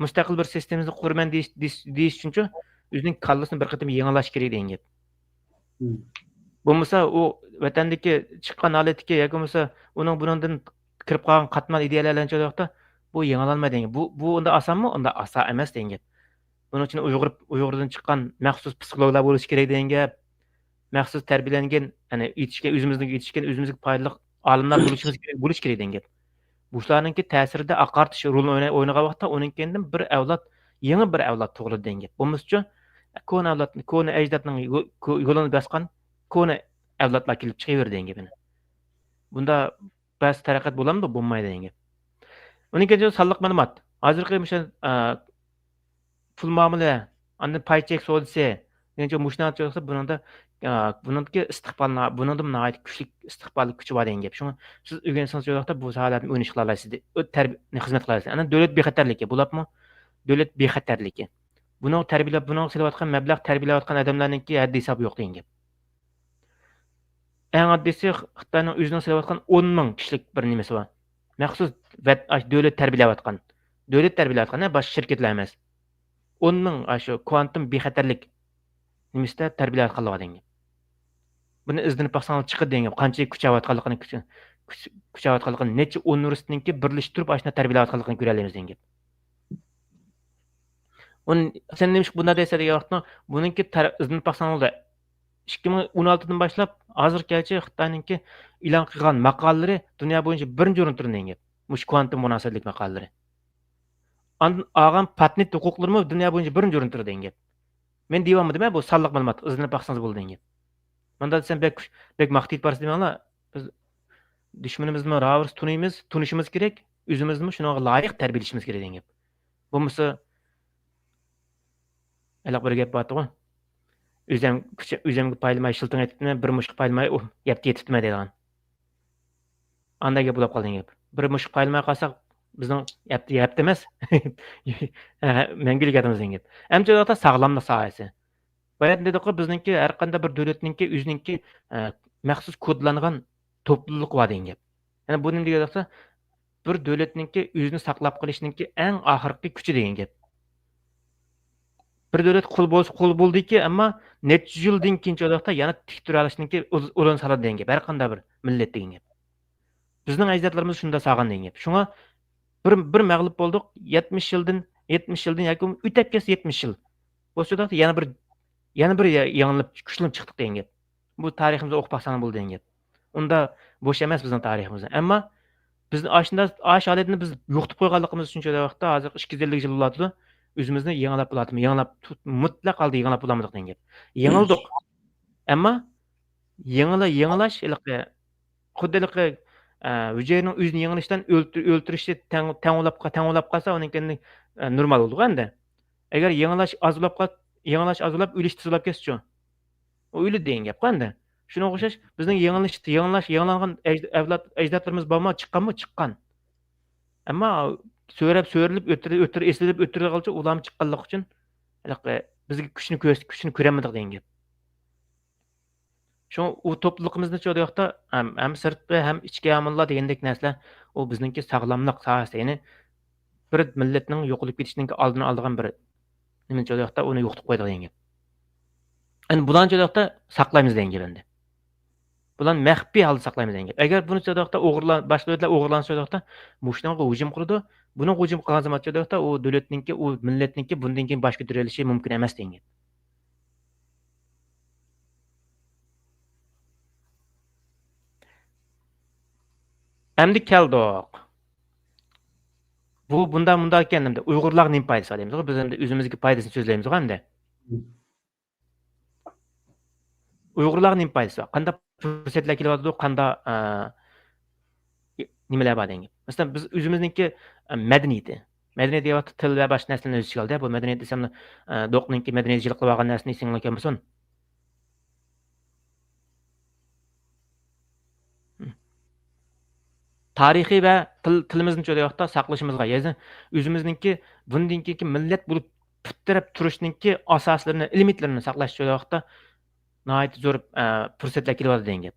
مۇستەقىل بىر سىستېمىسىنى قۇرىمەن دېيىش، دېيىش، دېيىش ئۈچۈنچۇ ئۆزىنىڭ كاللىسىنى بىر قېتىم يېڭىلاش كېرەك دېگەن گەپ. بولمىسا ئۇ ۋەتەندىكى چىققان ھالەتتىكى ياكى بولمىسا ئۇنىڭ بۇنىڭدىن كىرىپ قالغان قاتمال ئىدىيەلەر بىلەن چۈشۈرگەن ۋاقىتتا بۇ يېڭىلانمايدۇ دېگەن گەپ. بۇ، بۇ ئۇنداق ئاسانمۇ؟ ئۇنداق ئاسان ئەمەس دېگەن گەپ. بۇنىڭ ئۈچۈن ئۇيغۇر، ئۇيغۇردىن چىققان مەخسۇس پسىخولوگلار بولۇشى كېرەك دېگەن گەپ. مەخسۇس تەربىيەلەنگەن، يەنى يېتىشكەن، ئۆزىمىزنىڭ يېتىشكەن، ئۆزىمىزگە پايدىلىق ئالىملار بولۇشىمىز كېرەك، بولۇشى كېرەك دېگەن گەپ. بۇشۇلارنىڭكى تەسىرىدە ئاقارتىش رولىنى ئوينا-، ئوينىغان ۋاقىتتا ئۇنىڭ كەينىدىن بىر ئەۋلاد، يېڭى بىر ئەۋلاد تۇغۇلىدۇ دېگەن گەپ. بولمىسىچۇ، كونا ئەۋلاد، كونا ئەجدادنىڭ يو-، كو-، يولىنى باسقان كونا ئەۋلادلار كېلىپ چىقىۋېرىدۇ دېگەن گەپ. بۇندا بەس تەرەققىيات بولامدۇ؟ بولمايدۇ دېگەن گەپ. ئۇنىڭ كەينىدىن سانلىق مەلۇمات. ھازىرقى مۇشۇ، ئە، پۇل مۇئامىلە، ئاندىن پاي چېك سودىسى، دېگەنچە مۇشۇنىڭ بۇنىڭدا، ئە، بۇنىڭدىكى ئىستىقبال، بۇنىڭدىمۇ ناھايىتى كۈچلۈك ئىستىقباللىق كۈچى بار دېگەن گەپ. شۇڭا سىز ئۆگەنسىڭىز شۇ ۋاقىتتا بۇ ساھەلەردىن ئوينىشىپ قالالايسىز، ئۆ-، تەربىيە، خىزمەت قىلالايسىز. ئاندىن دۆلەت بىخەتەرلىكى، بولۇپمۇ دۆلەت بىخەتەرلىكى. بۇنىڭ تەربىيەلەپ، بۇنىڭغا سېلىۋاتقان مەبلەغ، تەربىيەلەۋاتقان ئادەملەرنىڭكى ھەددى ھېسابى يوق دېگەن گەپ. ئەڭ ئاددىيسى، خىتاينىڭ ئۆزىنىڭ سېلىۋاتقان ئون مىڭ كىشىلىك بىر نېمىسى بار. مەخسۇس ۋەت-، ئاشۇ دۆلەت تەربىيەلەۋاتقان. دۆلەت تەربىيەلەۋاتقان، ھە، باشقا شىركەتلەر ئەمەس. ئون مىڭ ئاشۇ كوانتۇم بىخەتەرلىك نېمىسىدە تەربىيەلەۋاتقانلىقى دېگەن گەپ. بۇنى ئىزدىنىپ باقساڭلار چىقىدۇ دېگەن گەپ. قانچىلىك كۈچەۋاتقانلىقىنى، كۈچ-، كۈچ-، كۈچەۋاتقانلىقىنى، نەچچە ئۇنىۋېرسىتېتنىڭكى بىرلىشىپ تۇرۇپ ئاشۇنداق تەربىيەلەۋاتقانلىقىنى كۆرەلەيمىز دېگەن گەپ. ئۇنى سەن نېمىشقا بۇنداق دەيسەن دېگەن ۋاقىتتا، بۇنىڭكى تەر-، ئىزدىنىپ باقساڭلار، ئىككى مىڭ ئون ئالتىدىن باشلاپ ھازىرغىچە خىتاينىڭكى ئېلان قىلغان ماقالىلىرى دۇنيا بويىچە بىرىنچى ئورۇندا تۇرىدۇ دېگەن گەپ. مۇشۇ كوانتۇم مۇناسىۋەتلىك ماقالىلىرى. ئاندىن ئالغان پاتېنت ھوقۇقلىرىمۇ دۇنيا بويىچە بىرىنچى ئورۇندا تۇرىدۇ دېگەن گەپ. مەن دېيىۋالمىدىم ھە، بۇ سانلىق مەلۇمات، ئىزدىنىپ باقسىڭىز بولىدۇ دېگەن گەپ. مۇنداق دېسەم بەك، بەك ماختىيىپ بارسا دېمەڭلار. بىز دۈشمىنىمىزنى راۋۇرۇس تونۇيمىز، تونۇشىمىز كېرەك، ئۆزىمىزنىمۇ شۇنىڭغا لايىق تەربىيەلىشىمىز كېرەك دېگەن گەپ. بولمىسا، ھېلىقى بىر گەپ بارتىغۇ. ئۆزەم، ئۆزەمگە پايلىماي شىلتىڭ ئېتىپتىمەن، بىر مۇشۇ پايلىماي، ئۇ يەپتە يېتىپتىمەن دەيدىغان. ئانداق گەپ بولاپ قالدى گەپ. بىر مۇشۇ پايلىماي قالساق، بىزنىڭ يەپتە، يەپتە ئەمەس. مەڭگۈلۈك يادىمىزدىن گەپ. ئەمدى چوغاقتا ساغلاملىق ساھەسى. باياتىن دېدۇققۇ، بىزنىڭكى ھەر قانداق بىر دۆلەتنىڭكى ئۆزىنىڭكى، ئە، مەخسۇس كودلانغان توپلۇلۇقى بار دېگەن گەپ. يەنى بۇ نېمە دېگەن بولسا، بىر دۆلەتنىڭكى ئۆزىنى ساقلاپ قېلىشنىڭكى ئەڭ ئاخىرقى كۈچى دېگەن گەپ. بىر دۆلەت قۇل بولسا قۇل بولدىكى، ئەمما نەچچە يۈز يىلدىن كېيىن چوغاقتا يەنە تىك تۇرالىشنىڭكى ئۇل-، ئۇلىنى سالىدۇ دېگەن گەپ. ھەر قانداق بىر مىللەت دېگەن گەپ. بىزنىڭ ئەجدادلىرىمىز شۇنداق سالغان دېگەن گەپ. شۇڭا بىر، بىر مەغلۇپ بولدۇق. يەتمىش يىلدىن، يەتمىش يىلدىن ياكى ئۆتەپ كەتسە يەتمىش يىل. بولسا چوغاقتا يەنە بىر، يەنە بىر يا-، يېڭىلىپ، كۈچلىنىپ چىقتۇق دېگەن گەپ. بۇ تارىخىمىزدا ئوقۇپ باقساڭلار بولىدۇ دېگەن گەپ. ئۇندا بوش ئەمەس بىزنىڭ تارىخىمىز. ئەمما بىز ئاشۇنداق، ئاش ھالەتنى بىز يوقىتىپ قويغانلىقىمىز ئۈچۈن شۇ ۋاقىتتا ھازىر ئىككى يۈز ئەللىك يىل بولۇۋاتىدۇ. ئۆزىمىزنى يېڭىلاپ بولاتمۇ؟ يېڭىلاپ تۇت-، مۇتلەق ھالدا يېڭىلاپ بولالمىدۇق دېگەن گەپ. يېڭىلدۇق. ئەمما يېڭىلا-، يېڭىلاش ھېلىقى، خۇددى ھېلىقى، ئە، ھۈجەيرىنىڭ ئۆزىنى يېڭىلىشتىن ئۆلتۈر-، ئۆلتۈرۈشى تەڭ، تەڭ بولاپ قا-، تەڭ بولاپ قالسا، ئۇنىڭ كەينىدىن، ئە، نورمال بولىدىغۇ ئەمدى. ئەگەر يېڭىلاش ئاز بولاپ قال-، يېڭىلاش ئاز بولاپ، ئۆلۈش تېز بولاپ كەتسىچۇ؟ ئۇ ئۆلىدۇ دېگەن گەپقۇ ئەمدى. شۇنىڭغا ئوخشاش، بىزنىڭ يېڭىلىش، يېڭىلاش، يېڭىلانغان ئەجد-، ئەۋلاد، ئەجدادلىرىمىز بارمۇ؟ چىققانمۇ؟ چىققان. ئەمما سۆرەپ، سۆرىلىپ، ئۆتتۈرە-، ئۆتتۈرە-، ئېسىلىپ ئۆتتۈرۈلگەنچە ئۇلارمۇ چىققانلىقى ئۈچۈن، ھېلىقى بىزگە كۈچنى كۆرس-، كۈچنى كۆرەلمىدۇق دېگەن گەپ. شۇڭا ئۇ توپلۇقىمىزنى شۇ ۋاقىتتا ھەم، ھەم سىرتقى، ھەم ئىچكى ئامىللار دېگەندەك نەرسىلەر، ئۇ بىزنىڭكى ساغلاملىق ساھەسى، يەنى بىر مىللەتنىڭ يوقىلىپ كېتىشىنىڭكى ئالدىنى ئالىدىغان بىر نېمە شۇ ۋاقىتتا ئۇنى يوقىتىپ قويىدىغان گەپ. ئەمدى بۇلارنى شۇ ۋاقىتتا ساقلايمىز دېگەن گەپ ئەمدى. بۇلارنى مەخپىي ھالدا ساقلايمىز دېگەن گەپ. ئەگەر بۇنى شۇ ۋاقىتتا ئوغرىلار، باشقا دۆلەتلەر ئوغرىلانسا شۇ ۋاقىتتا مۇشۇنىڭغا ھۇجۇم قىلىدۇ. بۇنىڭغا ھۇجۇم قىلغان زاماندا شۇ ۋاقىتتا ئۇ دۆلەتنىڭكى، ئۇ مىللەتنىڭكى بۇندىن كېيىن باش كۆتۈرۈۋېلىشى مۇمكىن ئەمەس دېگەن گەپ. ئەمدى كەلدۇق. بۇ بۇنداق، مۇنداق ئىكەن، ئەمدى ئۇيغۇرلارغا نېمە پايدىسى بار دەيمىزغۇ؟ بىز ئەمدى ئۆزىمىزگە پايدىسىنى سۆزلەيمىزغۇ ئەمدى. ئۇيغۇرلارغا نېمە پايدىسى بار؟ قانداق پۇرسەتلەر كېلىۋاتىدۇ؟ قانداق، ئە، نېمىلەر بار دېگەن گەپ. مەسىلەن، بىز ئۆزىمىزنىڭكى، ئە، مەدەنىيىتى. مەدەنىيەت دېگەن ۋاقىتتا تىل ۋە باشقا نەرسىلەرنى ئۆز ئىچىگە ئالدى. بۇ مەدەنىيەت دېسەملا، ئە، دوقنىڭكى مەدەنىيەت يىلقىلىۋالغان نەرسىنى ئېسىڭلاردا كەلمىسۇن. تارىخى ۋە تىل، تىلىمىزنى شۇ ۋاقىتتا ساقلىشىمىزغا، يەنى ئۆزىمىزنىڭكى بۇندىن كېيىنكى مىللەت بولۇپ پۇت تىرەپ تۇرۇشنىڭكى ئاساسلىرىنى، ئېلېمېنتلىرىنى ساقلاش شۇ ۋاقىتتا ناھايىتى زور، ئە، پۇرسەتلەر كېلىۋاتىدۇ دېگەن گەپ.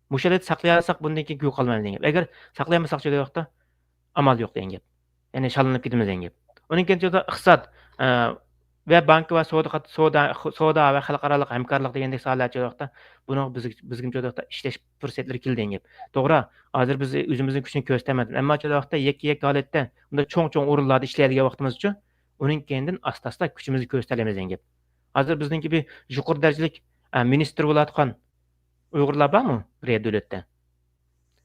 مۇشۇ ھالەتتە ساقلىيالىساق، بۇندىن كېيىنكى يوقالمايمىز دېگەن گەپ. ئەگەر ساقلىيالمىساق شۇ ۋاقىتتا ئامال يوق دېگەن گەپ. يەنى شاللىنىپ كېتىمىز دېگەن گەپ. ئۇنىڭ كېيىن ئىقتىساد، ئە، ۋە بانكا ۋە سودا قات-، سودا، سودا ۋە خەلقئارالىق ھەمكارلىق دېگەندەك ساھەلەر شۇ ۋاقىتتا بۇنىڭ بىز، بىزگە شۇ ۋاقىتتا ئىشلەش پۇرسەتلىرى كېلىدۇ دېگەن گەپ. توغرا، ھازىر بىز ئۆزىمىزنىڭ كۈچىنى كۆرسىتەلمەيمىز. ئەمما شۇ ۋاقىتتا يەككە يەككە ھالەتتە، بۇنداق چوڭ چوڭ ئورۇنلاردا ئىشلەيدىغان ۋاقتىمىزچۇ، ئۇنىڭ كەينىدىن ئاستا ئاستا كۈچىمىزنى كۆرسىتەلەيمىز دېگەن گەپ. ھازىر بىزنىڭكى بىر يۇقىرى دەرىجىلىك، ئە، مىنىستىر بولۇۋاتقان ئۇيغۇرلار بارمۇ بىر دۆلەتتە؟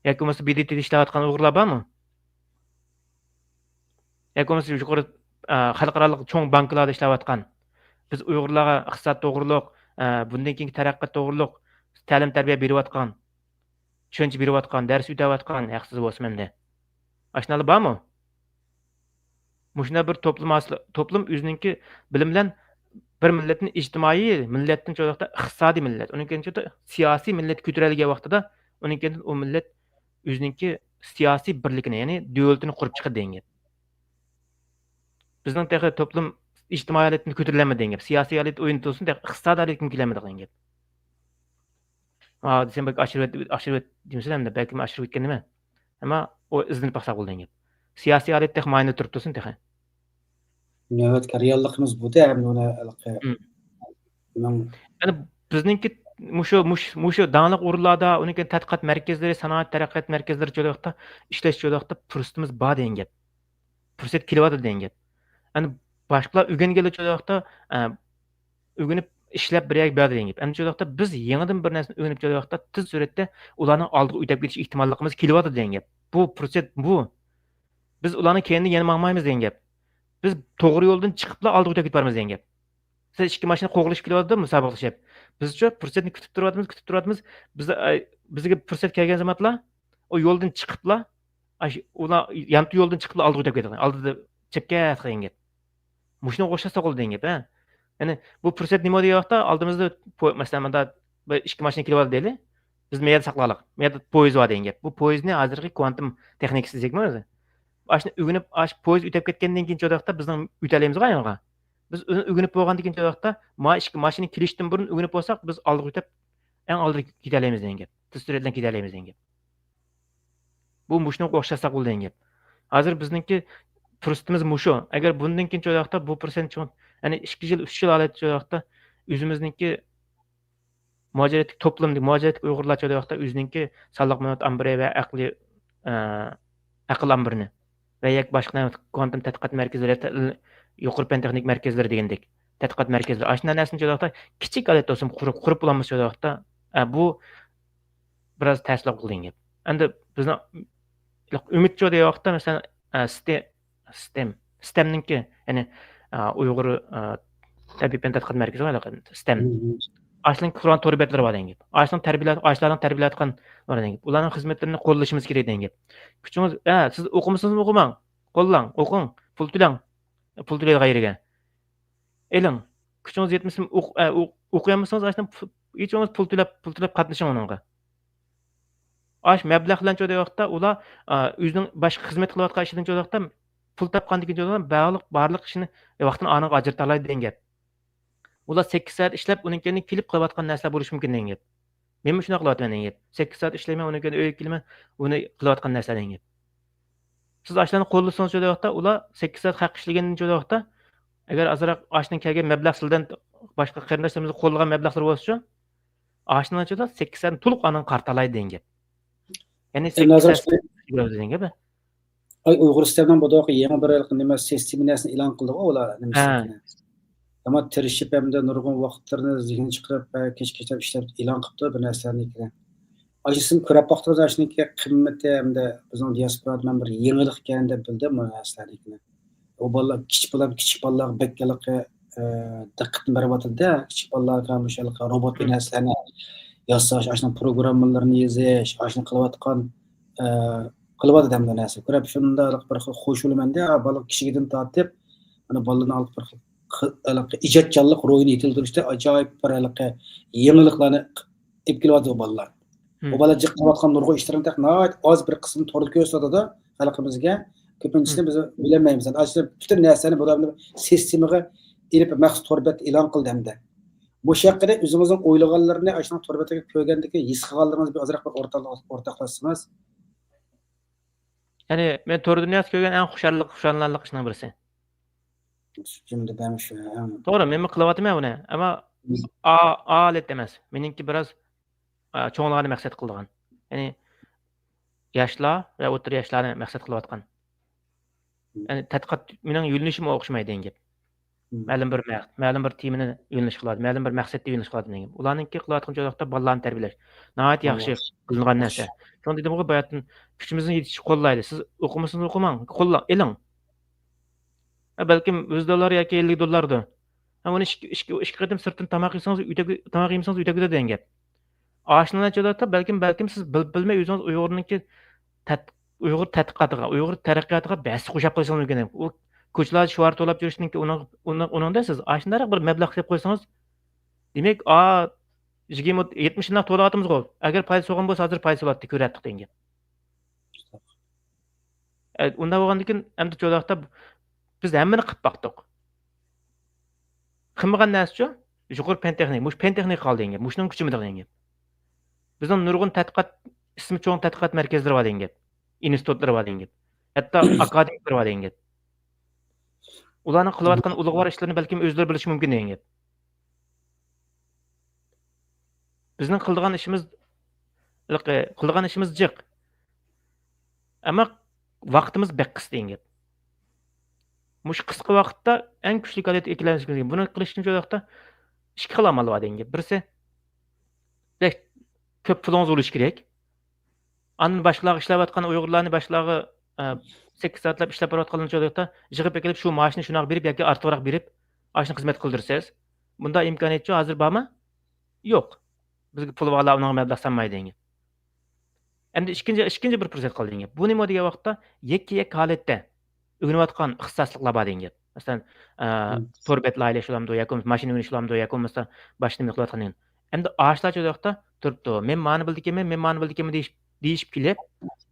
ياكى بولمىسا ب د ت دا ئىشلەۋاتقان ئۇيغۇرلار بارمۇ؟ ياكى بولمىسا يۇقىرى، ئە، خەلقئارالىق چوڭ بانكىلاردا ئىشلەۋاتقان، بىز ئۇيغۇرلارغا ئىقتىساد توغرۇلۇق، ئە، بۇندىن كېيىنكى تەرەققىيات توغرۇلۇق تەلىم تەربىيە بېرىۋاتقان، چۈشەنچە بېرىۋاتقان، دەرس ئۆتەۋاتقان ھەقسىز بولسىمۇ ئەمدى. ئاشۇنداقلار بارمۇ؟ مۇشۇنداق بىر توپلۇم ھاسىل، توپلۇم ئۆزىنىڭكى بىلىم بىلەن بىر مىللەتنى ئىجتىمائىي مىللەتتىن چوغاقتا ئىقتىسادىي مىللەت، ئۇنىڭ كېيىن چوغاقتا سىياسىي مىللەت كۆتۈرەلىگەن ۋاقتىدا، ئۇنىڭ كېيىن ئۇ مىللەت ئۆزىنىڭكى سىياسىي بىرلىكىنى، يەنى دۆلىتىنى قۇرۇپ چىقىدۇ دېگەن گەپ. بىزنىڭ تېخى توپلۇم ئىجتىمائىي ھالەتتىن كۆتۈرۈلەلمىدى دېگەن گەپ. سىياسىي ھالەت ئويۇندا تۇرسۇن، تېخى ئىقتىسادىي ھالەتكىمۇ كېلەلمىدى دېگەن گەپ. ھا، دېسەم، بەك ئاشۇرۇۋەت، ئاشۇرۇۋەت دېمىسىلە ئەمدى، بەلكىم ئاشۇرۇۋەتكەن نېمە. ئەمما ئۇ ئىزدىنىپ باقساق بولىدۇ دېگەن گەپ. سىياسىي ھالەت تېخى ماينىدا تۇرۇپ تۇرسۇن تېخى. نۆۋەتتىكى رېئاللىقىمىز بۇ-دە، ئەمدى ئۇنى ھېلىقى مم. ئۇنىڭ يەنى بىزنىڭكى مۇشۇ، مۇش-، مۇشۇ داڭلىق ئورۇنلاردا، ئۇنىڭ كېيىن تەتقىقات مەركەزلىرى، سانائەت تەرەققىيات مەركەزلىرى چوغاقتا ئىشلەش چوغاقتا پۇرسىتىمىز بار دېگەن گەپ. پۇرسەت كېلىۋاتىدۇ دېگەن گەپ. يەنى باشقىلار ئۆگەنگەنلەر چوغاقتا، ئە، ئۆگىنىپ ئىشلەپ بىر يەرگە بارىدۇ دېگەن گەپ. ئەمدى شۇ ۋاقىتتا بىز يېڭىدىن بىر نەرسىنى ئۆگىنىپ، شۇ ۋاقىتتا تېز سۈرئەتتە ئۇلارنىڭ ئالدىغا ئۆتۈپ كېتىش ئېھتىماللىقىمىز كېلىۋاتىدۇ دېگەن گەپ. بۇ پۇرسەت بۇ. بىز ئۇلارنىڭ كەينىدىن يەنە ماڭمايمىز دېگەن گەپ. بىز توغرا يولدىن چىقىپلا ئالدىغا ئۆتۈپ كېتىپ بارىمىز دېگەن گەپ. سىلەر ئىككى ماشىنا قوغلىشىپ كېلىۋاتىدۇ، مۇسابىقىلىشىپ. بىزچۇ پۇرسەتنى كۈتۈپ تۇرۇۋاتىمىز، كۈتۈپ تۇرۇۋاتىمىز. بىز، ئاي، بىزگە پۇرسەت كەلگەن زامانلا، ئۇ يولدىن چىقىپلا، ئاش-، ئۇلار يانتۇ يولدىن چىقىپلا ئالدىغا ئۆتۈپ كېتىدىغان، ئالدىدا چەپكە دېگەن گەپ. مۇشۇنىڭغا ئوخشاش سوقۇلدى دېگەن گەپ، ھە. يەنى بۇ پۇرسەت نېمە دېگەن ۋاقىتتا، ئالدىمىزدا پو-، مەسىلەن، مۇندا بىر ئىككى ماشىنا كېلىۋالدى دەيلى. بىز مەيەردە ساقلايلىق. مەيەردە پويىز بار دېگەن گەپ. بۇ پويىزنى ھازىرقى كۋانتۇم تېخنىكىسى دېيەكمۇ ئۆزى. ئاشۇنى ئۆگىنىپ، ئاشۇ پويىز ئۆتۈپ كەتكەندىن كېيىن چوغدا بىزنىڭ ئۆتەلەيمىزغۇ يانغا. بىز ئۆ-، ئۆگىنىپ بولغاندىن كېيىن چوغدا ما ئىككى ماشىنا كېلىشتىن بۇرۇن ئۆگىنىپ بولساق، بىز ئالدىغا ئۆتۈپ، ئەڭ ئالدىدا كېتەلەيمىز دېگەن گەپ. تېز سۈرئەت بىلەن كېتەلەيمىز دېگەن گەپ. بۇ مۇشۇنىڭغا ئوخشاشلا بولىدىغان گەپ. ھازىر بىزنىڭكى پۇرسىتىمىز مۇشۇ. ئەگەر بۇندىن كېيىن چوغدا بۇ پۇرسەتنى چوڭ-، يەنى ئىككى يىل، ئۈچ يىل ھالەتتە چوغدا ئۆزىمىزنىڭكى مۇھاجىرەتلىك توپلىمى، مۇھاجىرەتلىك ئۇيغۇرلار چوغدا ئۆزىنىڭكى سانلىق مەلۇمات ئامبىرى ۋە ئەقلىي، ئە، ئەقىل ئامبىرىنى ۋە ياكى باشقا كۋانتۇم تەتقىقات مەركەزلىرى، تە-، يۇقىرى پەن تېخنىك مەركەزلىرى دېگەندەك، تەتقىقات مەركەزلىرى، ئاشۇنداق نەرسىنى چوغدا كىچىك ھالەتتە بولسىمۇ قۇرۇپ، قۇرۇپ بولالمىسا چوغدا، ئە، بۇ بىراز تەسلىق قىلدى گەپ. ئەمدى بىزنىڭ ئۈمىدچۇ دېگەن ۋاقىتتا، مەسىلەن، ئە، ستې-، ستېم، ستېمنىڭكى، يەنى، ئە، ئۇيغۇر، ئە، تەبىئىي پەن تەتقىقات مەركىزى بار، ستېم. ئاشۇنىڭ قۇرغان تور بەتلىرى بار دېگەن گەپ. ئاشۇنىڭ تەربىيەلەت-، ئاشۇلارنىڭ تەربىيەلەتكەن بار دېگەن گەپ. ئۇلارنىڭ خىزمەتلىرىنى قوللىشىمىز كېرەك دېگەن گەپ. كۈچىڭىز، ھە، سىز ئوقۇمىسىڭىزمۇ ئوقۇماڭ، قوللاڭ، ئوقۇڭ، پۇل تۆلەڭ، پۇل تۆلەيدىغان يېرىگە. ئېلىڭ. كۈچىڭىز يەتمىسىمۇ ئوق-، ئە، ئوق-، ئوقۇيالمىسىڭىز، ئاشۇنداق پۇ-، ھېچ بولمىسا پۇل تۆلەپ، پۇل تۆلەپ قاتنىشىڭ ئۇنىڭغا. ئاش مەبلەغ بىلەن چوغدا ۋاقىتتا ئۇلار، ئا، ئۆزىنىڭ باشقا خىزمەت قىلىۋاتقان ئىشىدىن چوغدا ۋاقىتتا پۇل تاپقاندىن كېيىن چوغدا بارلىق، بارلىق ئىشىنى ۋاقتىنى ئانىڭغا ئاجرىتالايدۇ دېگەن گەپ. ئۇلار سەككىز سائەت ئىشلەپ، ئۇنىڭ كېيىن كېلىپ قىلىۋاتقان نەرسىلەر بولۇشى مۇمكىن دېگەن گەپ. مېنمۇ شۇنداق قىلىۋاتىمەن دېگەن گەپ. سەككىز سائەت ئىشلەيمەن، ئۇنىڭ كېيىن ئۆيگە كېلىمەن، ئۇنى قىلىۋاتقان نەرسىلەر دېگەن گەپ. سىز ئاشۇلارنى قوللىسىڭىز چوغدا ۋاقىتتا، ئۇلار سەككىز سائەت ھەق ئىشلىگەندىن چوغدا ۋاقىتتا، ئەگەر ئازراق ئاشۇنىڭ كەلگەن مەبلەغ سىلەردىن باشقا قېرىنداشلىرىمىزنىڭ قوللىغان مەبلەغلىرى بولسىچۇ، ئاشۇنىڭ ئىچىدە سەككىز سائەتنى تولۇق ئانىڭغا قارىتالايدۇ دېگەن گەپ. يەنى ئەمدى سەككىز ھازىر سائەت ئىشلەيدۇ دېگەن گەپ. ئاي، ئۇيغۇر سىستېمىنىڭ بۇ داقى يېڭى بىر نېمە سىستېما نەرسىنى ئېلان قىلدىغۇ ئۇلار، نېمە ئە. سىستېما. ئەمما تىرىشىپ ھەمدە نۇرغۇن ۋاقىتلىرىنى زېھىن چىقىرىپ، ئە، كېچە كېچىلەپ ئىشلەپ ئېلان قىپتۇ بىر نەرسىلەرنى. ئاشۇنى كۆرۈپ باقتىڭىز، ئاشۇنىڭكى قىممىتى ھەمدە بىزنىڭ دىياسپورادىن مەن بىر يېڭىلىق ئىكەن دەپ بىلدىم بۇ نەرسىلەرنى. ئۇ بالىلار، كىچىك بالىلار، كىچىك بالىلارغا بەك ھېلىقى، ئە، دىققىتىنى بېرىۋاتىدۇ-دە، كىچىك بالىلارغا مۇشۇ ھېلىقى روبوت بىر نەرسىلەرنى ياساش، ئاشۇنىڭ پروگراممىلىرىنى يېزىش، ئاشۇنى قىلىۋاتقان، ئە، قىلىۋاتىدۇ ھەممە نەرسە. كۆرۈپ شۇنداق بىر خىل خوش بولىمەن-دە، بالا كىچىكىدىن تارتىپ، مانا بالىنىڭ ھېلىقى بىر خىل، خىل-، ھېلىقى ئىجادچانلىق روھىنى يېتىلدۈرۈشتە ئاجايىپ بىر ھېلىقى يېڭىلىقلارنى ئېلىپ كېلىۋاتىدۇ بالىلار. مم. ئۇ بالا جىق قىلىۋاتقان نۇرغۇن ئىشلىرىنى تېخى ناھايىتى ئاز بىر قىسمىنى توردا كۆرسىتىۋاتىدۇ خەلقىمىزگە. كۆپىنچىسىنى مم. بىز بىلەلمەيمىز. ئاشۇ پۈتۈن نەرسىنى بۇ سىستېمىغا ئېلىپ مەخسۇس تور بەتتە ئېلان قىلدى ھەمدە. مۇشۇ ھەققىدە ئۆزىڭىزنىڭ ئويلىغانلىرىنى ئاشۇنىڭ تور بەتتە كۆرگەندىكىن ھېس قىلغانلىرىڭىزنى بىر ئازراق بىر ئورتاق-، ئورتاقلاشسىڭىز. يەنى مەن تور دۇنياسىدا كۆرگەن ئەڭ خۇشاللىق، خۇشاللىنارلىق ئىشنىڭ بىرسى. جۈملىدىن شۇ، ھە. توغرا، مەنمۇ قىلىۋاتىمەن بۇنى. ئەمما مم. ئا، ئا ھالەتتە ئەمەس. مېنىڭكى بىراز، ئا، چوڭلارنى مەقسەت قىلىدىغان. يەنى ياشلار ۋە ئوتتۇرا ياشلارنى مەقسەت قىلىۋاتقان. مم. يەنى تەتقىقات مېنىڭ يۆنىلىشىمگە ئوخشىمايدۇ دېگەن گەپ. مم. مەلۇم بىر مەق-، مەلۇم بىر تېمىنى يۆنىلىش قىلىدۇ، مەلۇم بىر مەقسەتتە يۆنىلىش قىلىدۇ دېگەن گەپ. ئۇلارنىڭكى قىلىۋاتقان چوغدا بالىلارنى تەربىيەلەش ناھايىتى ياخشى قىلىنغان نەرسە. شۇڭا دېدىمغۇ باياتىن، كۈچىمىزنىڭ يېتىشىچە قوللايلى. سىز ئوقۇمىسىڭىز ئوقۇماڭ، قوللاڭ، ئېلىڭ. ھە، بەلكىم يۈز دوللار ياكى ئەللىك دوللاردۇر. ھە، ئۇنى ئىككى، ئىككى، ئىككى قېتىم سىرتتىن تاماق يېسىڭىز، ئۆتەك-، تاماق يېمىسىڭىز ئۆتەكىدە دېگەن گەپ. ئاشۇنىڭ نەچچە دەپ، بەلكىم، بەلكىم سىز بىل-، بىلمەي ئۆزىڭىز ئۇيغۇرنىڭكى تەت-، ئۇيغۇر تەتقىقاتىغا، ئۇيغۇر تەرەققىياتىغا بەسسە قوشاپ قويسىڭىز مۇمكىن. ئۇ كوچىلاردا شوئار توۋلاپ يۈرۈشنىڭكى ئۇنىڭ، ئۇنىڭ، ئۇنىڭدا سىز ئاشۇنداق بىر مەبلەغ سېلىپ قويسىڭىز، دېمەك، ئا، يىگىرمە، يەتمىش شۇنداق توۋلاۋاتىمىزغۇ. ئەگەر پايدا سالغان بولسا، ھازىر پايدا سالاتتى، كۆرەتتۇق دېگەن گەپ. ئە، ئۇنداق بولغاندىكىن، ئەمدى چوغدا ۋاقىتتا بىز ھەممىنى قىلىپ باقتۇق. قىلمىغان نەرسىچۇ؟ يۇقىرى پەن تېخنىكا. مۇشۇ پەن تېخنىكا قالدى دېگەن گەپ. مۇشۇنىڭ كۈچىمىدى دېگەن گەپ. بىزنىڭ نۇرغۇن تەتقىقات، ئىسمى چوڭ تەتقىقات مەركەزلىرى بار دېگەن گەپ. ئىنستىتۇتلىرى بار دېگەن گەپ. ھەتتا ئاكادېمىكلىرى بار دېگەن گەپ. ئۇلارنىڭ قىلىۋاتقان ئۇلۇغۋار ئىشلىرىنى بەلكىم ئۆزلىرى بىلىشى مۇمكىن دېگەن گەپ. بىزنىڭ قىلىدىغان ئىشىمىز، قىلىدىغان ئىشىمىز جىق. ئەمما ۋاقتىمىز بەك قىس دېگەن گەپ. مۇشۇ قىسقا ۋاقىتتا ئەڭ كۈچلۈك ھالەتكە كېلەلمىسىمىز، بۇنى قىلىش ئۈچۈن شۇ ۋاقىتتا ئىككى خىل ئامال بار دېگەن گەپ. بىرسى، بەك كۆپ پۇلىڭىز بولۇشى كېرەك. ئاندىن باشقىلارغا ئىشلەۋاتقان ئۇيغۇرلارنى باشقىلارغا، ئە، سەككىز سائەتلەپ ئىشلەپ بېرىۋاتقانلارنى شۇ ۋاقىتتا يىغىپ ئەكېلىپ، شۇ مائاشنى شۇنىڭغا بېرىپ ياكى ئارتۇقراق بېرىپ، ئاشۇنى خىزمەت قىلدۇرىسىز. بۇنداق ئىمكانىيەتچۇ ھازىر بارمۇ؟ يوق. بىزگە پۇل بارلار ئۇنىڭغا مەبلەغ سالمايدۇ دېگەن گەپ. ئەمدى ئىككىنچى، ئىككىنچى بىر پۇرسەت قالدى دېگەن گەپ. بۇ نېمە دېگەن ۋاقىتتا يەككە يەككە ھالەتتە ئۆگىنىۋاتقان ئىختىساسلىقلار بار دېگەن گەپ. مەسىلەن، ئە، تور بەت لايىھەلەش بولامدۇ ياكى بولمىسا ماشىنا ئۆگىنىش بولامدۇ ياكى بولمىسا باشقا نېمە قىلىۋاتقان دېگەن. ئەمدى ئاشۇلار شۇ ۋاقىتتا تۇرۇپتۇ. مەن مانى بىلىدىكەنمەن، مەن مانى بىلىدىكەنمەن دېيىش، دېيىشىپ كېلىپ،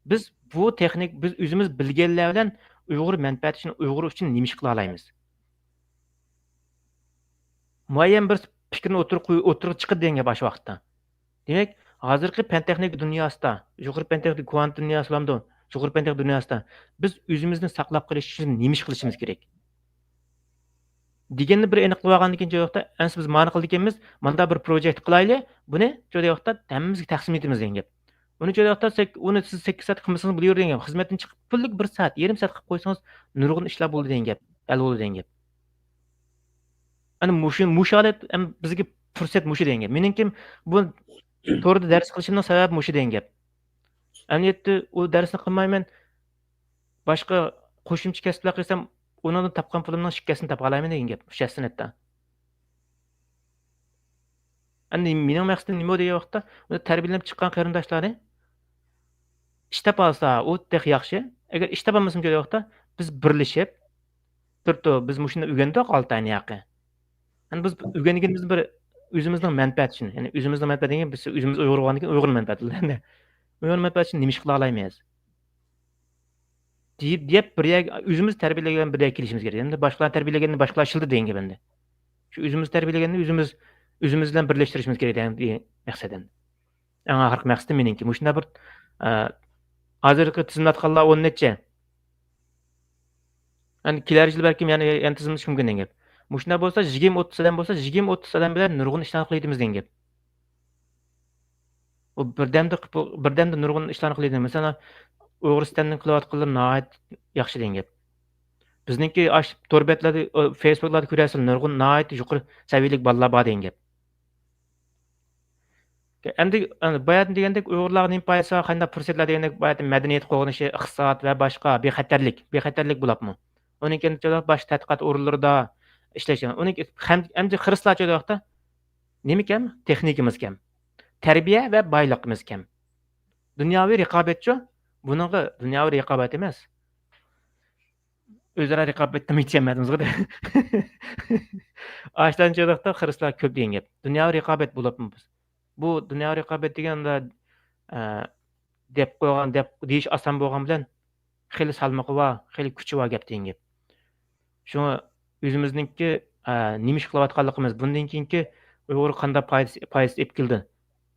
بىز بۇ تېخنىك، بىز ئۆزىمىز بىلگەنلەر بىلەن ئۇيغۇر مەنپەئەتى ئۈچۈن، ئۇيغۇر ئۈچۈن نېمە ئىش قىلالايمىز؟ مۇئەييەن بىر پىكىرنى ئوتتۇرىغا قوي-، ئوتتۇرىغا چىقىدۇ دېگەن گەپ ئاشۇ ۋاقىتتا. دېمەك، ھازىرقى پەن تېخنىكا دۇنياسىدا، يۇقىرى پەن تېخنىكا، كۋانت دۇنياسى بولامدۇ، يۇقىرى پەن تېخنىكا دۇنياسىدا بىز ئۆزىمىزنى ساقلاپ قېلىش ئۈچۈن نېمە ئىش قىلىشىمىز كېرەك؟ دېگەننى بىر ئېنىقلىۋالغاندىن كېيىن، شۇ ۋاقىتتا، ئەمسە بىز مانى قىلىدىكەنمىز، ماندا بىر پروجېكت قىلايلى، بۇنى شۇ ۋاقىتتا ھەممىمىزگە تەقسىم ئېتىمىز دېگەن گەپ. ئۇنى شۇ ۋاقىتتا سەك-، ئۇنى سىز سەككىز سائەت قىلمىسىڭىز بولۇۋېرىدۇ دېگەن گەپ. خىزمەتتىن چىقىپ پۈتۈنلۈك بىر سائەت، يېرىم سائەت قىلىپ قويسىڭىز، نۇرغۇن ئىشلار بولىدۇ دېگەن گەپ، ھەل بولىدۇ دېگەن گەپ. ئەنە مۇشۇ، مۇشۇ ھالەت ھەم بىزگە پۇرسەت مۇشۇ دېگەن گەپ. مېنىڭكى بۇ توردا دەرس قىلىشىمنىڭ سەۋەبى مۇشۇ دېگەن گەپ. ئەمەلىيەتتە ئۇ دەرسنى قىلمايمەن، باشقا قوشۇمچە كەسىپلەر قىلسام، ئۇنىڭدىن تاپقان پۇلۇمنىڭ ئىككىسىنى تاپالايمەن دېگەن گەپ، ئۈچ سەنئەتتە. ئەمدى مېنىڭ مەقسىتىم نېمە دېگەن ۋاقىتتا، ئۇنى تەربىيەلەپ چىققان قېرىنداشلارنى ئىش تاپالسا، ئۇ تېخى ياخشى. ئەگەر ئىش تاپالمىسىمۇ دېگەن ۋاقىتتا، بىز بىرلىشىپ، تۇرۇپتۇ، بىز مۇشۇنى ئۆگەندۇق ئالتە ئاينى ياقى. يەنى بىز ئۆگەنگىنىمىز بىر ئۆزىمىزنىڭ مەنپەئەتى ئۈچۈن. يەنى ئۆزىمىزنىڭ مەنپەئەتى دېگەن بىز ئۆزىمىز ئۇيغۇر بولغاندىن كېيىن ئۇيغۇر مەنپەئەتى. ئۇيغۇر مەنپەئەتى ئۈچۈن نېمە ئىش قىلالايمىز؟ دېيىپ، دېيىپ بىر يەرگە، ئۆزىمىز تەربىيەلەنگەن بىر يەرگە كېلىشىمىز كېرەك. ئەمدى باشقىلار تەربىيەلىگەننى باشقىلار ئىشلىدى دېگەن گەپ ئەمدى. شۇ ئۆزىمىز تەربىيەلىگەننى ئۆزىمىز، ئۆزىمىز بىلەن بىرلەشتۈرۈشىمىز كېرەك دېگەن مەقسەت ئەمدى. ئەڭ ئاخىرقى مەقسىتىم مېنىڭكى. مۇشۇنداق بىر، ئە، ھازىرقى تىزىملاتقانلار ئون نەچچە. يەنى كېلەر يىل بەلكىم يەنە، يەنە تىزىملىتىش مۇمكىن دېگەن گەپ. مۇشۇنداق بولسا، يىگىرمە ئوتتۇز ئادەم بولسا، يىگىرمە ئوتتۇز ئادەم بىلەن نۇرغۇن ئىشلارنى قىلىۋېتىمىز دېگەن گەپ. ئۇ بىردەمدە قىپ-، بىردەمدە نۇرغۇن ئىشلارنى قىلىدۇ. مەسىلەن، ئۇيغۇرىستاندىن قىلىۋاتقانلار ناھايىتى ياخشى دېگەن گەپ. بىزنىڭكى ئاش تور بەتلەردە، ئۇ، فېيسبۇكلاردا كۆرەسىلەر، نۇرغۇن ناھايىتى يۇقىرى سەۋىيەلىك بالىلار بار دېگەن گەپ. ئەمدى، ئەمدى باياتىن دېگەندەك ئۇيغۇرلارغا نېمە پايدىسى بار، قانداق پۇرسەتلەر دېگەندەك، باياتىن مەدەنىيەت قوغدىنىشى، ئىقتىساد ۋە باشقا بىخەتەرلىك، بىخەتەرلىك بولۇپمۇ. ئۇنىڭ كېيىن باشقا تەتقىقات ئورۇنلىرىدا ئىشلەش. ئۇنىڭ كېيىن خەم-، ئەمدى خىرىسلارچە ۋاقىتتا نېمىكەن؟ تېخنىكىمىزكەن. تەربىيە ۋە بايلىقىمىزكەن. دۇنياۋى رىقابەتچۇ؟ بۇنىڭغا دۇنياۋى رىقابەت ئەمەس. ئۆزئارا رىقابەت دېمەكچى ئەمەسمىزغۇ. ئاشۇنداق چاغلىقتا خىرىسلار كۆپ دېگەن گەپ. دۇنياۋى رىقابەت بولۇپمۇ بىز. بۇ دۇنياۋى رىقابەت دېگەندە، ئە، دەپ قويغان، دەپ دېيىش ئاسان بولغان بىلەن خېلى سالمىقى بار، خېلى كۈچى بار گەپ دېگەن گەپ. شۇڭا ئۆزىمىزنىڭكى، ئە، نېمە ئىش قىلىۋاتقانلىقىمىز، بۇندىن كېيىنكى ئۇيغۇرغا قانداق پايدىسى، پايدىسى ئېلىپ كېلىدۇ،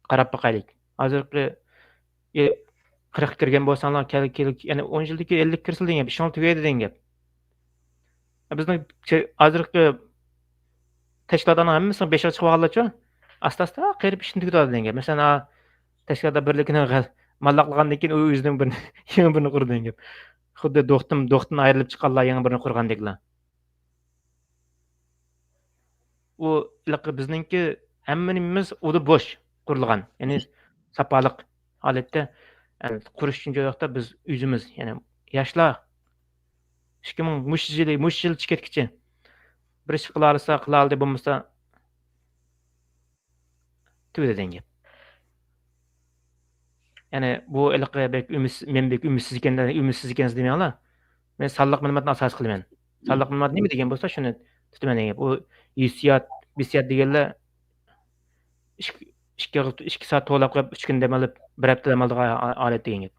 قاراپ باقايلى. ھازىرقى، ئە، قىرىققا كىرگەن بولساڭلار، كەل-، كېل-، يەنە ئون يىلدىكى ئەللىككە كىرسىلا دېگەن گەپ، ئىشىڭلار تۈگەيدۇ دېگەن گەپ. بىزنىڭ شۇ ھازىرقى تەشكىلاتلارنىڭ ھەممىسىنىڭ بېشىغا چىقىۋالغانلارچۇ، ئاستا-ئاستا قېرىپ ئىشتىن تۈگىتىۋاتىدۇ دېگەن گەپ. مەسىلەن، ھا، تەشكىلاتلار بىرلىكىنى غە-، ماللاقلىغاندىن كېيىن ئۇ ئۆزىنىڭ بىرنى، يېڭى بىرنى قۇرىدۇ دېگەن گەپ. خۇددى دوختىن، دوختىن ئايرىلىپ چىققانلار يېڭى بىرنى قۇرغاندەكلا. ئۇ ھېلىقى بىزنىڭكى ھەممە نېمىمىز ئۇدا بوش قۇرۇلغان. يەنى ساپالىق ھالەتتە، ئە، قۇرۇش ئۈچۈن جاي يوقتا بىز ئۆزىمىز، يەنى ياشلار ئىككى مىڭ، مۇشۇ يىلى، مۇشۇ يىل چىقىپ كەتكۈچە بىر ئىش قىلالىسا، قىلالىدى، بولمىسا تۈگىدى دېگەن گەپ. يەنى بۇ ھېلىقى بەك ئۈمىدسىز، مەن بەك ئۈمىدسىز ئىكەن، ئۈمىدسىز ئىكەنسىز دېمەڭلار. مەن سانلىق مەلۇماتنى ئاساس قىلىمەن. سانلىق مەلۇمات نېمە دېگەن بولسا، شۇنى تۇتىمەن دېگەن گەپ. ئۇ ھېسسىيات، ھېسسىيات دېگەنلەر ئىككى، ئىككى، ئىككى سائەت توۋلاپ قويۇپ، ئۈچ كۈن دەم ئېلىپ، بىر ھەپتە دەم ئالىدىغان ھالەت دېگەن گەپ.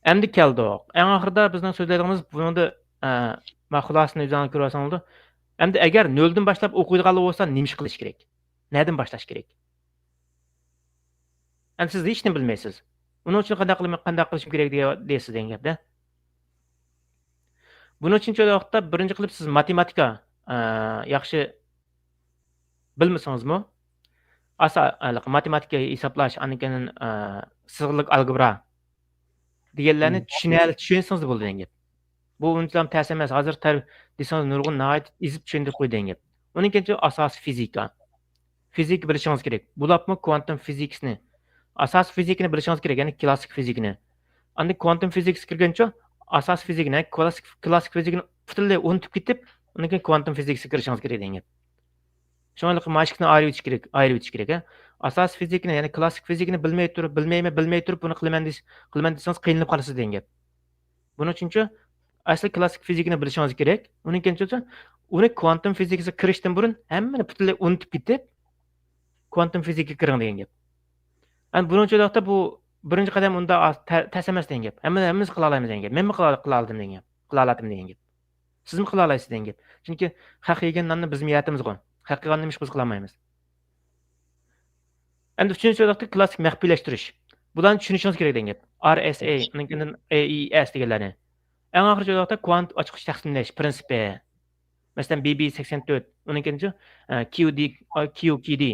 ئەمدى كەلدۇق. ئەڭ ئاخىرىدا بىزنىڭ سۆزلەيدىغىنىمىز بۇنىڭدا، ئە، ما خۇلاسىنى ئۆزۈڭلار كۆرۈۋالساڭ بولىدۇ. ئەمدى ئەگەر نۆلدىن باشلاپ ئوقۇيدىغانلار بولسا، نېمە ئىش قىلىش كېرەك؟ نەدىن باشلاش كېرەك؟ ئەمدى سىز ھېچنېمە بىلمەيسىز. ئۇنىڭ ئۈچۈن قانداق قىلىمەن، قانداق قىلىشىم كېرەك دېيە-، دەيسىز دېگەن گەپتە. بۇنىڭ ئۈچۈن شۇ ۋاقىتتا بىرىنچى قىلىپ سىز ماتېماتىكا، ئە، ياخشى بىلمىسىڭىزمۇ، ئاسا-، ھېلىقى ماتېماتىكا ھېسابلاش، ئاندىن كېيىن، ئە، سىزىقلىق ئالگېبرا دېگەنلەرنى چۈشىنە-، چۈشەنسىڭىز بولىدۇ دېگەن گەپ. بۇ ئۇنچىلام تەس ئەمەس. ھازىر تەر-، دېسىڭىز نۇرغۇن ناھايىتى ئېزىپ چۈشەندۈرۈپ قويىدۇ دېگەن گەپ. ئۇنىڭ كېيىن ئاساسىي فىزىكا. فىزىكا بىلىشىڭىز كېرەك. بولۇپمۇ كۋانتۇم فىزىكىسىنى. ئاساسىي فىزىكىنى بىلىشىڭىز كېرەك، يەنى كلاسسىك فىزىكىنى. ئاندىن كۋانتۇم فىزىكىسىگە كىرگەنچە ئاساسىي فىزىكىنى، كلاسسىك، كلاسسىك فىزىكىنى پۈتۈنلەي ئۇنتۇپ كېتىپ، ئۇنىڭ كېيىن كۋانتۇم فىزىكىسىگە كىرىشىڭىز كېرەك دېگەن گەپ. شۇڭا ھېلىقى ماشىكىنى ئايرىۋېتىش كېرەك، ئايرىۋېتىش كېرەك، ھە. ئاساسىي فىزىكىنى، يەنى كلاسسىك فىزىكىنى بىلمەي تۇرۇپ، بىلمەيمەن، بىلمەي تۇرۇپ بۇنى قىلىمەن دېس-، قىلىمەن دېسىڭىز قىينىلىپ قالىسىز دېگەن گەپ. بۇنىڭ ئۈچۈنچۇ ئەسلى كلاسسىك فىزىكىنى بىلىشىڭىز كېرەك. ئۇنىڭ كېيىنچۇ ئۇنى كۋانتۇم فىزىكىسىغا كىرىشتىن بۇرۇن ھەممىنى پۈتۈنلەي ئۇنتۇپ كېتىپ، كۋانتۇم فىزىكىگە كىرىڭ دېگەن گەپ. ئەمدى بۇنىڭچۇ ۋاقىتتا بۇ بىرىنچى قەدەم ئۇنداق ئا-، تە-، تەس ئەمەس دېگەن گەپ. ھەممە، ھەممىمىز قىلالايمىز دېگەن گەپ. مەنمۇ قىلا-، قىلالىدىم دېگەن گەپ. قىلالاتتىم دېگەن گەپ. سىزمۇ قىلالايسىز دېگەن گەپ. چۈنكى خەق يېگەن ناننى بىزمۇ يەتىمىزغۇ. خەق يېگەن نېمە ئىش بىز قىلالمايمىز. ئەمدى ئۈچىنچى ۋاقىتتا كلاسسىك مەخپىيلەشتۈرۈش. بۇلارنى چۈشىنىشىڭىز كېرەك دېگەن گەپ. ئار ئېس ئەي، ئۇنىڭ كېيىندىن ئەي ئى ئەس دېگەنلەرنى. ئەڭ ئاخىرىچى ۋاقىتتا كۋانت ئاچقۇچ تەقسىملەش پىرىنسىپى. مەسىلەن، بى بى سەكسەن تۆت، ئۇنىڭ كېيىنچە، ئە، كيۇ دى، ئا، كيۇ كى دى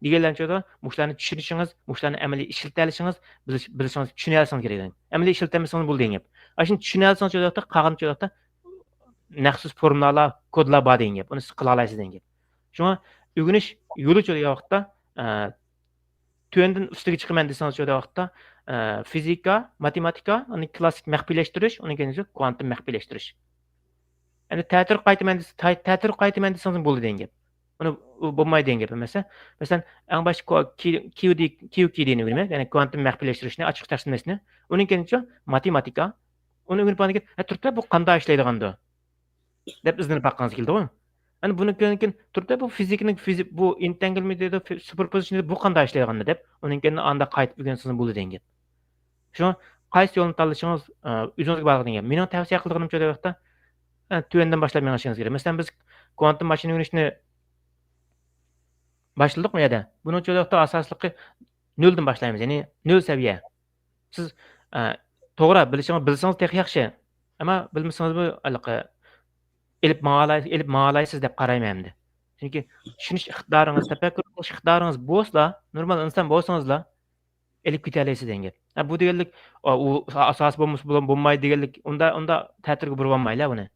دېگەنلەرنى چۆدە، مۇشۇلارنى چۈشىنىشىڭىز، مۇشۇلارنى ئەمەلىي ئىشلىتەلىشىڭىز، بىلىش-، بىلىشىڭىز، چۈشىنەلىشىڭىز كېرەك دېگەن. ئەمەلىي ئىشلىتەلمىسىڭىز بولدى دېگەن گەپ. ئاشۇنى چۈشىنەلىسىڭىز چۆدە، قالغان چۆدە مەخسۇس فورمۇلالار، كودلار بار دېگەن گەپ. ئۇنى سىز قىلالايسىز دېگەن گەپ. شۇڭا ئۆگىنىش يولى چۆدە ۋاقىتتا، ئە، تۆۋەندىن ئۈستىگە چىقىمەن دېسىڭىز، شۇ ۋاقىتتا، ئە، فىزىكا، ماتېماتىكا، ئۇنى كلاسسىك مەخپىيلەشتۈرۈش، ئۇنىڭ كېيىن كۋانتۇم مەخپىيلەشتۈرۈش. ئەمدى تەتۈر قايتىمەن دېسە، تەتۈر قايتىمەن دېسىڭىز بولدى دېگەن گەپ. ئۇنى، ئۇ بولمايدۇ دېگەن گەپ ئەمەس. مەسىلەن، ئەڭ باشتا كو-، كي-، كيۇ دى، كيۇ كى دىنى ئۆگىنىمەن، يەنى كۋانتۇم مەخپىيلەشتۈرۈشنى، ئاچقۇچ تەقسىملەشنى. ئۇنىڭ كېيىنچە ماتېماتىكا. ئۇنى ئۆگىنىپ بولغاندىن كېيىن، ھە، تۇرۇپلا بۇ قانداق ئىشلەيدىغاندۇ؟ دەپ ئىزدىنىپ باققىڭىز كېلىدىغۇ. ئەنە بۇنىڭ كېيىن، كېيىن تۇرۇپلا بۇ فىزىكىنىڭ فىزىك، بۇ ئېنتەنگلمېنت دەيدۇ، سۇپېرپوزىتسىيە دەيدۇ، بۇ قانداق ئىشلەيدىغاننى دەپ، ئۇنىڭ كېيىن ئانداق قايتىپ ئۆگەنسىڭىز بولىدۇ دېگەن گەپ. شۇڭا قايسى يولنى تاللىشىڭىز، ئە، ئۆزىڭىزگە باغلىق دېگەن گەپ. مېنىڭ تەۋسىيە قىلىدىغىنىم شۇ ۋاقىتتا، ئە، تۆۋەندىن باشلاپ مېڭىشىڭىز كېرەك. مەسىلەن، بىز كۋانتۇم ماشىنا ئۆگىنىشنى باشلىدۇقمۇ يەردە؟ بۇنىڭ شۇ ۋاقىتتا ئاساسلىقى نۆلدىن باشلايمىز، يەنى نۆل سەۋىيە. سىز، ئە، توغرا، بىلىشىڭىز، بىلسىڭىز تېخى ياخشى. ئەمما بىلمىسىڭىزمۇ ھېلىقى ئېلىپ ماڭالاي-، ئېلىپ ماڭالايسىز دەپ قارايمەن ئەمدى. چۈنكى چۈشىنىش ئىقتىدارىڭىز، تەپەككۇر قىلىش ئىقتىدارىڭىز بولسىلا، نورمال ئىنسان بولسىڭىزلا، ئېلىپ كېتەلەيسىز دېگەن گەپ. ھە، بۇ دېگەنلىك، ئا، ئۇ ئاساسى بولمىسا بولام-، بولمايدۇ دېگەنلىك، ئۇندا، ئۇندا تەتۈرگە بۇرۇۋالمايلا بۇنى.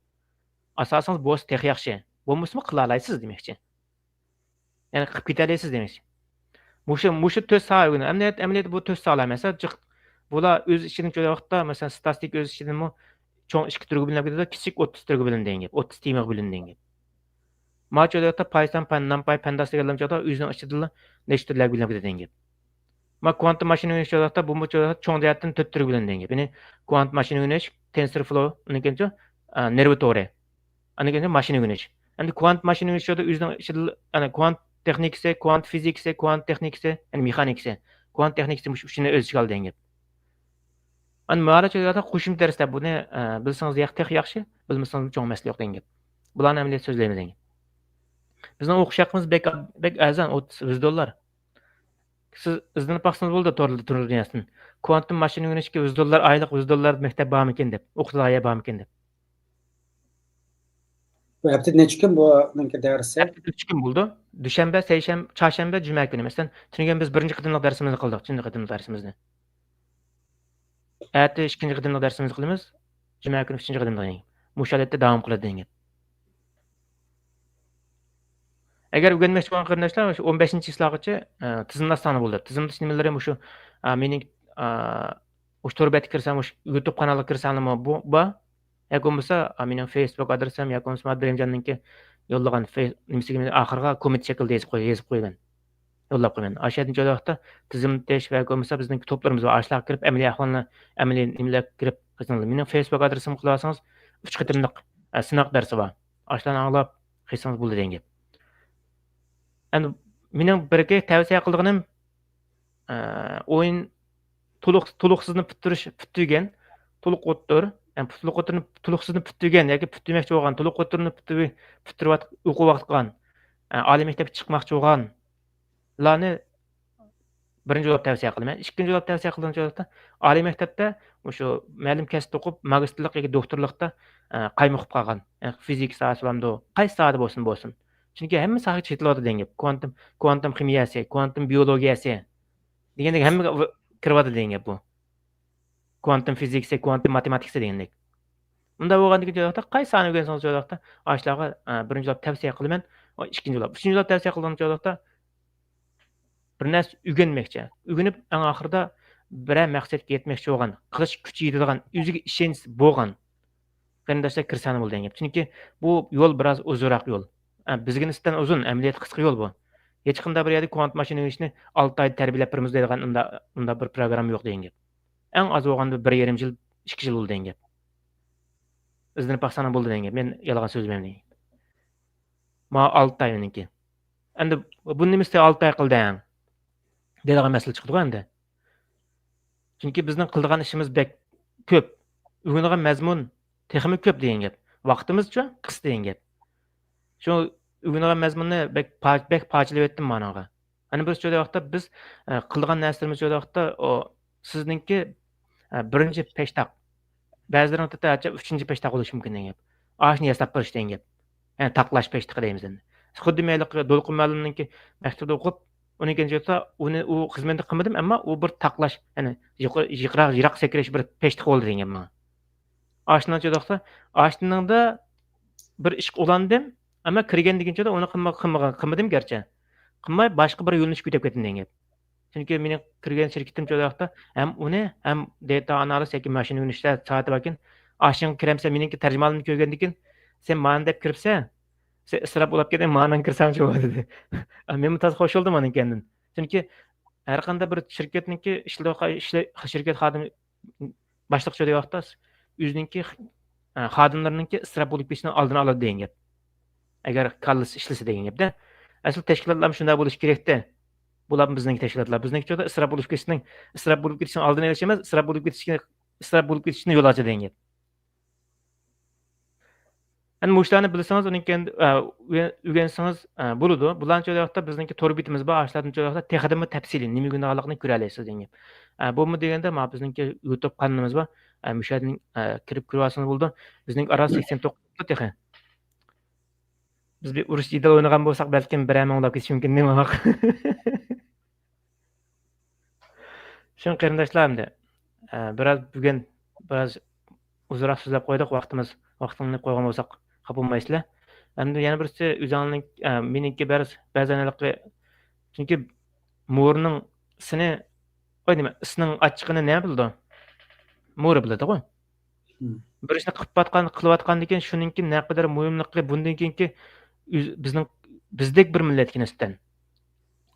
ئاساسىڭىز بولسا تېخى ياخشى. بولمىسىمۇ قىلالايسىز دېمەكچى. يەنى قىلىپ كېتەلەيسىز دېمەكچى. مۇشۇ، مۇشۇ تۆت ساھە ئۆگىنىڭ. ئەمەلىيەت، ئەمەلىيەتتە بۇ تۆت ساھە ئەمەس، جىق. بۇلار ئۆز ئىچىدىن شۇ ۋاقىتتا، مەسىلەن، ستاتىستىكا ئۆز ئىچىدىنمۇ چوڭ ئىككى تۈرگە بۆلۈنۈپ كېتىدۇ، كىچىك ئوتتۇز تۈرگە بۆلۈنىدۇ دېگەن گەپ، ئوتتۇز تېمىغا بۆلۈنىدۇ دېگەن گەپ. مانا شۇ ۋاقىتتا پايسان، پەن، نامپاي، پەنداس دېگەنلەر شۇ ۋاقىتتا ئۆزىنىڭ ئىچىدىلا نەچچە تۈرلەرگە بۆلۈنۈپ كېتىدۇ دېگەن گەپ. مانا كوانتۇم ماشىنا ئۆگىنىش شۇ ۋاقىتتا بۇمۇ شۇ ۋاقىتتا چوڭ جەھەتتىن تۆت تۈرگە بۆلۈنىدۇ دېگەن گەپ. يەنى كوانتۇم ماشىنا ئۆگىنىش، تېنسور فلو، ئۇنىڭ كېيىن شۇ، ئا، نېرۋا تورى. ئاندىن كېيىن ماشىنا ئۆگىنىش. ئەمدى كۋانت ماشىنا ئۆگىنىش يولىدا ئۆزىنىڭ ئىچىدە، يەنى كۋانت تېخنىكىسى، كۋانت فىزىكىسى، كۋانت تېخنىكىسى، يەنى مېخانىكىسى. كۋانت تېخنىكىسى مۇشۇ ئۈچىنى ئۆز ئىچىگە ئالىدۇ دېگەن گەپ. ئەمدى مانا شۇ يەردە قوشۇمچە دەرسلەر بۇنى، ئە، بىلسىڭىز ياخ-، تېخى ياخشى، بىلمىسىڭىز چوڭ مەسىلە يوق دېگەن گەپ. بۇلارنى ئەمەلىيەت سۆزلەيمىز دېگەن گەپ. بىزنىڭ ئوقۇش ھەققىمىز بەك، بەك ئەرزان، ئوتتۇز، يۈز دوللار. سىز ئىزدىنىپ باقسىڭىز بولىدۇ تور، تور دۇنياسىدىن. كۋانتۇم ماشىنا ئۆگىنىشكە يۈز دوللار ئايلىق، يۈز دوللار مەكتەپ بارمىكىن دەپ، ئوقۇتىدىغان يەر بارمىكىن دەپ. بۇ ھەپتىدە نەچچە كۈن بۇنىڭكى دەرسى؟ ھەپتىدە ئۈچ كۈن بولىدۇ. دۈشەنبە، سەيشەنبە، چارشەنبە، جۈمە كۈنى. مەسىلەن، تۈنۈگۈن بىز بىرىنچى قېتىملىق دەرسىمىزنى قىلدۇق، تۈنۈگۈن قېتىملىق دەرسىمىزنى. ئەتە ئىككىنچى قېتىملىق دەرسىمىزنى قىلىمىز. جۈمە كۈنى ئۈچىنچى قېتىملىق. مۇشۇ ھالەتتە داۋام قىلىدۇ دېگەن گەپ. ئەگەر ئۆگەنمەكچى بولغان قېرىنداشلار، شۇ ئون بەشىنچى چىسلاغىچە، ئە، تىزىملاتساڭلار بولىدۇ. تىزىملىتىش نېمىلىرى مۇشۇ، ئە، مېنىڭ، ئە، مۇشۇ تور بەتكە كىرسەڭ، مۇشۇ يۇتۇب قانالىغا كىرسەڭلارمۇ بۇ بار. ياكى بولمىسا، ئا، مېنىڭ فېيسبۇك ئادرېسىم ياكى بولمىسا دېرەمجاننىڭكى يوللىغان فېي-، نېمىسىگە مېنى ئاخىرىغا كوممېنت شەكلىدە يېزىپ قوي-، يېزىپ قويىمەن. يوللاپ قويىمەن. ئاشۇ يەردىن چۆدە ۋاقىتتا تىزىملىتىش ۋە ياكى بولمىسا بىزنىڭ توپلىرىمىز بار. ئاشۇلارغا كىرىپ ئەمەلىي ئەھۋالنى، ئەمەلىي نېمىلەرگە كىرىپ قىلسىڭىز. مېنىڭ فېيسبۇك ئادرېسىمغا قىلىۋالسىڭىز، ئۈچ قېتىملىق، ئە، سىناق دەرسى بار. ئاشۇلارنى ئاڭلاپ قىلسىڭىز بولىدۇ دېگەن گەپ. ئەمدى مېنىڭ بىرگە تەۋسىيە قىلىدىغىنىم، ئە، ئويۇن تولۇق، تولۇقسىزنى پۈتتۈرۈش، پۈتتۈرگەن، تولۇق ئوتتۇر، يەنى تولۇق ئوتتۇرنى، تولۇقسىزنى پۈتتۈرگەن ياكى پۈتتۈرمەكچى بولغان، تولۇق ئوتتۇرنى پۈتتۈرۈ-، پۈتتۈرۈۋات-، ئوقۇۋاتقان، ئە، ئالىي مەكتەپكە چىقماقچى بولغانلارنى بىرىنچى بولۇپ تەۋسىيە قىلىمەن. ئىككىنچى بولۇپ تەۋسىيە قىلىدىغان ئالىي مەكتەپتە مۇشۇ مەلۇم كەسىپتە ئوقۇپ، ماگىستىرلىق ياكى دوكتورلۇقتا، ئە، قايمۇقۇپ قالغان، يەنى فىزىكا ساھەسى بولامدۇ، قايسى ساھەدە بولسۇن، بولسۇن. چۈنكى ھەممە ساھەگە چېتىلىۋاتىدۇ دېگەن گەپ. كوانتۇم، كوانتۇم خىمىيەسى، كوانتۇم بىيولوگىيەسى دېگەندەك ھەممىگە ۋ-، كىرىۋاتىدۇ دېگەن گەپ بۇ. كوانتۇم فىزىكىسى، كوانتۇم ماتېماتىكىسى دېگەندەك. ئۇنداق بولغاندىكىن شۇ ۋاقىتتا قايسى ساھەنى ئۆگەنسىڭىز شۇ ۋاقىتتا ئاشۇلارغا، ئە، بىرىنچى بولۇپ تەۋسىيە قىلىمەن. ئىككىنچى بولۇپ، ئۈچىنچى بولۇپ تەۋسىيە قىلغان شۇ ۋاقىتتا بىر نەرسە ئۆگەنمەكچى. ئۆگىنىپ، ئەڭ ئاخىرىدا، بىرەر مەقسەتكە يەتمەكچى بولغان، قىلىش كۈچى يېتىدىغان، ئۆزىگە ئىشەنچ بولغان قېرىنداشلار كىرسەڭلار بولىدۇ دېگەن گەپ. چۈنكى بۇ يول بىراز ئۇزۇنراق يول. ئە، بىزگە نىسبەتەن ئۇزۇن، ئەمەلىيەتتە قىسقا يول بۇ. ھېچقانداق بىر يەردە كونت ماشىنا ئۆگىنىشنى ئالتە ئايدا تەربىيەلەپ بېرىمىز دەيدىغان ئۇنداق، ئۇنداق بىر پروگرامما يوق دېگەن گەپ. ئەڭ ئاز بولغاندا بىر يېرىم يىل، ئىككى يىل بولىدۇ دېگەن گەپ. ئىزدىنىپ باقساڭلار بولىدۇ دېگەن گەپ. مەن يالغان سۆزلىمەيمەن دېگەن گەپ. مانا ئالتە ئاي مېنىڭكى. ئەمدى بۇنى نېمە ئۈستىگە ئالتە ئاي قىلدىڭ دەيدىغان مەسىلە چىقىدىغۇ ئەمدى. چۈنكى بىزنىڭ قىلىدىغان ئىشىمىز بەك كۆپ. ئۆگىنىدىغان مەزمۇن تېخىمۇ كۆپ دېگەن گەپ. ۋاقتىمىزچۇ قىس دېگەن گەپ. شۇ ئۆگىنىدىغان مەزمۇننى بەك پا-، بەك پارچىلىۋەتتىم مانىڭغا. ئەنە بىز شۇ ۋاقىتتا بىز، ئە، قىلىدىغان نەرسىلىرىمىز شۇ ۋاقىتتا ئۇ سىزنىڭكى، ئە، بىرىنچى پەشتاق. بەزىلىرىنىڭ تېخى ئۈچىنچى پەشتاق بولۇشى مۇمكىن دېگەن گەپ. ئاشۇنى ياساپ بېرىش دېگەن گەپ. يەنى تاقلاش پەشتىقى دەيمىز ئەمدى. خۇددى مەيلى دولقۇن مۇئەللىمنىڭكى مەكتەپتە ئوقۇپ، ئۇنىڭ كېيىن چىقسا، ئۇنى، ئۇ خىزمەتنى قىلمىدىم، ئەمما ئۇ بىر تاقلاش، يەنى يۇقىرى، يىقىراق، يىراق سەكرەش بىر پەشتىقى بولدى دېگەن گەپ ماڭا. ئاشۇنىڭ چىقسا، ئاشۇنىڭدا بىر ئىشقا ئۇلاندىم، ئەمما كىرگەندىن كېيىن ئۇنى قىلما-، قىلمىغان، قىلمىدىم گەرچە. قىلماي باشقا بىر يۆنىلىشكە ئۆتۈپ كەتتىم دېگەن گەپ. چۈنكى مېنىڭ كىرگەن شىركىتىم شۇ ۋاقىتتا ھەم ئۇنى، ھەم دېتا ئانالىز ياكى ماشىنا ئۆگىنىشلەر سائىتى باركەن، ئاشۇنىڭغا كىرەمسەن، مېنىڭكى تەرجىمىھالىمنى كۆرگەندىن كېيىن، سەن مانى دەپ كىرىپسەن، سېنى ئىسراپ ئۇلاپ كەتمەي مانىڭ كىرسەڭچۇ دېدى. مەنمۇ تازا خوش بولدۇم ئانىڭ كەينىدىن. چۈنكى ھەر قانداق بىر شىركەتنىڭكى ئىشلىتىۋاتقان، ئىشلە-، شىركەت خادىمى باشلىقى شۇ ۋاقىتتا ئۆزىنىڭكى، ئە، خادىملىرىنىڭكى ئىسراپ بولۇپ كېتىشىنىڭ ئالدىنى ئالىدۇ دېگەن گەپ. ئەگەر كاللىسى ئىشلىسە دېگەن گەپتە. ئەسلى تەشكىلاتلارمۇ شۇنداق بولۇشى كېرەكتى. بۇلار بىزنىڭكى تەشكىلاتلار. بىزنىڭكى چاغدا ئىسراپ بولۇپ كېتىشنىڭ، ئىسراپ بولۇپ كېتىشنىڭ ئالدىنى ئېلىش ئەمەس، ئىسراپ بولۇپ كېتىشكە، ئىسراپ بولۇپ كېتىشنى يول ئاچىدۇ دېگەن گەپ. ئەنە مۇشۇلارنى بىلسىڭىز، ئۇنىڭ كەينىدە، ئە، ئۆگەن-، ئۆگەنسىڭىز، ئە، بولىدۇ. بۇلارنى چۆرە ۋاقىتتا بىزنىڭكى تور بېتىمىز بار، ئاشۇلاردىن چۆرە ۋاقىتتا تېخىدىنمۇ تەپسىلىي نېمە ئۆگىنىدىغانلىقىنى كۆرەلەيسىز دېگەن گەپ. ئە، بۇمۇ دېگەندە، مانا بىزنىڭكى يۇتۇب قانىلىمىز بار. ئە، مۇشۇ يەردىن، ئە، كىرىپ كۆرۈۋالسىڭىز بولىدۇ. بىزنىڭكى ئاران سەكسەن توققۇز بوپتۇ تېخى. بىز بىر ئۇرۇش جېدەل ئوينىغان بولساق، بەلكىم بىرەر مىڭلاپ كېتىشى مۇمكىن، نېمە بولماق. شۇڭا قېرىنداشلار، ئەمدى، ئە، بىراز بۈگۈن بىراز ئۇزۇنراق سۆزلەپ قويدۇق، ۋاقتىمىز، ۋاقىتنى قويغان بولساق خاپا بولمايسىلەر. ئەمدى يەنە بىرسى ئۆزۈڭنىڭ، ئە، مېنىڭكى بەرس-، بەزەن ھېلىقى، چۈنكى مورنىڭ ئىسىنى، قوي نېمە، ئىسىنىڭ ئاچچىقىنى نە بىلىدۇ؟ مورى بىلىدىغۇ. مم. بىر ئىشنى قىلىۋاتقان، قىلىۋاتقاندىن كېيىن شۇنىڭكى نەقەدەر مۇھىملىقى، بۇندىن كېيىنكى ئۆز-، بىزنىڭ، بىزدەك بىر مىللەتكە نىسبەتەن.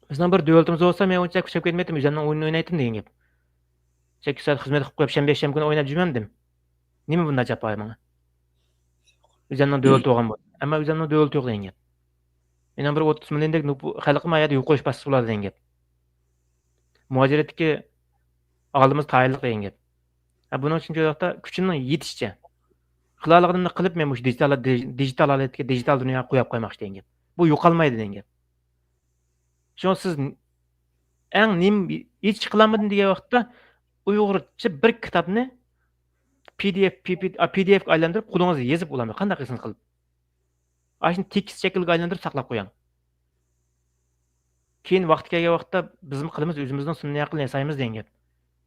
بىزنىڭ بىر دۆلىتىمىز بولسا، مەن ئۇنچە كۈچەپ كەتمەيتتىم، ئۆزۈمنىڭ ئويۇنىنى ئوينايتتىم دېگەن گەپ. سەككىز سائەت خىزمەت قىلىپ قويۇپ، شەنبە، يەكشەنبە كۈنى ئويناپ جۈرمەمدىم. نېمە بۇنداق جاپا ماڭا؟ ئۆزۈمنىڭ دۆلىتى بولغان بولسا. ئەمما ئۆزۈمنىڭ دۆلىتى يوق دېگەن گەپ. مېنىڭ بىر ئوتتۇز مىليوندەك نوپۇ-، خەلقىم ئايەردە يوقىلىش باستى بولار دېگەن گەپ. مۇھاجىرەتتىكى ئالىمىز تايىنلىق دېگەن گەپ. ھە، بۇنىڭ ئۈچۈن شۇ ۋاقىتتا كۈچۈمنىڭ يېتىشىچە قىلالىغىنىمنى قىلىپ، مەن مۇشۇ دىجىتال، دىج-، دىجىتال ھالەتتىكى دىجىتال دۇنياغا قويۇپ قويماقچى دېگەن گەپ. بۇ يوقالمايدۇ دېگەن گەپ. شۇڭا سىز ئەڭ نېمە، ھېچ قىلالمىدىم دېگەن ۋاقىتتا ئۇيغۇرچە بىر كىتابنى پى دى ئېف، پى پى، ئا، پى دى ئېفكە ئايلاندۇرۇپ قولىڭىزدا يېزىپ ئۇلارنى قانداق قىلسىڭىز قىلىپ. ئاشۇنى تېكىست شەكلىگە ئايلاندۇرۇپ ساقلاپ قويۇڭ. كېيىن ۋاقتى كەلگەن ۋاقىتتا بىزمۇ قىلىمىز، ئۆزىمىزنىڭ سۈنئىي ئەقلىنى ياسايمىز دېگەن گەپ.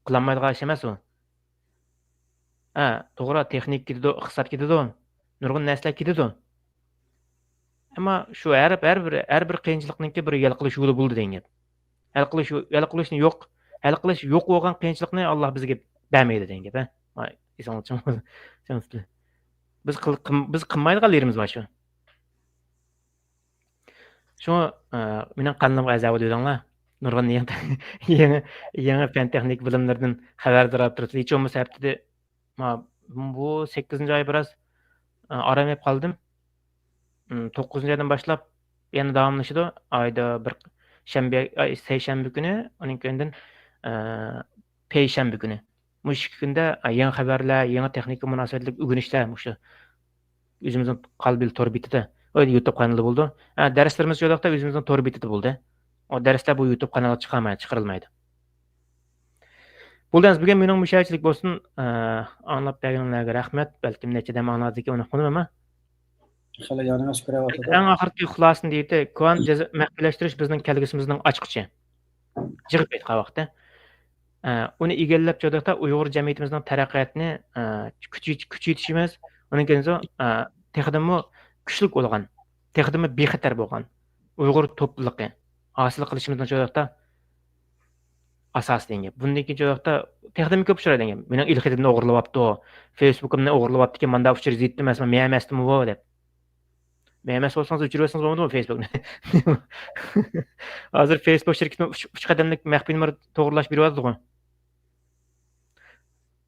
قىلالمايدىغان ئىش ئەمەس ئۇ. ھە، توغرا، تېخنىكا كېتىدۇ، ئىقتىساد كېتىدۇ، نۇرغۇن نەرسىلەر كېتىدۇ. ئەمما شۇ ھەر، ھەر بىر، ھەر بىر قىيىنچىلىقنىڭكى بىر ھەل قىلىش يولى بولىدۇ دېگەن گەپ. ھەل قىلىش، ھەل قىلىشنى يوق، ھەل قىلىش يوق بولغان قىيىنچىلىقنى ئاللا بىزگە بەرمەيدۇ دېگەن گەپ، ھە؟ ۋاي، ئېسىڭلار چىڭ، چىڭ تۇتۇڭ. بىز قىل-، قىل-، بىز قىلمايدىغان يېرىمىز بار شۇ. شۇڭا، ئە، مېنىڭ قانىلىمغا ئەزا بولۇۋېرىڭلار. نۇرغۇن يېڭى، يېڭى، يېڭى پەن تېخنىكا بىلىملىرىدىن خەۋەردار بولۇپ تۇرىسىز. ھېچ بولمىسا ھەپتىدە، ما-، بۇ سەككىزىنچى ئاي بىراز، ئە، ئارام ئېلىپ قالدىم. ئىم، توققۇزىنچى ئايدىن باشلاپ يەنە داۋاملىشىدۇ. ئايدا بىر شەنبە، ئاي، سەيشەنبە كۈنى، ئۇنىڭ كەينىدىن، ئە، پەيشەنبە كۈنى. مۇشۇ ئىككى كۈندە، ئە، يېڭى خەۋەرلەر، يېڭى تېخنىكا مۇناسىۋەتلىك ئۆگىنىشلەر مۇشۇ ئۆزىمىزنىڭ قالبىل تور بېتىدە، ئۇ يۇتۇب قانىلى بولىدۇ. ئە، دەرسلىرىمىز شۇ ۋاقىتتا ئۆزىمىزنىڭ تور بېتىدە بولدى. ئۇ دەرسلەر بۇ يۇتۇب قانالغا چىقارماي-، چىقىرىلمايدۇ. بولدى، ئەمىسە بۈگۈن مېنىڭ مۇشۇ يەرچىلىك بولسۇن. ئە، ئاڭلاپ بەرگىنىڭلارغا رەھمەت. بەلكىم نەچچە دەم ئاڭلاۋاتىدىكەن، ئۇنى ئۇقمىدىم ئەمما. خېلى يانىڭىز كۆرۈۋاتىدۇ. ئەڭ ئاخىرقى خۇلاسىنى دېيىتى، كونا جەزا-، مەخپىيلەشتۈرۈش بىزنىڭ كەلگۈسىمىزنىڭ ئاچقۇچى. جىق ئېيتقان ۋاقتى. ئە، ئۇنى ئىگىلەپ چىقىۋاتقاندا ئۇيغۇر جەمئىيىتىمىزنىڭ تەرەققىياتىنى، ئە، كۈچەيت-، كۈچەيتىشىمىز، ئۇنىڭ كېيىن، ئە، تېخىدىنمۇ كۈچلۈك بولغان، تېخىدىنمۇ بىخەتەر بولغان ئۇيغۇر توپلۇقى ھاسىل قىلىشىمىزنىڭ چىقىۋاتقاندا ئاساسىي دېگەن گەپ. بۇندىن كېيىن چوقۇم تېخىمۇ كۆپ ئۇچرايدۇ دېگەن گەپ. مېنىڭ ئېلخېتىمنى ئوغرىلاپتۇ، فېيسبۇكۇمنى ئوغرىلاپتىكەن، ماندا ئۇچۇر يېتىپتۇ، مەن مەن ئەمەستىمۇ بۇ دەپ. مەن ئەمەس بولسىڭىز ئۆچۈرۈۋەتسىڭىز بولمىدىمۇ فېيسبۇكنى؟ ھازىر فېيسبۇك شىركىتىنىڭ ئۈچ، ئۈچ قەدەملىك مەخپىي نومۇر توغرىلاش بېرىۋاتىدىغۇ.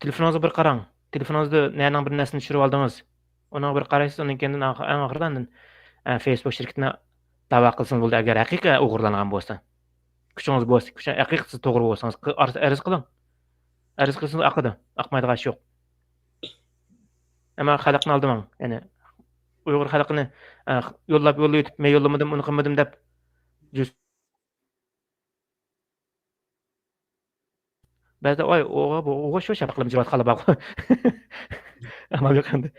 تېلېفونىڭىزغا بىر قاراڭ. تېلېفونىڭىزدا نەنىڭ بىر نەرسىنى چۈشۈرۈۋالدىڭىز. ئۇنىڭغا بىر قارايسىز، ئۇنىڭ كەينىدىن ئاخ-، ئەڭ ئاخىرىدا ئاندىن، ئە، فېيسبۇك شىركىتىنى داۋا قىلسىڭىز بولدى، ئەگەر ھەقىقىي ئوغرىلانغان بولسا. كۈچىڭىز بولسا، كۈچ، ھەقىقىي سىز توغرا بولسىڭىز، قى-، ئار-، ئەرز قىلىڭ. ئەرز قىلسىڭىز ئاقىدۇ. ئاقمايدىغان ئىش يوق. ئەمما خەلقنى ئالدىماڭ. يەنى ئۇيغۇر خەلقىنى، ئە، يوللاپ، يوللىۋېتىپ، مەن يوللىمىدىم، ئۇنى قىلمىدىم دەپ، يۈز بەزىدە، ۋاي، ئوغا، بۇ ئوغا شۇ شەپەقلىمە جىرۋاتقانلار بارغۇ. ئامال يوق ئەمدى.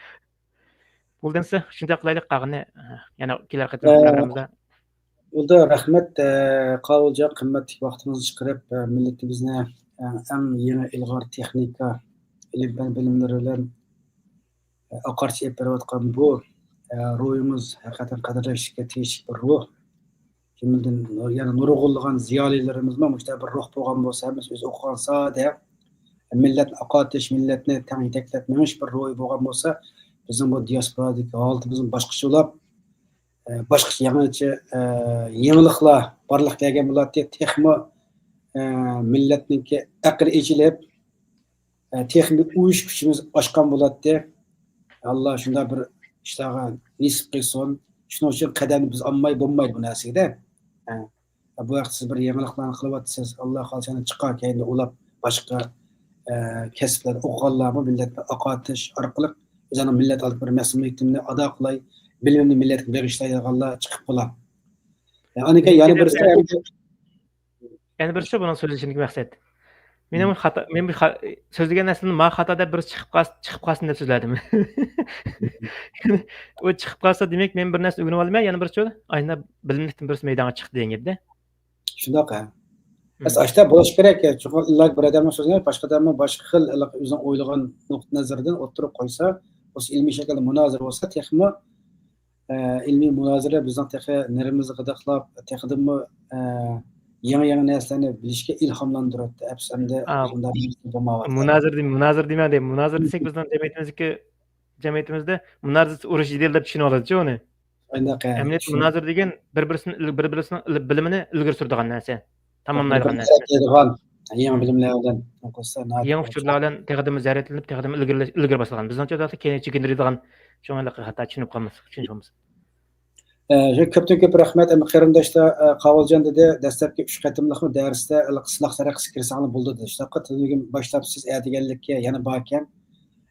بولدى ئەمسە، شۇنداق قىلايلى، قالغىنى يەنە كېلەر قېتىم ئە، خەۋىرىمىزدە. بولدى، رەھمەت، ئە، قاۋۇلجان، قىممەتلىك ۋاقتىڭىزنى چىقىرىپ، ئە، مىللىتىمىزنى، ئە، ئەڭ يېڭى ئىلغار تېخنىكا، ئىلىم پەن بىلىملىرى بىلەن ئاقارچە ئېلىپ بېرىۋاتقان بۇ، ئە، روھىڭىز ھەقىقەتەن قەدىرلەشكە تېگىشلىك بىر روھ. جۈملىدىن يەنە نۇرغۇنلىغان زىيالىيلىرىمىزمۇ مۇشۇنداق بىر روھ بولغان بولسا، ھەممىسى ئۆزى ئوقۇغان ساھەدە مىللەتنى ئاقارتىش، مىللەتنى تەڭ يېتەكلەپ مېڭىش بىر روھى بولغان بولسا، بىزنىڭ بۇ دىياسپورادىكى ھالىتىمىزمۇ باشقىچە بولۇپ، ئە، باشقىچە يېڭىچە، ئە، يېڭىلىقلار بارلىققا كەلگەن بولاتتى. تېخىمۇ، ئە، مىللەتنىڭكى ئەقلى ئېچىلىپ، ئە، تېخىمۇ ئۇيۇش كۈچىمىز ئاشقان بولاتتى. ئاللا شۇنداق بىر ئىشلارغا نېسىپ قىلسۇن. شۇنىڭ ئۈچۈن قەدەمنى بىز ئالماي بولمايدۇ بۇ نەرسىگە-دە. ئە، بۇ ھەقتە سىز بىر يېڭىلىقلارنى قىلىۋاتىسىز. ئاللا خالىسا يەنە چىقار كەينىدە ئۇلاپ باشقا، ئە، كەسىپلەردە ئوقۇغانلارمۇ مىللەتنى ئاقارتىش ئارقىلىق ئۆزىنىڭ مىللەت ئالدىدا بىر مەسئۇلىيىتىمنى ئادا قىلاي، بىلىمىمنى مىللەتكە بېغىشلايدىغانلار چىقىپ بولا. ئە، ئانىكەن يەنە بىرسى، يەنە بىر شۇ، بۇنىڭ سۆزلىشىمدىكى مەقسەت. مېنىڭ خاتا، مېنىڭ بىر خا-، سۆزلىگەن نەرسىدىن ما خاتا دەپ بىرسى چىقىپ قالسا، چىقىپ قالسۇن دەپ سۆزلەدىم. ئۇ چىقىپ قالسا، دېمەك، مەن بىر نەرسە ئۆگىنىۋالىمەن، يەنە بىر شۇ، ئاينا بىلىملىكتىن بىرسى مەيدانغا چىقتى دېگەن گەپتە. شۇنداق، ھە. ئەس-، ئاشتا بولۇش كېرەك. چوقۇم ئىللا بىر ئادەمنىڭ سۆزىنى باشقا ئادەممۇ باشقا خىل، ئۆزىنىڭ ئويلىغان نۇقتىئى نەزىرىدىن ئوتتۇرىغا قويسا، بولسا ئىلمىي شەكىلدە مۇنازىرە بولسا، تېخىمۇ ئە، ئىلمىي مۇنازىرە بىزنىڭ تېخى نېرۋىمىزنى غىدىقلاپ، تېخىدىنمۇ، ئە، يېڭى، يېڭى نەرسىلەرنى بىلىشكە ئىلھاملاندۇراتتى. ئەپسۇ ئەمدى ئا، مۇنداق بولمايۋاتىدۇ. مۇنازىرە دېمەي، مۇنازىرە دېمەڭ دەيمەن. مۇنازىرە دېسەك، بىزنىڭ جەمئىيىتىمىزدىكى، جەمئىيىتىمىزدە مۇنازىرە ئۇرۇش جېدەل دەپ چۈشىنىۋالىدۇ ئۇنى. شۇنداق، ئە، ئەمەلىيەتتە مۇنازىرە دېگەن بىر-، بىرسىنى، بىر-، بىرسىنىڭ ئىل-، بىلىمىنى ئىلگىرى سۈرىدىغان نەرسە. تاماملايدىغان نەرسە. يېڭى بىلىملەر بىلەن قوشسا ناھايىتى يېڭى ئۇچۇرلار بىلەن تېخىدىنمۇ زەرەتلىنىپ، تېخىدىنمۇ ئىلگىرىلەش-، ئىلگىرى باسىدىغان. بىزنىڭچە ئۇنداقتا كەينىگە چېكىندۈرىدىغان، شۇڭا ھېلىقى خاتا چۈشىنىپ قالمىسۇن، چۈشىنىش بولمىسۇن. ئە، شۇ كۆپتىن كۆپ رەھمەت. ئەمما قېرىنداشلار، ئە، قاۋۇلجان دېدى، دەسلەپكى ئۈچ قېتىملىقمۇ دەرستە ھېلىقى سىناق تەرىقىسىگە كىرسەڭلار بولىدۇ دېدى. شۇنداققۇ تۈنۈگۈن باشلاپ سىز ئەتىگەنلىككە يەنە باركەن.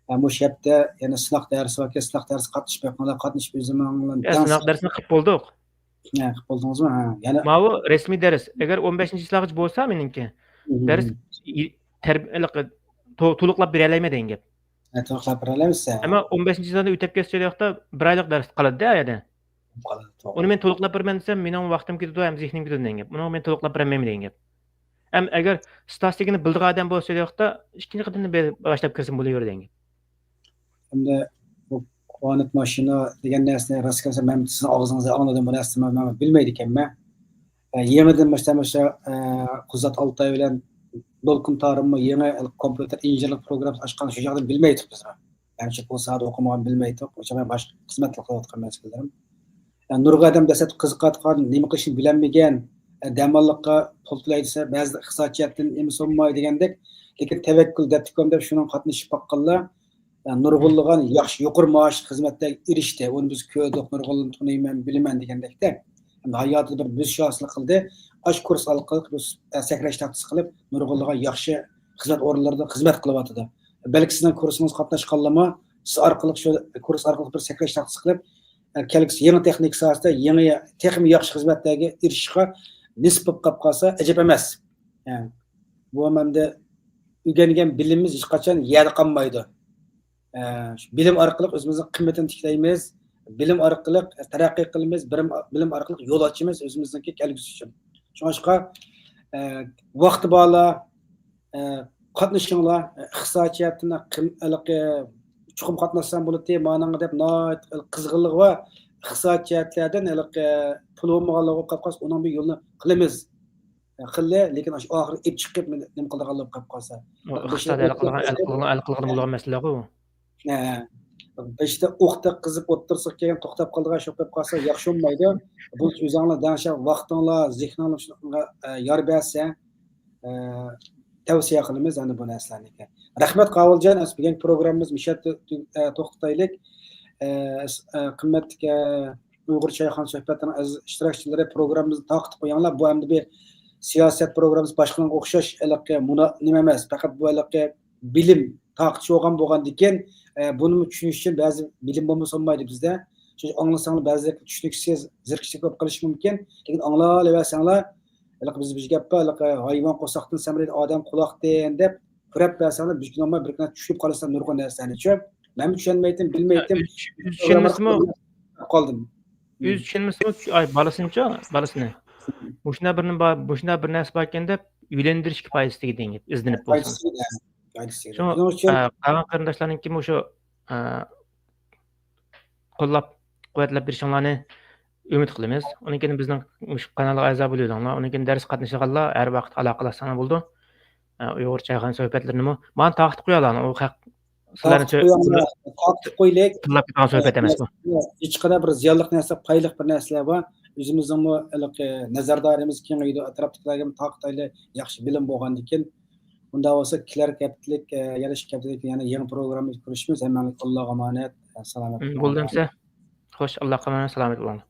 ئە، مۇشۇ ھەپتە يەنە سىناق دەرسى باركەن، سىناق دەرسىگە قاتنىشىپ بېقىڭلار، قاتنىشىپ ئۆزىمىزنىڭ بىلەن يا، سىناق دەرسىنى قىلىپ بولدۇق. ھە، قىلىپ بولدىڭىزمۇ؟ ھە، يەنە ماۋۇ رەسمىي دەرس. ئەگەر ئون بەشىنچى چىسلاغىچە بولسا مېنىڭكى، مم، دەرس ي-، تەر-، ھېلىقى تو-، تولۇقلاپ بېرەلەيمەن دېگەن گەپ. ھە، تولۇقلاپ بېرەلەيمىز، ھە. ئەمما ئون بەشىنچى چىسلانى ئۆتەپ كەتسە ۋاقىتتا بىر ئايلىق دەرس قالىدۇ-دە ئۇ يەردە. قالىدۇ، توغرا. ئۇنى مەن تولۇقلاپ بېرىمەن دېسەم، مېنىڭ ۋاقتىم كېتىدۇ ھەم زېھنىم كېتىدۇ دېگەن گەپ. ئۇنى مەن تولۇقلاپ بېرەلمەيمەن دېگەن گەپ. ھەم ئەگەر ستاتىستىكىنى بىلىدىغان ئادەم بولسا ۋاقىتتا ئىككىنچى قېتىمدىن بېرىپ باشلاپ كىرسىمۇ بولۇۋېرىدۇ دېگەن گەپ. ئەمدى بۇ قۇۋانۇپ ماشىنا دېگەن نەرسىنى راست كەلسە مەن سىزنىڭ ئاغزىڭىزدىن ئاڭلىدىم، بۇ نەرسىنى مەن، مەن بىلمەيدىكەنمەن. ئە، يېڭىدىن مۇشۇ، مۇشۇ، ئە، قۇزات ئالتاي بىلەن دولقۇن تارىممۇ يېڭى كومپيۇتېر ئىنژېنېرلىق پروگراممىسى ئاچقان شۇ چاغدىن بىلمەيتتۇق بىز. مەنچە بۇ ساھەدە ئوقۇمىغان بىلمەيتتۇق. ئۇ چاغ مەن باشقا خىزمەتلەر قىلىۋاتقان مەزگىللىرىم. ئە، نۇرغۇن ئادەم دەسلەپتە قىزىقىۋاتقان، نېمە قىلىشنى بىلەلمىگەن، ئە، دەماللىققا پۇل تۆلەي دېسە، بەزىدە ئىقتىساد جەھەتتىن نېمە سۇنماي دېگەندەك، لېكىن تەۋەككۈل دەپتىكۇم دەپ شۇنىڭغا قاتنىشىپ باققانلار، ئە، نۇرغۇنلىغان ياخشى يۇقىرى مائاشلىق خىزمەتلەرگە ئېرىشتى. ئۇنى بىز كۆردۇق، نۇرغۇنلىرىنى تونۇيمەن، بىلىمەن دېگەندەكتە. ئەمدى ھاياتىدا بىر بۆسۈش ھاسىل قىلدى. ئاشۇ كۇرس ئارقىلىق بىز، ئە، سەكرەش تاختىسى قىلىپ، نۇرغۇنلىغان ياخشى خىزمەت ئورۇنلىرىدا خىزمەت قىلىۋاتىدۇ. بەلكى سىزنىڭ كۇرسىڭىزغا قاتناشقانلارمۇ سىز ئارقىلىق، شۇ كۇرس ئارقىلىق بىر سەكرەش تاختىسى قىلىپ، ئە، كەلگۈسى يېڭى تېخنىكا ساھەسىدە يېڭى، تېخىمۇ ياخشى خىزمەتلەرگە ئېرىشىشقا نېسىپ بولۇپ قاپ قالسا ئەجەب ئەمەس. ئە، بۇ ھەم ئەمدى ئۆگەنگەن بىلىمىمىز ھېچقاچان يەردە قالمايدۇ. ئە، شۇ بىلىم ئارقىلىق ئۆزىمىزنىڭ قىممىتىنى تىكلەيمىز، بىلىم ئارقىلىق تەرەققىي قىلىمىز، بىلىم، بىلىم ئارقىلىق يول ئاچىمىز ئۆزىمىزنىڭكى كەلگۈسى ئۈچۈن. شۇڭلاشقا، ئە، ۋاقتى بارلار، ئە، قاتنىشىڭلار، ئە، ئىقتىسادىي جەھەتتىن قىم-، ھېلىقى چوقۇم قاتناشسام بولاتتى، مانىڭغا دەپ ناھايىتى قىزغىنلىقى بار. ئىقتىسادىي جەھەتلەردىن ھېلىقى پۇل بولمىغانلار بولۇپ قالسا، ئۇنىڭ بىر يولىنى قىلىمىز. قىلدى، لېكىن ئاشۇ ئاخىرى ئېلىپ چىقىپ نېمە قىلىدىغانلىق قېلىپ قالسا. ئۇ بىر ئىقتىساد شۇ ھەل قىلىدىغان، ھەل قىلىدىغان، ھەل قىلىدىغان بولغان مەسىلە بۇ. ھە. بېشىدا ئوقتەك قىزىپ ئوتتۇرىسىغا كەلگەن توختاپ قالىدىغان شۇ قىلىپ قالسا ياخشى بولمايدۇ. بۇ ئۆزۈڭلار دەڭشە ۋاقتىڭلار، زېھنىڭلار شۇنىڭغا، ئە، يار بەرسە، ئە، تەۋسىيە قىلىمىز ئەمدى بۇ نەرسىلەرنى. رەھمەت قاۋۇلجان، ئەس بۈگۈنكى پروگراممىمىز مۇشۇ يەردە تۈ-، ئە، توختىتايلىق. ئە، ئەس-، ئە، قىممەتلىك، ئە، ئۇيغۇر چايخانا سۆھبەتلىرىنىڭ ئەزىز ئىشتىراكچىلىرى، پروگراممىمىزنى تارقىتىپ قويۇڭلار. بۇ ئەمدى بىر سىياسەت پروگراممىسى باشقىلارغا ئوخشاش ھېلىقى مۇنا-، نېمە ئەمەس. پەقەت بۇ ھېلىقى بىلىم تارقىتىش بولغان بولغاندىكىن، ئە، بۇنىمۇ چۈشىنىش ئۈچۈن بەزى بىلىم بولمىسا بولمايدۇ بىزدە. شۇ ئاڭلىساڭلار بەزىلەر چۈشىنىكسىز، زېرىكىشلىك بولۇپ قېلىشى مۇمكىن. لېكىن ئاڭلاۋەرسەڭلار، ھېلىقى بىز بىر گەپ بار، ھېلىقى ھايۋان قورساقتىن سەمرەيدۇ، ئادەم قۇلاقتىن دەپ كۆرەپ بەرسەڭلار، بىر كۈن بولماي بىر كۈن چۈشۈپ قالىسىلەر نۇرغۇن نەرسىلەرنى، چۈشۈپ. مەنمۇ چۈشەنمەيتتىم، بىلمەيتتىم. ئۆزى چۈشەنمىسىمۇ، قالدىم. ئۆزى چۈشەنمىسىمۇ، ئاي، بالىسىنىچۇ، بالىسىنى. مۇشۇنداق بىر نېمە بار، مۇشۇنداق بىر نەرسە باركەن دەپ يۆلەندۈرۈشكە پايدىسى تېگىدى دېگەن گەپ، ئىزدىنىپ بولسۇن. پايدىسى تېگىدى، ھە. پايدىسى تېگىدى. شۇڭا، شۇنىڭ ئۈچۈن، ئە، قالغان قېرىنداشلارنىڭكى مۇشۇ، ئە، قوللاپ قۇۋۋەتلەپ بېرىشىڭلارنى ئۈمىد قىلىمىز. ئۇنىڭ كېيىن بىزنىڭ مۇشۇ قانالغا ئەزا بولۇۋېلىڭلار. ئۇنىڭ كېيىن دەرس قاتنىشىدىغانلار ھەر ۋاقىت ئالاقىلاشساڭلار بولىدۇ. ئە، ئۇيغۇر چايخانا سۆھبەتلىرىنىمۇ مانا تارقىتىپ قويالاڭ. ئۇ خەق سىلەرنى تارقىتىپ قويۇڭلار، تارقىتىپ قويۇلۇق. تىللاپ كېتىدىغان سۆھبەت ئەمەس بۇ. ھېچقانداق بىر زىيانلىق نەرسە، پايدىلىق بىر نەرسىلەر بار. ئۆزىمىزنىڭمۇ ھېلىقى نەزەر دائىرىمىز كېڭىيىدۇ، ئەتراپتىكىلەرگە تارقىتايلى، ياخشى بىلىم بولغاندىكىن. ئۇنداق بولسا كېلەر ھەپتىلىك، ئە، يەنە ئىككى ھەپتىلىك يەنە يېڭى پروگراممىدا كۆرۈشىمىز. ھەممەڭلارگە ئاللاغا ئامانەت. سالامەت بولۇڭلار. بولدى ئەمسە. خوش، ئاللاغا ئامانەت، سالامەت بولۇڭلار.